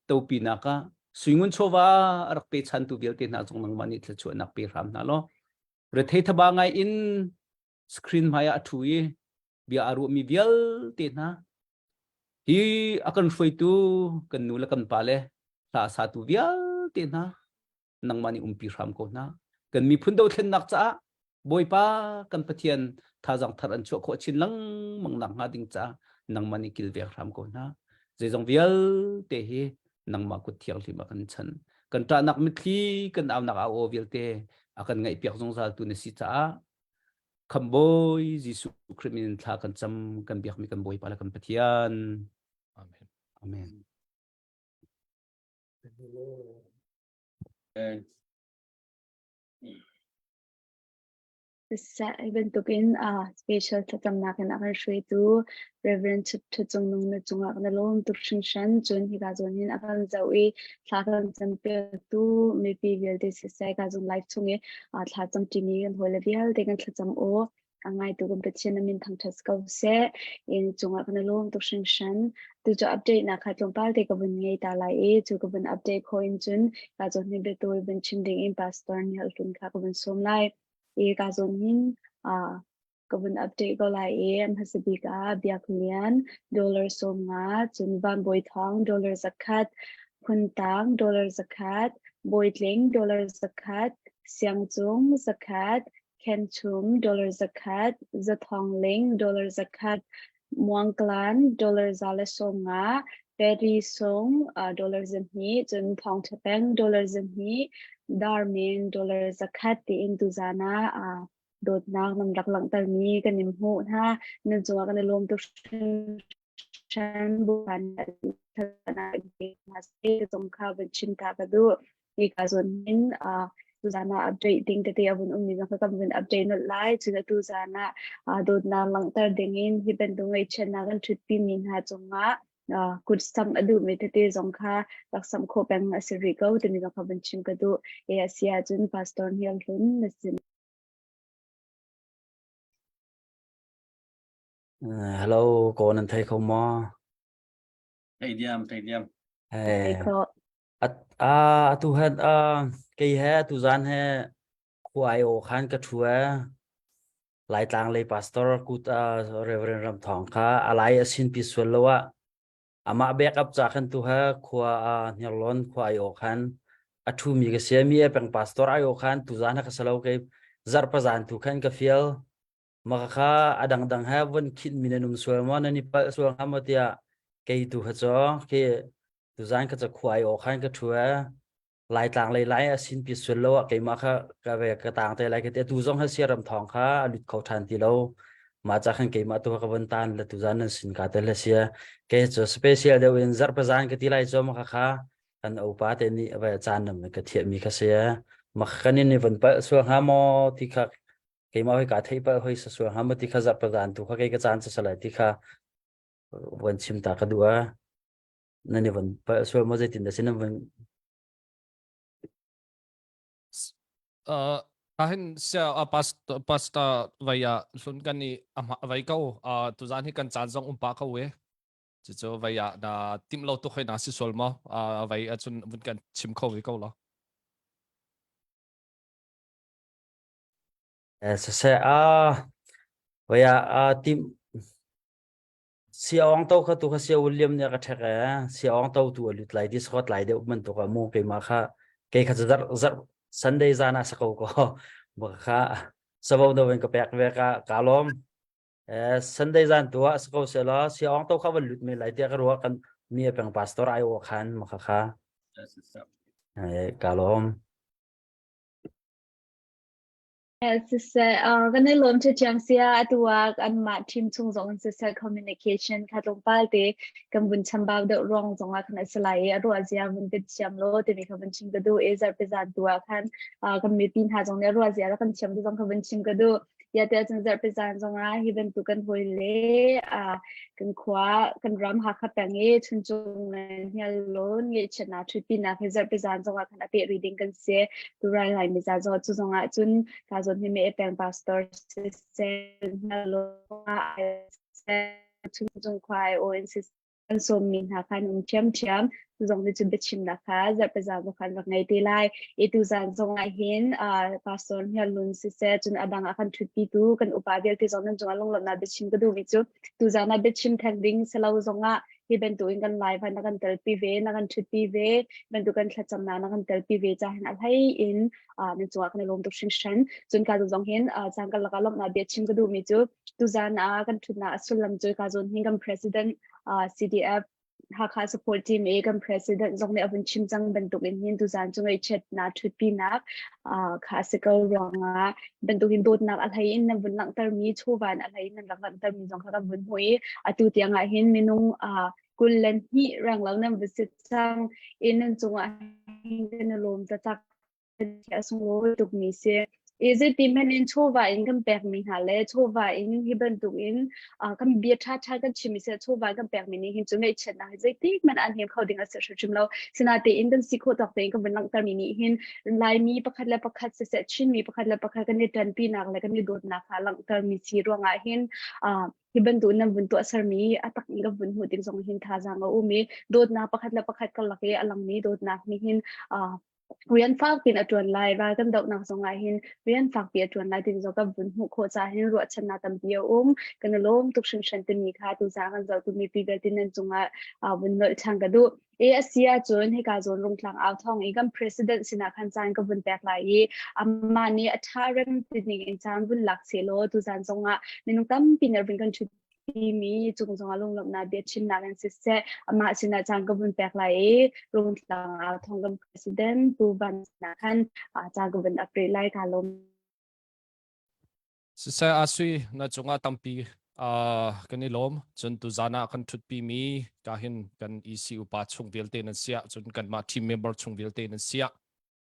topinak ah suingun chawva a rak pe chantu vialte hna zong nangmah nih thluachuahnak pe hram hna law rethei thaba ngai in screen hmai ah a ṭhu i bia aa ruahmi vialte hna hi a kan hruaitu kan nu le kan pa le hla a satu vialte hna nangmah nih umpi hram ko hna kan miphun dothlennak caah Bawipa kan Pathian thazaang thar an chuah khawh chin lengmang nak hnga ding caah nangmah nih kilveng hram ko hna zeizong vialte hi nangmah kut thianghlim a kan chan kan ṭahnak mitthli kan aunak au aw vialte a kan ngaihpiak zungzal tu na si caah khambawi Jesuh Khrih min in thla kan cam kan biakmi kan Bawipa le kan Pathian Amen. Amen. Siseh, hi bantukin special thlacamnak in a kan hruaitu Reverend Ṭhu Cung Nung na cungah kan i lawm tuk hringhran. Cun hika zawn hin a kan zoh i thla kan campiaktu mipi vialte siseh, ka zung live chung i thla camṭimi kan hawile vialte kan thlacam aw a ngaitu kan Pathian na min thangṭhat ko seh. In cungah kan i lawm tuk hringhran. Tu cu update nak kha tlawmpal te ka vun ngei ta lai i cu ka vun update khawh in cun ka zawn hin biatawi vun chim ding in pastor nih hlun kha ka vun sawm lai. I ka zawn hin ka vun update ko lai i hmasa bik ah Biak Lian dollar 50 cun Van Bawi Thawng dollar 100 Phuntang dollar 100 Bawi Tling dollar 100 Siang Cung 100 Khen Chum dollar 100 Zathawng Ling dollar 100 Muangklan dollar 150 Perry Sung dollar 200 cun Thawng Ṭha Peng dollar 200 Darmin dollar 100 tiin tuzaan ah dawtnak nan rak langhtermi kan in hmuh hna. Nan cungah kan i lawm tuk hringhran. Bawipa nih zong kha van chim ta ka duh. Hi ka zawn hin tuzaan ah update ding tete a vun ummi zong kha kan vun update nolh lai. Cun atu zaan ah dawtnak langhter dingin hi bantuk ngaihchiatnak kan ṭhutpi mi hna cungah kut samh a duhmi tete zong kha rak samh khawh peng a si rih ko timi zong kha vun chim ka duh. E a si ahcun Pastor Hnial Hlun na sin. Hello, ko nan thei kho maw? Thei diam, thei diam. Hey. A atu han kei he tu zan he khuai o khan ka thu e Laitlang lei pastor kut Reverend Ram Thawng kha alai asin pi sual lo ah amah backup cha khan tu ha khua Hniarlawn khua ai o khan a thu mi ka sia mi e peng pastor ai o khan tu zan ha ka salo ke zarh pa zan tu khan ka fial ma kha adang dang ha von khit mi nan um sual mo nan i pal sual ha mo tia kei tu kha cho ke tu zan ka cha khua ai o khan ka thu e Laitlang lei lai a sin pi sual lo ah keimah kha ka ve ka tang te lai ka ti tu zong ha siaram thawng kha a lut kho than ti lo ma cha khan keimah tu ka von tan le tu zan nan sin ka te le sia ke chu special deuh in zarh pazan ka ti lai cho ma kha kha kan opa te nih va chan nam ka thiah mi kha sia ma kan in von pal sual ha mo ti kha keimah hoi ka thei pal hoi sa sual ha mo ti kha zarh pazan tu kha ke ka chan sa lai ti kha von chim ta ka duh a nan i von palh sual maw zeitin dah si nan von Uh, kahin sia a past pasta vai a hlun kan i ama vai ko uh, tuzan hi kan caan zong um pa ko we cucu vai ah na tim lo tu khoi na si sol mo uh, vai achun vun kan chim kho vi ko lo Eh, siseh a vai a tim Siaawng to kha tu kha Sia William nih a ka ṭhek ee. Siaawng to tu a lut lai ti sakawt lai deuh bantuk ah mu keimah kha kei kha zarh zarh Sunday zan ah sako ko ba kha savo do in ka pek ve ka ka lawm. Eh Sunday zan tu ah sako se la siaawng to kha van lut me lai tiah ka ruah kan mi peng pastor ai o khan ma kha kha. Eh ka lawm. Siseh, kan i lawm ṭhiamṭhiam sia atu ah anmah team chung zong in siseh communication kha tlawmpal te kan vun chambau deuh ruang zongah khan a si lai i a ruah zia vun kan thiam law timi kha vun chim ka duh i zarhpi zan tu ah khan kan mipi hna zong nih a ruah zia rak kan thiam ti zong kha vun chim ka duh. Ya te cun zarhpi zan zongah hi bantuk kan hawi le kan khua kan ram Hakha peng i Chuncung le Hniarlawn ngeihchiatnak ṭhutpinak hi zarhpi zan zongah khan a peh rih ding kan si. Turai lai mi za zaw cu zongah cun ka zawn hi me peng pastor siseh chung khua ai o in siseh kan sawm mi hna khan um ṭhiamṭhiam zong nih cun biachimnak kha zarhpazan zong khan rak ngei te lai i tu zan zongah hin pastor Hniarlun siseh cun adang ah kan ṭhutpi tu kan upa vialte zong nan cungah lunglawmhnak biachim ka duhmi cu tu zan ah biachim theng ding selo zongah hi bantukin kan live ah na kan telpi ve na kan ṭhutpi ve bantuk kan thlacamnak na kan telpi ve ca hin a hlei in nan cungah kan i lawm tuk hringhran cun ka zong hin caan kan lakah lawmhnak bia chim ka duhmi cu tuzan ah kan ṭhutnak a sullam cu ka zawn hin kan president CDF Hakha support team i kan president zong nih a vun chim cang bantuk in hin tuzan cu ngaihchiatnak ṭhutpinak kha a si ko ruangah bantukin dawtnak a hlei in nan vun langhtermi chawva in a hlei in nan rak langhtermi zong kha kan vun hmuh i atu tiang ah hin minung 22 renglo nan va si cang i nan cungah hin kan i lawm taktak a sunglawi tukmi si. I zeiti hmanh in chawva in kan pekmi hna le chawva in hi bantuk in kan bia ṭhaṭha kan chim i seh chawva kan pekmi nih hin cu ngaihchiatnak hi zeitik hmanh an hnem kho ding a si hrimhrim lo. Sinatein kan si khawh tawk tein kan vun langhtermi nih hin Laimi pakhat le pakhat siseh Chinmi pakhat le pakhat kan i ṭanpinak le kan i dawtnak kha langhtermi si ruangah hin hi bantuk nan vun tuahsermi a tak in kan vun hmuh tik zong hin thazaang a um i dawtnak pakhat le pakhat karlak i a langmi dawtnak nih hin rian fakpi in a ṭuan lai ral kan dohnak zong ah hin rian fakpi a ṭuan lai ti zong kan vun hmuh khawh caah hin ruahchannak tampi a um kan i lawm tuk hringhran timi kha tuzaan kan zohtu mipi vialte nan cungah vun nolh ṭhan ka duh. E a si ahcun hika zawn Rungtlang au thawng i kan president sinah khan caan ka vun pek lai i amah nih a ṭha rem ti ning in caan vun lak sehlaw tuzaan zongah minung tampi nih vun kan ṭhut timi cung zongah lunglawmhnak bia chimnak in siseh amah sinah caan ka vun pek lai i Rungtlang au thawng kan president Pu Van sinah khan caan ka vun ap rih lai ka lawm. Siseh Asui na cungah tampi uh, kan i lawm. Cun tuzan ah kan ṭhutpi mi ka hin kan EC upa chung vialte nan siah cun kanmah team member chung vialte nan siah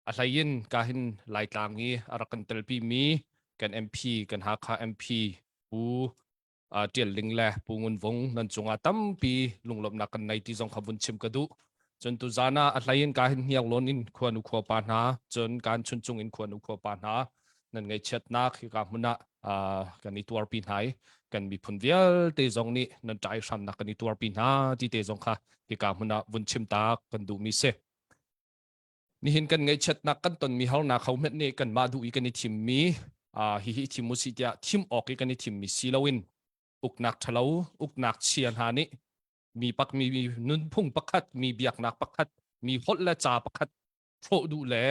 a hlei in ka hin Laitlang i a rak kan telpi mi kan MP kan Hakha MP Pu Ṭial Ling le Pu Ngun Vung nan cungah tampi lunglawmhnak kan nei ti zong kha vun chim ka duh. Cun tuzan ah a hlei in ka hin hnianglawn in khuanu khuapa hna cun kan chuncung in khuanu khuapa hna nan ngaihchiatnak hika hmun ah kan i tuarpi hna i kan miphun vialte zong nih nan ṭai hramnak kan i tuarpi hna ti te zong kha hika hmun ah vun chim ta kan duhmi si. Nihin kan ngaihchiatnak kan tonmi harnak ho hmenh nih kanmah duh i kan i thimmi hihi i thim usih tiah thim awk i kan i thimmi si loin uknak ṭhalo uknak chia hna nih mi pak mi nunphung pakhat mi biaknak pakhat mi holh le ca pakhat hrawh duh le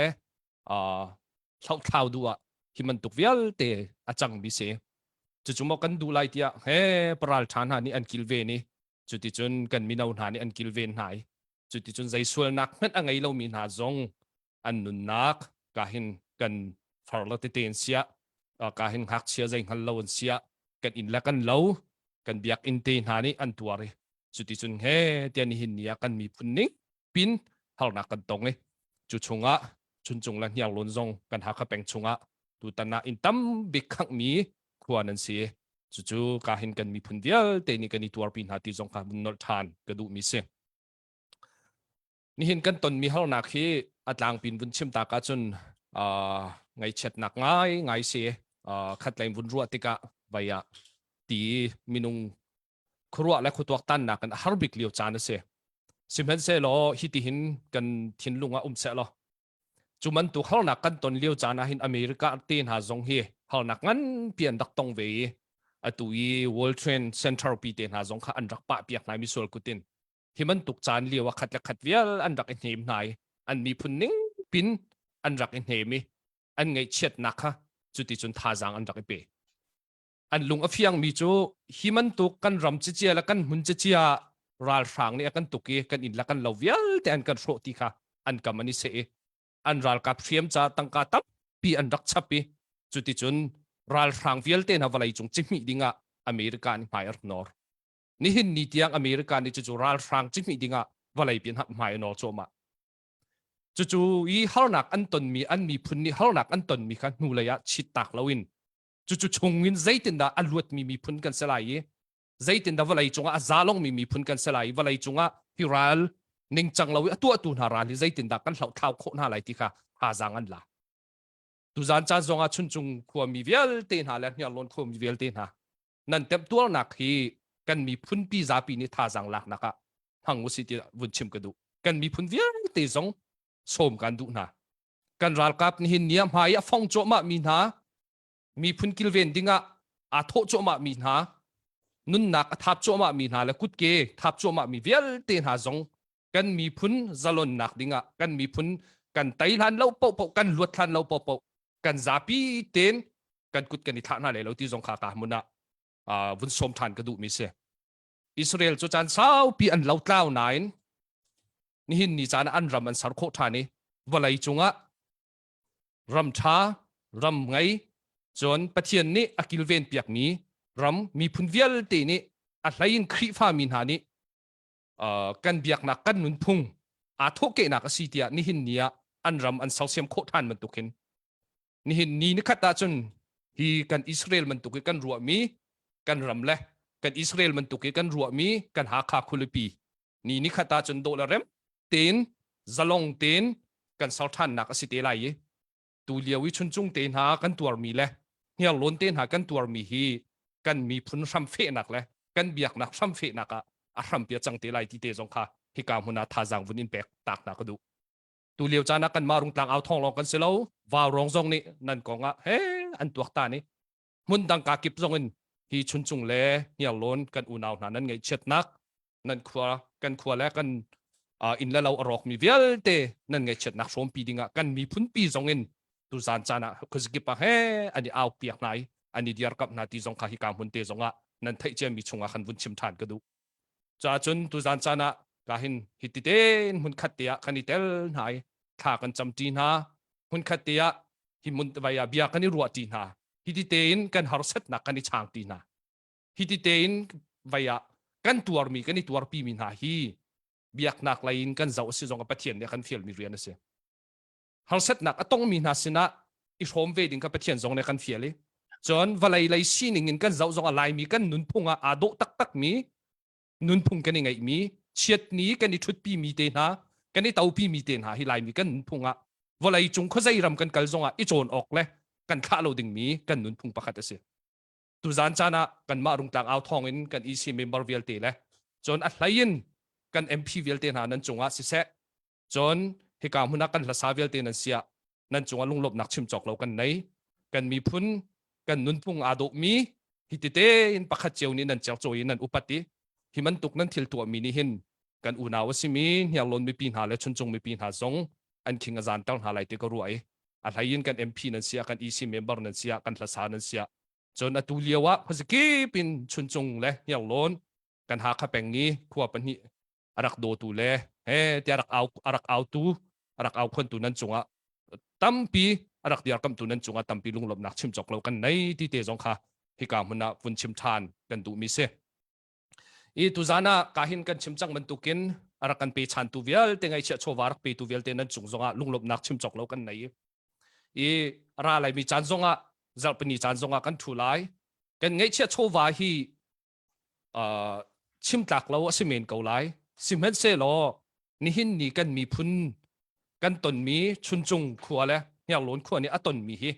hlohthlau duh ah hi bantuk vialte a cangmi si. Cucu maw kan duh lai tiah he paral ṭha hna nih an kilven i cuticun kan mino hna nih an kilven hna i cuticun zei sualnak hmanh a ngei lomi hna zong an nunnak ka hin kan far lo tete in siah ka hin ngakchia zei hngal lo an siah kan inn le kan lo kan biakinn te hna nih an tuar i cuticun he tian nihin ni ah kan miphun ning pin harnak kan tong i cu chungah Chuncung le Hniarlawn zong kan Hakha peng chungah tutan ah inn tam bik khanghmi khua nan si. Cucu ka hin kan miphun vialte nih kan i tuarpi hna ti zong kha vun nolh ṭhan ka duhmi si. Nihin kan tonmi harnak hi a tlangpin vun chim tak ahcun uh, ngaihchiatnak ngai ngai si. Uh, khatlei vun ruah tikah vai ah ti minung khuaruah le khuatuak tannak in a har bik lio caan a si. Sihmanhsehlaw hi ti hin kan thinlung ah um seh law cu bantuk harnak kan ton lio caan ah hin America te hna zong hi harnak nganpi an rak tong ve i atu i World Trade Center pi te hna zong kha an rak pah piak hna mi sual kutin hi bantuk caan lio ah khat le khat vial an rak i hnem hna i an miphun ning pin an rak i hnem i an ngaihchiatnak kha cuticun thazaang an rak i pe an lung a fiangmi cu hi bantuk kan ram cicia le kan hmun cicia ralhrang nih a kan tuk i kan inn le kan lo vialte an kan hrawh ti kha an kam an i seh i an ralkap hriam ca tangka tampi an rak chap i cuticun ralhrang vialte hna vawlei cung cihmih dingah America nih hmai a rak nawr. Nihin ni tiang America nih cucu ralhrang cihmih dingah vawlei pin hmai a nawr cuahmah. Cucu i harnak an tonmi an miphun nih harnak an tonmi kha hnulei ah chit tak loin cucu chungin zeitindah a luatmi miphun kan si lai i zeitindah vawlei cungah a zalongmi miphun kan si lai i vawlei cungah hi ral ningcang lo i a tuahtu hna ral hi zeitindah kan hlohthlau khawh hna lai ti kha thazaang an la tuzan caan zongah chuncung khuami vialte hna le hniarlawn khuami vialte hna nan temtuarnak hi kan miphun pi zapi nih thazaang laknak ah hmang usih ti vun chim ka duh kan miphun vialte zong sawm kan duh hna kan ralkap nihin ni ah hmai a fong cuahmah mi hna miphun kilven dingah aa thawh cuahmah mi hna nunnak a thap cuahmah mi hna le kutke thap cuahmah mi vialte hna zong kan miphun zalonnak dingah kan miphun kan tei hlan lo poh kan luat hlan lo poh kan zapi ten kan kut kan i thlah hna lai lo ti zong kha ka hmun ah vun sawm than ka duh mi si Israel cu caan saupi an lotlau nain nihin ni caan ah an ram an ser khawh ṭhan i vawlei cungah ram ṭha ram ngei cun Pathian nih a kilven piakmi ram miphun vialte nih a hlei in Khrihfami hna nih uh, kan biaknak kan nunphung aa thawhkehnak a si tiah nihin ni ah an ram an sersiam khawh ṭhan bantuk hin. Nihin ni nikhat ahcun hi kan Israel bantuk i kan ruahmi kan ram le kan Israel bantuk i kan ruahmi kan Hakha khualipi ni nikhat ahcun dawh le rem tein zalong tein kan ser ṭhannak a si te lai i tu lio i chuncung te hna kan tuarmi le hniarlawn te hna kan tuarmi hi kan miphun hramfehnak le kan biaknak hramfehnak ah a hrampi a cang te lai ti te zong kha hika hmun ah thazaang vun in pek tak hna ka duh. Tu lio caan ah kanmah Rungtlang au thawng lawng kan si lo, Vaurawng zong nih nan kong ah he an tuak ta ni. Hmun dang ka kip zong in hi chuncung le hniarlawn kan unau hna nan ngaihchiatnak nan khua kan khua le kan inn le lo a rawkmi vialte nan ngaihchiatnak hrawmpi dingah kan miphun pi zong in tuzan caan ah khuazakip ah he an i au piak hna i an i diarkamh hna ti zong kha hika hmun te zong ah nan theih ciami chungah khan vun chim ṭhan ka duh. Caah tuzan caan ah ka hin hi ti tein hmun khat te ah kan i tel hna i thla kan cam ṭi hna hmun khat te ah hi mun vai ah bia kan i ruah ṭi hna hi ti tein kan harsatnak kan i chang ṭi hna hi ti tein vai ah kan tuarmi kan i tuarpi mi hna hi biaknak lei in kan zoh a si zong ah Pathian nih a kan fialmi rian a si. Harsatnak a tongmi hna sinah i hrawm ve ding kha Pathian zong nih a kan fial i cun vawlei lei sining in kan zoh zong ah Laimi kan nunphung ah aa dawh taktakmi nunphung kan i ngeihmi chiatni kan i ṭhutpi mi te hna kan i topi mi te hna hi Laimi kan nunphung ah vawlei cung khuazei ram kan kal zong ah i cawn awk le kan thlah lo dingmi kan nunphung pakhat a si. Tuzan caan ah kanmah Rungtlang au thawng in kan EC member vialte le cun a hlei in kan MP vialte hna nan cungah siseh cun hika hmun ah kan hlasa vialte nan siah nan cungah lunglawmhnak chim cawk lo kan nei kan miphun kan nunphung aa dawhmi hi tete in pakhat cio nih nan cercawi in nan upat i hi bantuk nan thil tuahmi nih hin kan unau a simi hniarlawn mipi hna le chuncung mipi hna zong an khing a zanter hna lai ti ka ruah i a hlei in kan MP nan siah kan EC member nan siah kan hlasa nan siah cun atu lio ah khuazakip in chuncung le hniarlawn kan Hakha peng i khua pahnih a rak dawtu le he tiah rak au a rak autu a rak au khontu nan cungah tampi a rak diarkamtu nan cungah tampi lunglawmhnak chim cawk lo kan nei ti te zong kha hika hmun ah vun chim ṭhan kan duhmi si. I tuzan ah kahin kan chim cang bantukin a rak kan pe chantu vialte ngaihchiah chawva rak petu vialte nan cung zongah lunglawmhnak chim cawk lo kan nei i ra laimi caan zongah zarhpini caan zongah kan thu lai kan ngaihchiah chawva hi uh, chim tlak lo a si men ko lai sihmanhsehlaw nihin ni kan miphun kan tonmi chuncung khua le hniarlawn khua nih a tonmi hi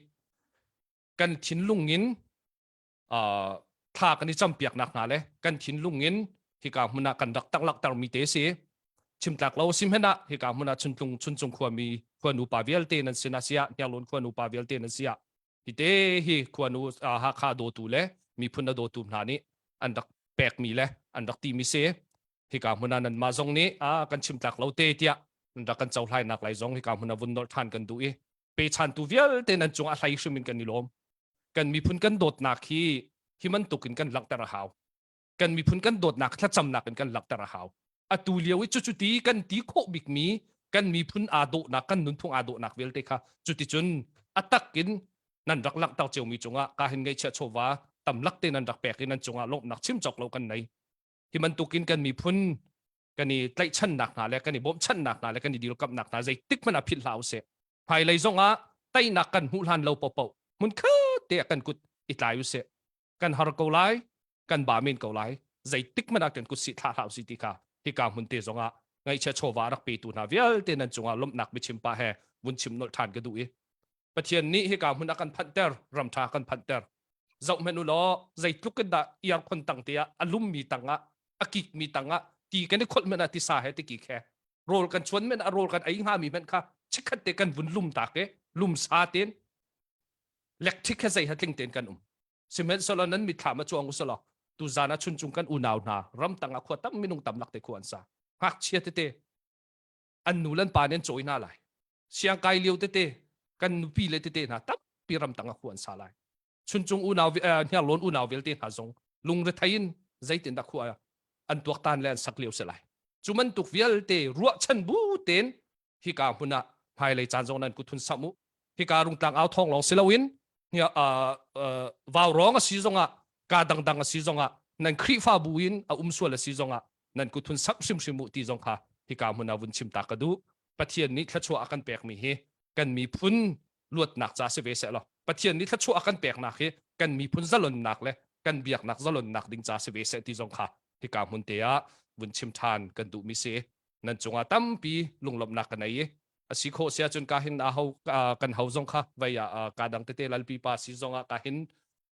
kan thinlung in thla kan i campiaknak hna le kan thinlung in hika hmun ah kan rak tak mi te si chimtlak lo sim hen ah hika hmun ah chuntlung chuncung khuami khuanu pa vialte nan sin ah sia hniarlawn khuanu pa vialte nan sia hi te hi khuanu Hakha dawtu le miphun a dawtu hna nih an rak pekmi le an rak timi si hika hmun ah nanmah zong nih a kan chimtlak lo te tiah nan rak kan cohlainak lai zong hika hmun ah vun nolh ṭhan kan duh i pechantu vialte nan cung ah hlei hrim in kan i lawm kan miphun kan dawtnak hi hi bantuk in kan langhter a hau kan miphun kan dawtnak thlacamnak in kan langhter a hau atu lio i cucu ti kan ti khawh bikmi kan miphun aa dawhnak kan nunphung aa dawhnak vialte kha cuticun a tak in nan rak langhter ciomi cungah ka hin ngaihchiah chawva tamlak te nan rak pek i nan cungah lawmhnak chim cawk lo kan nei hi bantukin kan miphun kan i tlaihchannak hna le kan i bawmchannak hna le kan i dirkamhnak hna zeitik hmanh ah philh hlah usih hmailei zongah teinak kan hmuh hlan lo popo hmun khat te ah kan kut i tlai usih kan har ko lai kan ba men ko lai zeitik hmanh ah kan kut si thlah hlah usih ti kha hika hmun te zongah ngaihchia chawva rak petu hna vialte nan cungah lawmhnak biachim pa he vun chim nolh ṭhan ka duh i Pathian nih hika hmun a kan phanhter ramṭha kan phanhter zoh hmenh u law zeitluk in dah aircon tang te ah a lummi tang ah a kikmi tang ah ti kan i kholh hmenh ah tisa he tikik he rawl kan chuan men a rawl kan ei hngami hmanh kha chikkhat te kan vun lum tak i lum sa tein electric he zei ha tling tein kan um sihmanhsehlaw nan mitthlam a cuang usalaw tu zan ah chuncung kan unau hna ramtang ah khua tam minung tam lak te khua an sa ngakchia tete an nu le an pa nih an cawi hna lai siangkai lio tete kan nupi le tete hna tampi ramtang ah khua an sa lai chuncung unau hniarlawn unau vialte hna zong lungrethei in zeitindah khua an tuaktan le an sak lio si lai cu bantuk vialte ruahchan bu tein hika hmun ah hmailei caan zong nan kut hun samh u hika rungtlang au thawng lawng si loin vaurawng a si zongah ka dangdang a si zongah nan Khrihfabu in a um sual a si zongah nan kut hun samh hrimhrim u ti zong kha hika hmun ah vun chim ta ka duh Pathian nih thluachuah a kan pekmi hi kan miphun. luatnak ca si ve seh law Pathian nih thluachuah a kan peknak hi kan miphun zalonnak le kan biaknak zalonnak ding ca si ve seh ti zong kha hika hmun te ah vun chim ṭhan kan duhmi si. Nan cungah tampi lunglawmhnak ka nei i a si khawh si ahcun ka hin a ho kan ho zong kha vei ah ka dang tete lalpi pa si zong ah ka hin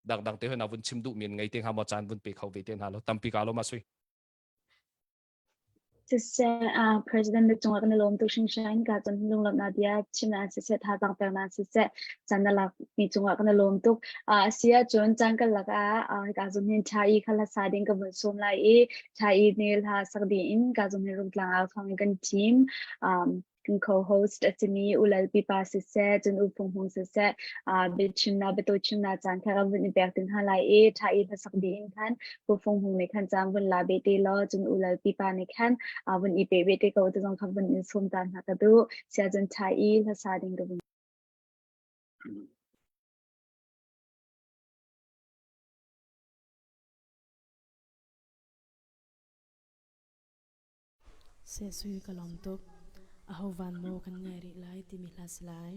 dangdang te hna vun chim duhmi ngei te hnga maw caan vun pe kho ve te hna lo tampi ka lo ma sui. Siseh, uh, President na cungah kan i lawm tuk hringhran. Ka cun lunglawmhnak bia chimnak siseh, thazaang peknak siseh, caan na lak mi cungah kan i lawm tuk. Uh, a si ahcun caan kan lak ah uh, hika zum hin tha i kha hla sa ding ka vun sawm lai i tha i ne hla sak ding in ka zum hin rungtlang au thawng in kan team um, kan co-host a simi Ulal pipa siseh, cun U Phung Hmung siseh, uh, biachimnak, biatawi chimnak caan kha kan vun i pek tin hna lai i ṭha i hlasak dih in khan Pu Phung Hmung nih khan caan vun la ve te law, cun Ulal pipa nih khan uh, vun i pe ve te ko ti zong kha vun in sawm ta hna ka duh. Sia cun ṭha i hlasa ding ka vun. Sehsui ka lawm tuk. Aho van maw kan ngai rih lai timi hla si lai.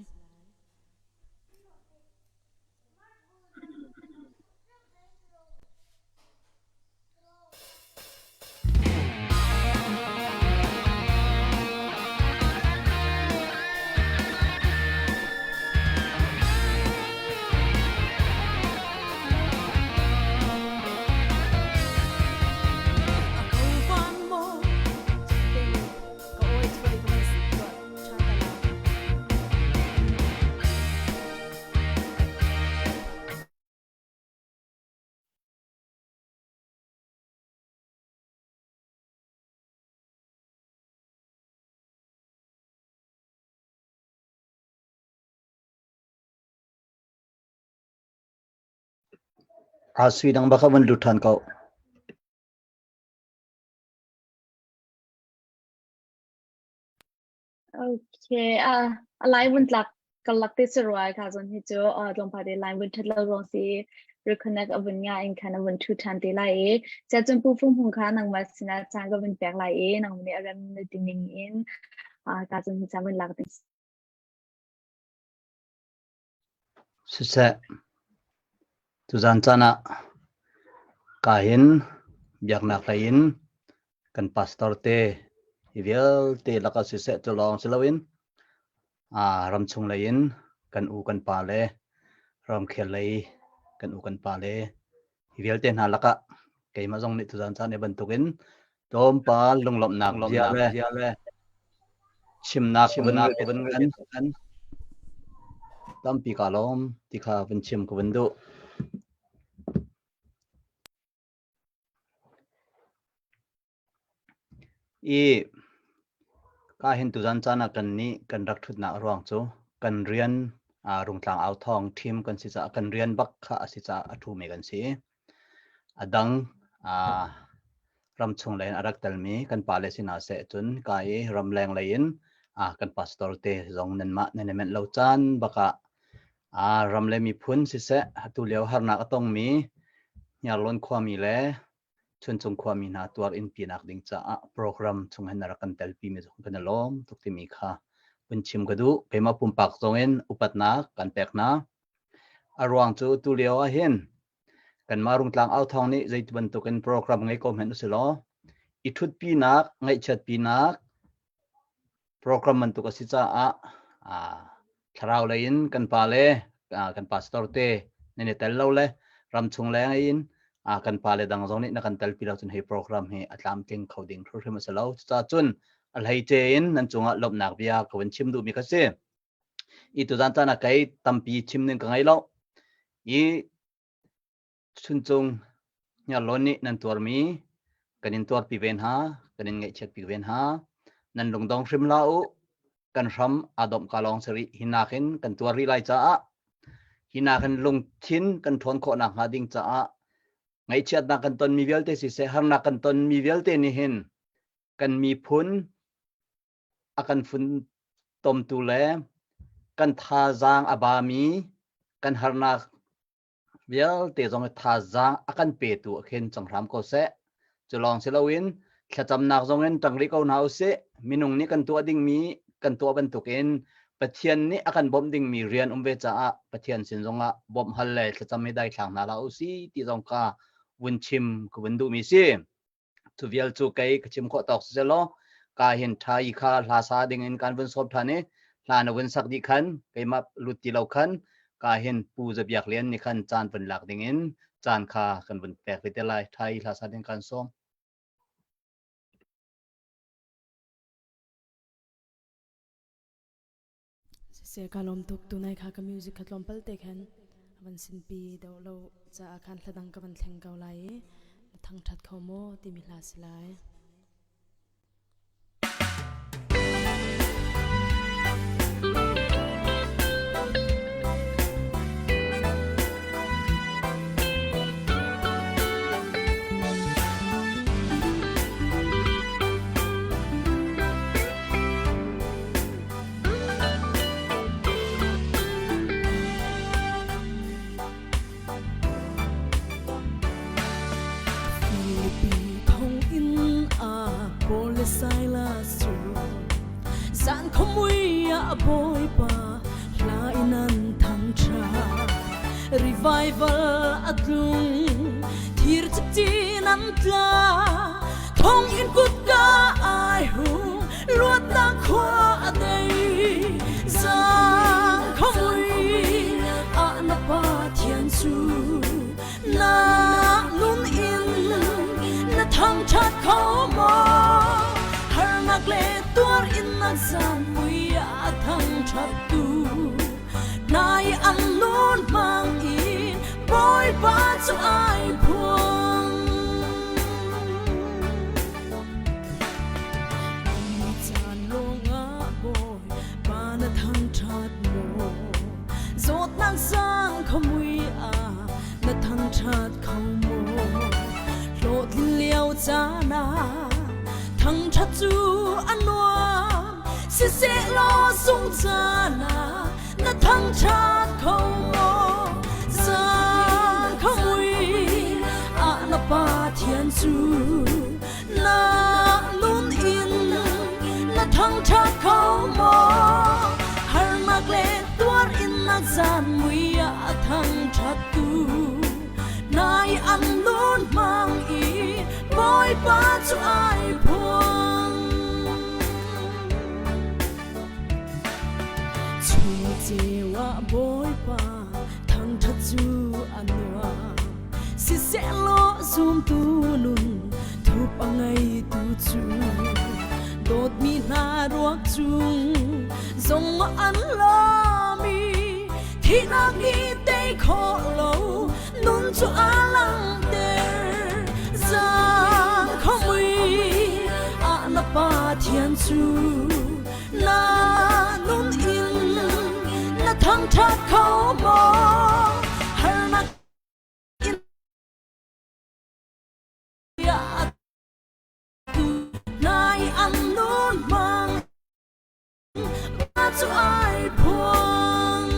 Aa sui dang bak ah van lut ṭhan ko. Okay, ah a lai vun tlak ka lak te si ruai kha zon hi cu uh, tlawmpal te line vun ṭhat lo ruang si reconnect a vun nga in khan a vun ṭhu ṭhan te lai i sia cun pu fung hung kha nangmah sinah caan ka vun pek lai i nang nih a rem na ti ning in uh, ka zon hi caan vun lak ding. Siseh, tuzaan caan ah ka hin biaknak lei in kan pastor te hi vialte lakah siseh cu lawng si loin aa ramchung lei in kan u kan pa le ramkhel lei kan u kan pa le hi vialte hna lakah keimah zong nih tuzaan caan i bantukin tlawmpal lunglawmhnak bia le chimnak vun kan tampi kaa lawm ti kha vun chim ka vun duh. I ka hin tuzan caan ah kan nih kan rak ṭhutnak ruang cu kan rian Rungtlang au thawng ṭhim kan si caah kan rian bak kha a si caah a ṭhumi kan si. A dang ramchung lei in a rak telmi kan pale sinah seh cun ka i ramleng lei in kan pastor te zong nanmah nan i menh lo caan bakah ram le miphun siseh atu lio harnak a tongmi Hniarlawn khuami le Chuncung khuami hna tuar in pinak ding caah program chung hin na rak kan telpi mi zong kan i lawm tuk timi kha vun chim ka duh. Keimah pumpak zong in upatnak kan pek hna. A ruang cu tu lio ah hin kanmah Rungtlang au thawng nih zei bantukin program ngei ko hmanh usilaw i ṭhutpinak, ngaihchiatpinak program bantuk a si caah thlarau lei in kan pa le kan pastor te nan i tel lo le ramchung leng in kan pa le dang zong nih na kan telpi lo cun hi program hi a tlamtling kho ding hrimhrim a si lo. Cucaah cun a hleice in nan cungah lawmhnak bia ka vun chim duhmi kha si. I tuzan caan ah kei tampi chim ning ka ngei lo. I Chuncung Hniarlawn nih nan tuarmi kan in tuarpi ve hna, kan in ngaihchiatpi ve hna. Nan lungdong hrim hlah u. Kan hram aa domh ka lawng si rih. Hi nakin kan tuar rih lai caah hi nakin lungthin kan ṭhawn khawh nakhnga ding caah ngaihchiatnak kan tonmi vialte siseh, harnak kan tonmi vialte nih hin kan miphun a kan funtomtu le kan thazaang a bami kan harnak vialte zong hi thazaang a kan petu a khin cang hram ko seh. Cu lawng si loin thlacamnak zong in ṭang rih ko hna usih. Minung nih kan tuah dingmi kan tuah bantukin Pathian nih a kan bawmh dingmi rian um ve caah Pathian sin zongah bawmh hal le thlacam hi daithlang hna hlah usih ti zong kha vun chim ka vun duhmi si. Cu vial cu kei ka chim khawh tawk si law ka hin tha i kha hla sa ding in kan vun sawm than i hla na vun sak dih khan keimah lut ti lo khan ka hin Pu Za Biak Lian nih khan caan vun lak ding in caan kha kan vun pek ve te lai. Tha i hla sa ding kan sawm. Siseh ka lawm tuk tunai kha ka music kha tlawmpal te khan van sinpi deuh lo caah khan hla dang ka van thleng ko lai i na thangṭhat kho maw timi hla si lai. Filipi thonginn ah Paul le Silas cu zan khuamui ah Bawipa hla in an thangṭhat. Revival a tlung, thir cikcin an tla, thonginn kutka ai hung, luatnak khua a dei. Zan khuamui ah na Pathian cu na nun in na thangṭhat kho maw? Harnak le tuar in na zan mui ah thangṭhat tu nai an nun hmang in Bawipa cu ai phuang. Caan lawngah Bawipa na thangṭhat maw? Zawtnak sang khuamui ah na thangṭhat kho maw? Hlawhtlin lio caan ah thangṭhat cu a nuam. Siseh law sung caan ah na thangṭhat kho maw? Zan khuamui ah na Pathian cu na nun in na thangṭhat kho maw? Harnak le tuar in na zan mui ah thangṭhat tu nai an nun hmang i Bawipa cu ai phuang. Chung ceu ah Bawipa thangṭhat cu a nuam. Siseh law zumtu nun thup a ngeitu cu dawtmi hna ruak cung zong an lawm i thihnak nih tei khawh lo nun cu a langhter. Zan khuamui ah na Pathian cu na nun in na thangṭhat kho maw? Harnak in tu nai an nun hmang cu ai phuang.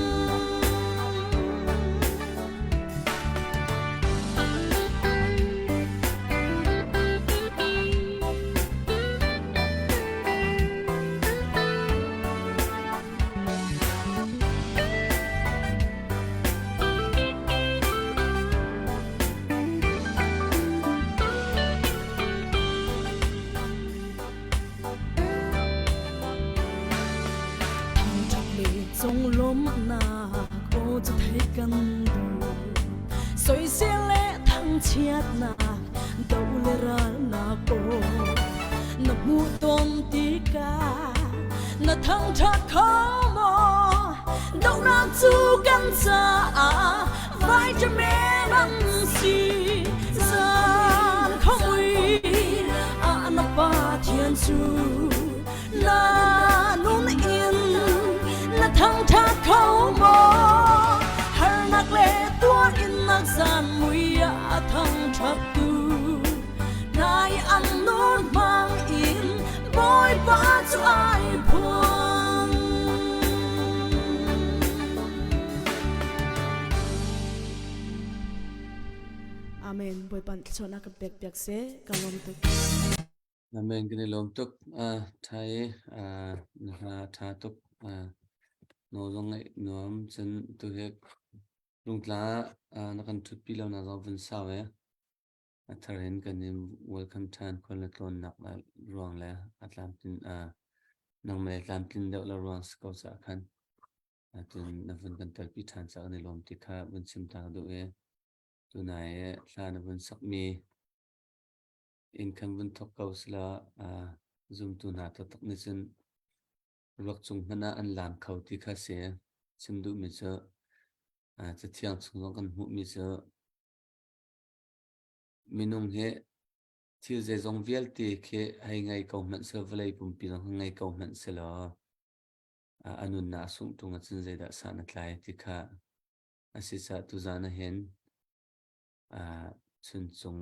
Thangṭhat le conglawmhnak aw cu theih kan duh. Soisel le thangchiatnak, do le ralnak aw na hmuh tawn tikah na thangṭhat kho maw? Dohnak cu kan caah vitamin an si. Zan khuamui ah na Pathian cu na nun in na thangṭhat kho maw? Harnak le tuar in nak zan mui ah thangṭhat tu nai an nun hmang in Bawipa cu ai phuang. Amen. Bawipa nih thluachuahnak kan pek piak seh. Ka lawm tuk. Amen. Kan i lawm tuk. Uh, tha i uh, na hla tha tuk. Uh, Nawl zong ngaih nuam cun tu hi Rungtla ah na kan ṭhutpi lo nak zong vun sau e. A thar in kan in welcome ṭhan khual na tlawnnak ruang le a tlamtlin nangmah le tlamtlin deuh lo ruang si ko caah khan cun na vun kan telpi ṭhan caah kan i lawm ti kha vun chim ta ka duh i tunai i hla na vun sakmi in khan vun thawk ko sila zumtu hna taktak nih cun ruak cung hmanh ah an laam kho ti kha si. Chim duhmi cu Cathiang chung zong kan hmuhmi cu minung hi thil zeizong vialte khi hei ngei ko hmanh seh vawlei pumpi zong ngei ko hmanh selaw a nunnak a sungh ṭung ahcun zeidah san a tlai ti kha a si caah tuzaan ahhin chuncung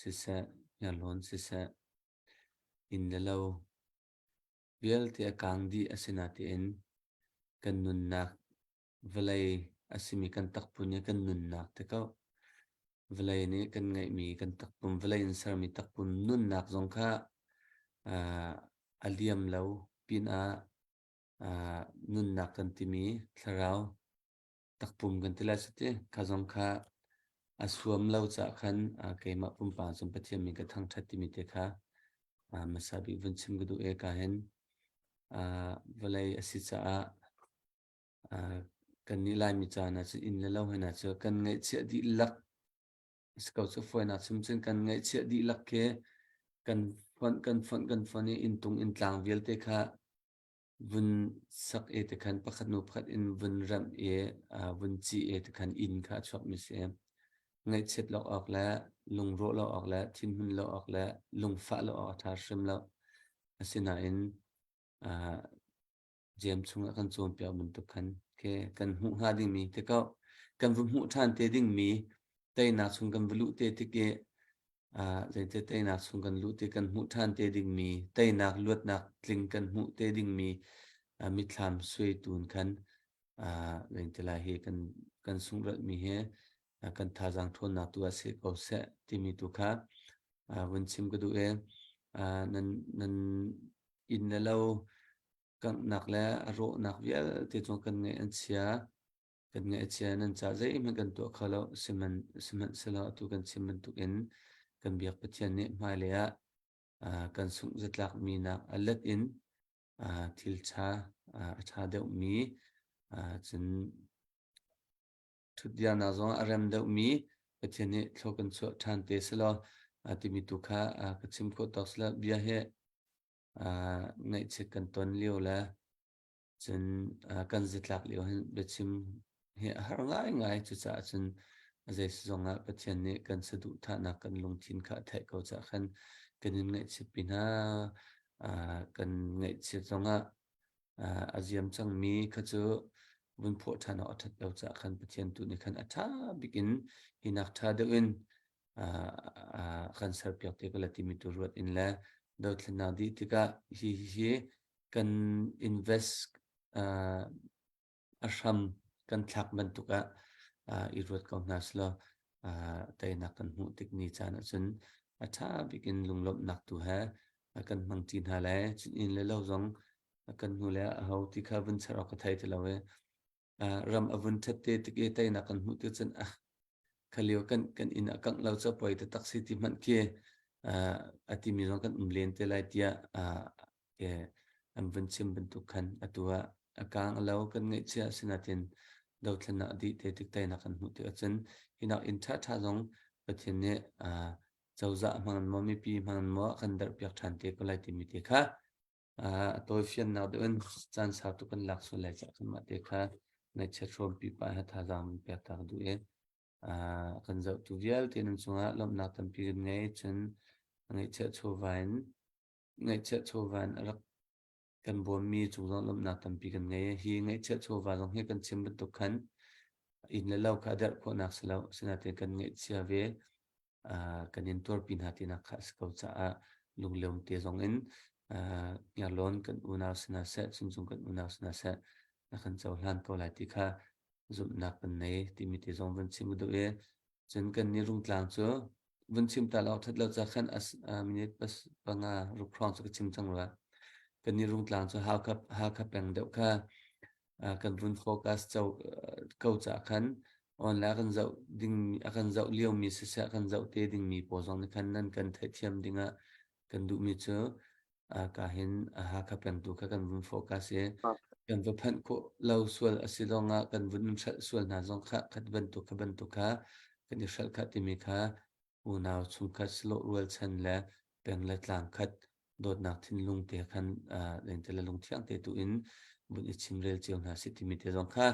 siseh, hniarlawn siseh, inn le lo vialte a kang dih asinain kan nunnak vawlei a simi kan takpum i kan nunnak te ko. Vawlei nih kan ngeihmi kan takpum, vawlei in sermi takpum nunnak zong kha a liam lo pinah nunnak kan timi thlarau takpum kan ti lai cuti kha zong kha a suam lo caah khan keimah pumpak cun Pathian min ka thangṭhat timi te kha hmasa bik vun chim ka duh e ka hin vawlei a si caah kannih Laimi caan ah cun inn le lo hna cu kan ngaihchiah dihlak si ko cu fawinak chim cun kan ngaihchiah dihlak khi kan fonh kan fonh kan fonh i inntung inntlang vialte kha vun sak e te khan pakhat nu pakhat in vun remh i vun cih e te khan inn kha a chuakmi si. Ngaihchiat lo awk le lungrawh lo awk le thinhun lo awk le lungfah lo awk a ṭha hrim lo. Asinain Jeim chungah kan cawnpiak bantuk khan ke kan hmuh hnga dingmi te ko kan va hmuh ṭhan te dingmi teinak chung kan va luh te tik i zeite teinak chung kan luh ti kan hmuh ṭhan te dingmi teinak luatnak tling kan hmuh te dingmi mithlam suai tun khan zeite lai hi kan kan sunghralhmi hi kan thazaang ṭhawnnak tu ah si ko seh timi tu kha vun chim ka duh i nan nan inn le lo kanghnak le a rawhnak vialte cu kan ngaih an chia. Kan ngaih a chia nan ca zeihmanh kan tuah kho lo. Sihmanh sihmanhsehlaw atu kan chim bantukin kan biak Pathian nih hmailei ah kan sungh zatlakmi nak a let in thil ṭha a ṭha deuhmi cun ṭhutdirnak zong a rem deuhmi Pathian nih thlua kan chuah ṭhan te selaw timi tu kha ka chim khawh tawk selaw bia hi ngaihchiat kan ton lio le cun kan zatlak lio hin biachim hi a har ngaingai. Cucaah cun a zei zong ah Pathian nih kan saduhthahnak kan lungthin kha a theih ko caah khan kan in ngaihchiatpi hna. Kan ngaihchiat zongah a ziam cangmi kha cu vun phawh ṭhan awk a ṭhat lo caah khan Pathian tu nih khan a ṭha bik in hi nak ṭha deuh in kan serpiak te ko la timi tu ruat in le dothlennak dih tikah hi hi kan invest a hram kan thlak bantuk ah i ruat ko hna selaw teinak kan hmuh tik ni caan ahcun a ṭha bik in lunglawmhnak tu he kan hmang ṭi hna lai. Cun inn le lo zong kan hnu le a ho ti kha vun char awk ka thei ti lo i ram a vun ṭhat te tik i teinak kan hmuh ti cun ah kha lio kan kan inn a kangh lo cu poi taktak si ti hmanh khi a timi zong kan um len te lai tiah an vun chim bantuk khan atu ah a kang a lo kan ngaihchia sinatin dothlennak dih te tik teinak kan hmuh tik ahcun hinak inn ṭhaṭha zong Pathian nih cozah hmang maw mipi hmang maw kan darhpiak ṭhan te ko lai timi te kha a tawifiannak deuh in caan sau tuk kan lak sual lai caah kan mah te kha ngaihchiat hrawmpi pah he thazaang pek ta ka duh i kan zohtu vialte nan cungah lawmhnak tampi kan ngei cun ngaihchiat chawva in ngaihchiat chawva in a rak kan bawmmi cung zong lawmhnak tampi kan ngei hi ngaihchiat chawva zong hi kan chim bantuk khan inn le lo kha a derh khawhnak si lo asinain kan ngaihchia ve kan in tuarpi hna tinak kha a si ko caah lunglawm te zong in Hniarlawn kan unau sinah seh, Chuncung kan unau sinah seh na kan cohlan ko lai ti kha zumhnak kan nei timi te zong vun chim duh i cun kan nih Rungtlang cu vun chim ta lo that lo ca khan as minute pas panga ruk hrawng cu ka chim cang rua kan nih Rungtlang cu Hakha Hakha peng deuh kha. kan vun focus cho ko ca khan online kan zoh ding a kan zoh lio mi siseh kan zoh te ding mi pawl zong nih khan nan kan theihthiam dingah kan duh mi cu ka hin Hakha peng tu kha kan vun focus i kan va phanh khawh lo sual a si lawngah kan vun hrelh sual hna zong kha khat bantuk kha bantuk kha kan i hrelh kha timi kha unau chungkhat silawh rualchan le peng le tlang khat dawtnak thinlung te khan lengte le lungthiang te tu in vun i chimrel cio hna si timi te zong kha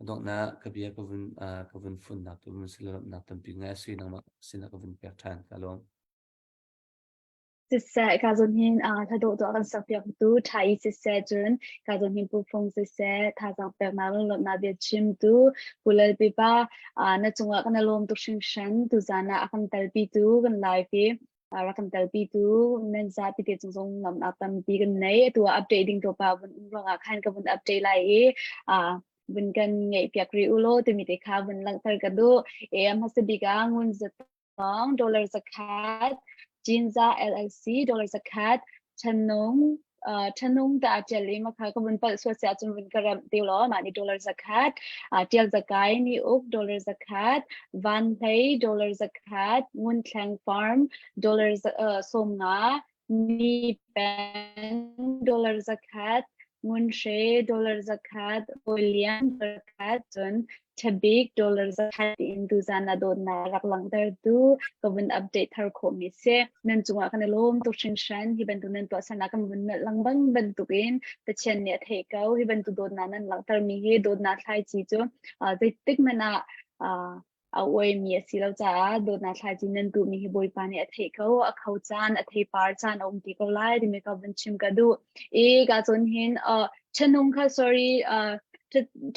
donghnak ka bia ka vun ka vun funnak tu vun silawmnak tampi ngai sui nangmah sinah ka vun pek ṭhan ka lawm. Siseh ka zawn hin hla dawh dawh kan sak piak tu ṭha i siseh cun ka zawn hin Pu Fung siseh thazaang peknak lunglawmhnak bia chim tu Pu Lal Pipa na cungah kan i lawm tuk hringhran tuzaan ah a kan telpi tu kan live i rak kan telpi tu nan zapi te cung zong lawmhnak tampi kan nei atu ah update ding to pa vun um ruangah khan ka vun update lai i vun kan ngeih piak rih u law timi te kha vun langhter ka duh e hmasa bik ah ngun Thong dollar zakhat, Jinza LLC dollar zakhat, Chanung uh, Chanung ta tial i makha ka vun palh sual sia cun vun ka ram te law mah ni dollar zakhat, uh, tial zakai ni uk dollar zakhat, Van Hlei dollar zakhat, Ngun Thleng Farm dollar uh, som nga, Ni Peng dollar zakhat, Ngun Hre dollar zakhat, William dollar zakhat, cun Ṭhabik dollar zakhat tiin tuzaan ah dawtnak rak langhtertu ka vun update thar khawhmi si. Nan cungah kan i lawm tuk hringhran. Hi bantuk nan tuahsernak kan vun nalh lengmang bantukin Pathian nih a theih ko. Hi bantuk dawtnak nan langhtermi hi dawtnak thlaici cu uh, zeitik hmanh ah uh, a uaimi a si lo caah dawtnak thlaici nan tuhmi hi Bawipa nih a theih ko. A kho caan, a theipar caan a um ti ko lai timi ka vun chim ka duh. I ka cun hin uh, ṭhanung kha sorry uh,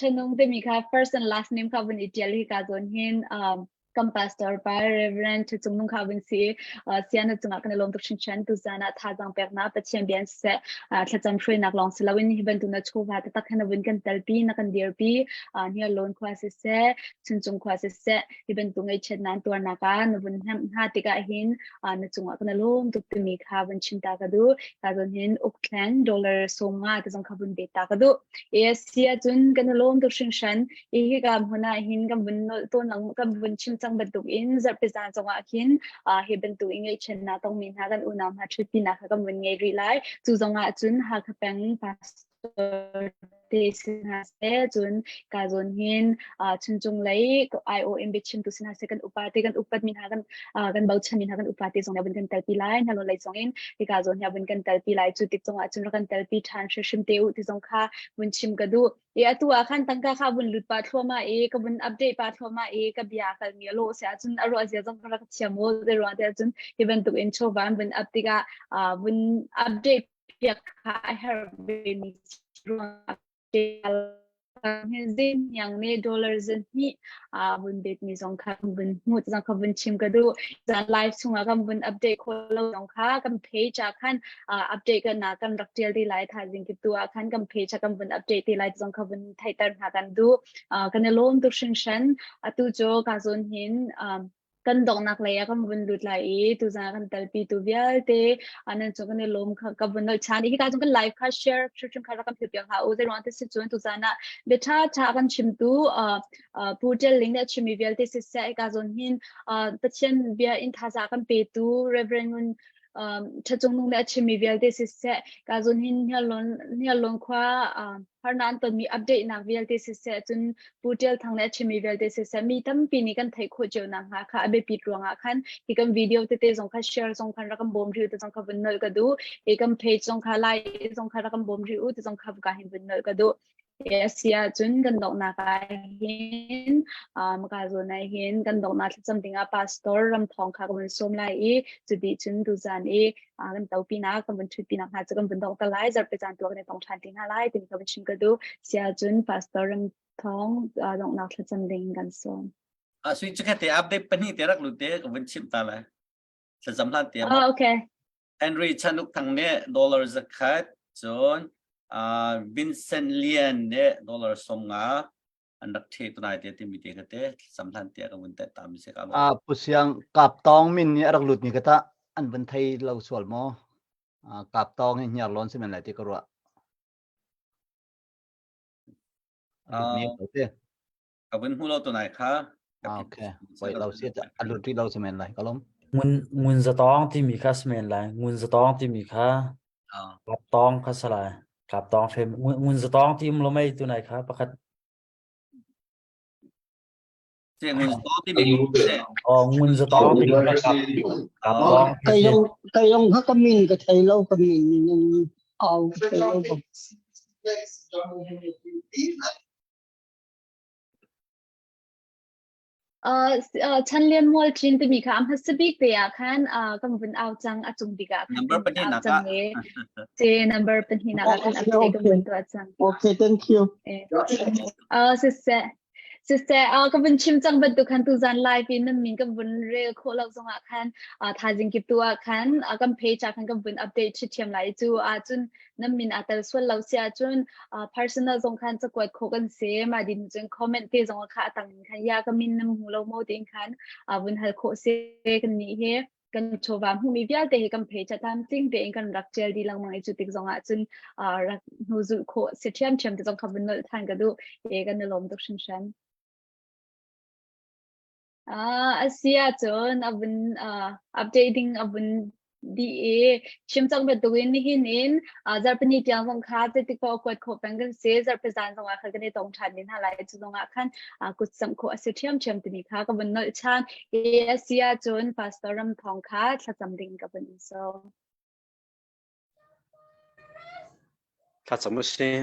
ṭhanung timi kha first and last name kha vun i ṭial hi ka zawn hin um, kan pastor pa Reverend Ṭhacung Nung kha vun si uh, sian na cungah kan i lawm tuk hringhran tuzaan ah thazaang peknak Pathian bia siseh uh, thlacam hruainak lawng si loin hi bantuk na chawva taktak hin na vun kan telpi na kan dirpi uh, hniarlawn khua siseh Chuncung khua siseh hi bantuk ngaihchiat nan tuarnak ah na vun hnemh hna tikah hin uh, na cungah kan i lawm tuk timi kha vun chim ta ka duh. Ka zawn hin ukthleng dollar sawmnga te zong kha vun pe ta ka duh. ASC ahcun kan i lawm tuk hringhran. I hi ka hmun ah hin kan vun nolh tawn lang kan vun chim cang bantuk in zarhpi zan zongah khin uh, hi bantuk i ngaihchiatnak tongmi hna kan unau hna ṭhutpinak kha kan vun ngei rih lai. Cu zongah cun Hakha peng pastor te si hna seh cun ka zawn hin chuncung lei IOM biachimtu si hna seh kan upa te kan upat mi hna kan kan bochan mi hna kan upa te zong nih kan telpi lai hna lei zong in hika zawn hi vun kan telpi lai cu tik zong ah cun kan telpi ṭhan hrimhrim te u ti zong kha vun chim ka duh i atu ah khan tangka kha vun lut pa thluahmah i ka vun update pa thluahmah i ka bia kalmi a lawh si ahcun a ruah zia zong ka rak thiam u zei ruang te ahcun hi bantuk in chawva vun up tikah vun update piak kha a herh vemi ruangah Zingniang nih dollar zahnih aa vun betmi zong kha kan vun hmuh zong kha vun chim ka duh. Zan live chungah kan vun update khawh lo zong kha kan page ah khan update kan na kan rak tial ti lai thaizing kip tu ah khan kan page ah kan vun update ti lai zong kha vun theihter hna kan duh. Kan i lawm tuk hringhran. Atu cu ka zawn hin kan donghnak lei ah kan vun lut lai i tuzan kan telpi tu vialte anan cu kan i lawm kha ka vun nolh chan hi ka cung kan live kha share hrim kha rak kan phil piak hlah u zei ruang te si cun tuzan ah bia tha tha kan chimtu Pu Ṭel Ling nih a chimmi vialte siseh ka zawn hin Pathian bia in thaza kan petu Reverend Ngun Ṭhacung Nung nih a chimmi vialte siseh ka zawn hin Hniarlawn khua harnak an tonmi update nak vialte siseh cun Pu Ṭial Thang nih a chimmi vialte siseh mi tampi nih kan theih khawh cio nakhnga kha a biapit ruangah khan hi kan video tete zong kha share zong khan rak kan bawm rih u ti zong kha vun nolh ka duh hi kan page zong kha like zong kha rak kan bawm rih u ti zong kha ka hin vun nolh ka duh a si ahcun kan donghnak ah hin maka zawn ah hin kan donghnak thlacam dingah pastor Ram Thawng kha ka vun sawm lai i cuti cun tuzan i kan topinak kan vun ṭhutpinak hna cu kan vun dongh te lai zarhpi caan tu kan i tong ṭhan te hna lai timi ka vun chim ka duh si ahcun pastor Ram Thawng donghnak thlacam ding kan sawm. A sui cu te update pahnih te rak lut te ka vun chimh ta lai. Thlacam hlan te. Oh, okay. Henry Chanuk Thang nih dollar zakhat cun uh, Vincent Lian nih dollar 50 an rak the tunai te timi te kha te samhlan te ka vun te ta mi se ka A Pu Siang Kap Tawng min nih a rak lut mi ka ta an vun thei lo sual maw? Kap Tawng hi hniar lawn si men lai ti ka ruah. Mi lo te. Ka vun hmu lo tu nai kha. Ah, okay. Poi lo si a lut rih lo si men lai. Ka lom. Ngun ngun zatawng timi kha si men lai. Ngun zatawng timi kha kap tawng kha si lai. Kap tawng fem ngun zatawng ti um lo mei tu nai kha pakhat. Se ngun zatawng timi Oh ngun zatawng timi kha kap kap tawng. Kai yong kai yong kha ka min ka thei lo ka min au ka thei lo. Uh, uh, Chan Lian Mual Chin timi kha a hmasa bik te ah khan uh, kan vun au cang a cung bik ah khan Number kan vun au pahnihnak cang ah. e ce number pahnihnak ah khan update kan vun tuah cang. Okay, thank you. Eh. Uh, siseh siseh uh, ka vun chim cang bantuk khan tuzan live in nan min kan vun rel khawh lo zong ah khan uh, thazing kip tu ah khan uh, kan page ah khan kan vun update ṭhiamṭhiam lai cu ah cun nan min aa tel sual lo si ahcun uh, personal zong khan cakuat khawh kan si mah din cun comment te zong kha a tang in khan ya ka min nan hmu lo maw tiin khan uh, vun hal khawh si kan nih hi kan chawva hmuhmi vialte hi kan page ah tlamtling tein kan rak ṭial dih lengmang i cu tik zong ah cun uh, rak hnu zulh khawh si ṭhiamṭhiam te zong kha vun nolh ṭhan ka duh e kan i lawm tuk hringhran. Ah, a si ahcun a vun uh, update ding a vun dih i chim cang bantukin nihin in uh, zarhpini tiang zong kha zeitik paoh kuat khawh peng kan si. Zarhpi zan zongah khan kan i tong ṭhan men hna lai. Cu zongah khan uh, kut samh khawh a si ṭhiamṭhiam timi kha ka vun nolh ṭhan. I a si ahcun Pastor Ram Thawng kha thlacam ding ka vun in sawm. Thlacam u sih.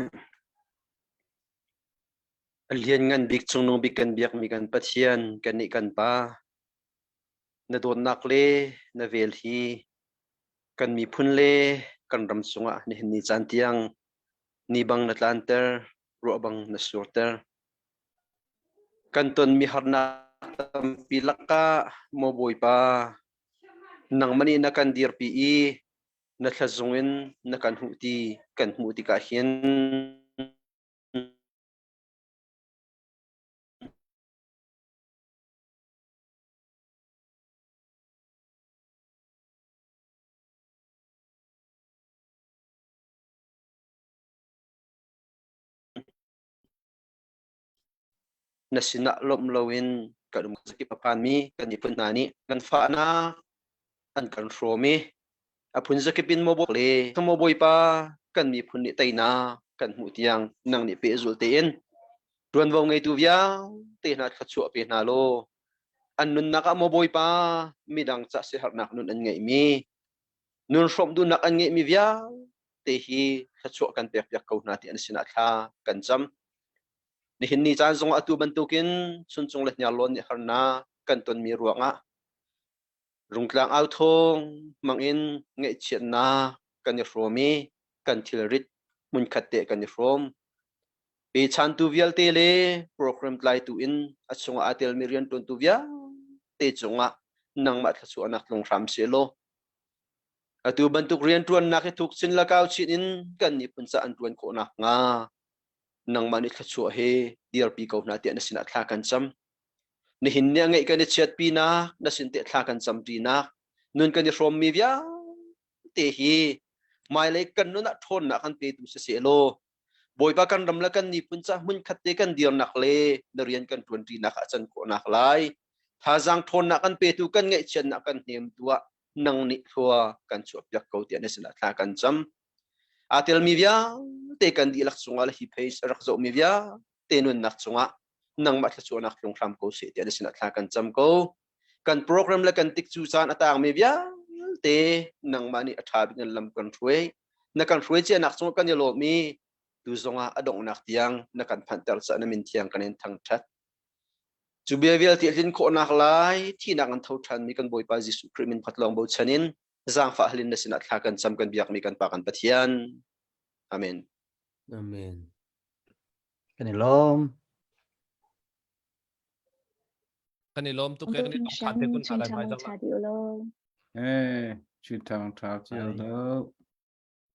A lianngan bik cungnung bik kan biakmi kan Pathian, kannih kan Pa, na dawtnak le na vel hi kan miphun le kan ram cungah nihin ni caan tiang ni bang na tlanter, ruah bang na surter. Kan tonmi harnak tampi lakah maw Bawipa, nangmah nih na kan dirpi i na thlazung in na kan huh ti kan hmuh tikah hin Na sinah lawmh loin kan um kip a phanmi kan miphun hna nih kan fahnak an kan hrawm i a phun zakip in maw le maw Bawipa kan miphun nih teinak kan hmuh tiang nang nih pehzul tein ṭuanvo ngeitu vialte hna thluachuah pe hna law an nunnak ah maw Bawipa midang ca siaherhnak nun an ngeihmi nun hrawmh duhnak an ngeihmi vialte hi thluachuah kan pekpiak ko hna ti an sinah thla kan cam. Nihin ni caan zongah atu bantukin Chuncung le Hniarlawn nih harnak kan tonmi ruangah Rungtlang authawng hmangin ngaihchiatnak kan i hrawm i kan thilrit hmunkhat te kan i hrawm. Pechantu vialte le program tlaitu in a chungah aa telmi rianṭuantu vialte cungah nangmah thluachuahnak tlung hram sehlaw atu bantuk rianṭuannak hi thuk chin le kau chin in kan miphun ca an ṭuan khawh nakhnga nangmah nih thluachuah he dirpi ko hna tiah na sinah thla kan cam. Nihin ni a ngeih kan i chiatpinak, na sin teh thla kan camṭinak, nun kan i hrawmmi vialte hi hmailei kan nun ah ṭhawnnak kan petu siseh law Bawipa kan ram le kan miphun ca hmunkhat te kan dirnak le na rian kan ṭuanṭinak ah can khawhnak lai thazaang ṭhawnnak kan petu kan ngaihchiatnak kan hnemtu ah nang nih thlua kan chuahpiak ko tiah na sinah thla kan cam. Aa telmi vialte kan dihlak cungah le hi page a rak zohmi vialte nunnak cungah nangmah thluachuahnak tlung hram ko seh tiah na sinah thla kan cam ko. Kan program le kan tikcu caan a tangmi vialte nangmah nih a ṭha bik in lam kan hruai. Na kan hruai cianak cungah kan i lawm i tu zongah a donghnak tiang na kan phanhter caah na min thiang kan in thangṭhat. Cu bia vialte a tlin khawhnak lai thihnak an tho ṭhanmi kan Bawipa Jesuh Khrih min khat lawng bochan in zaangfah halin na sinah thla kan cam kan biakmi kan Pa kan Pathian. Amen. Amen. Kan i lawm. Kan i lawm tuk e kan i lawm than te kun hna lai hmai zong. Eh, chin thang tha cio lo.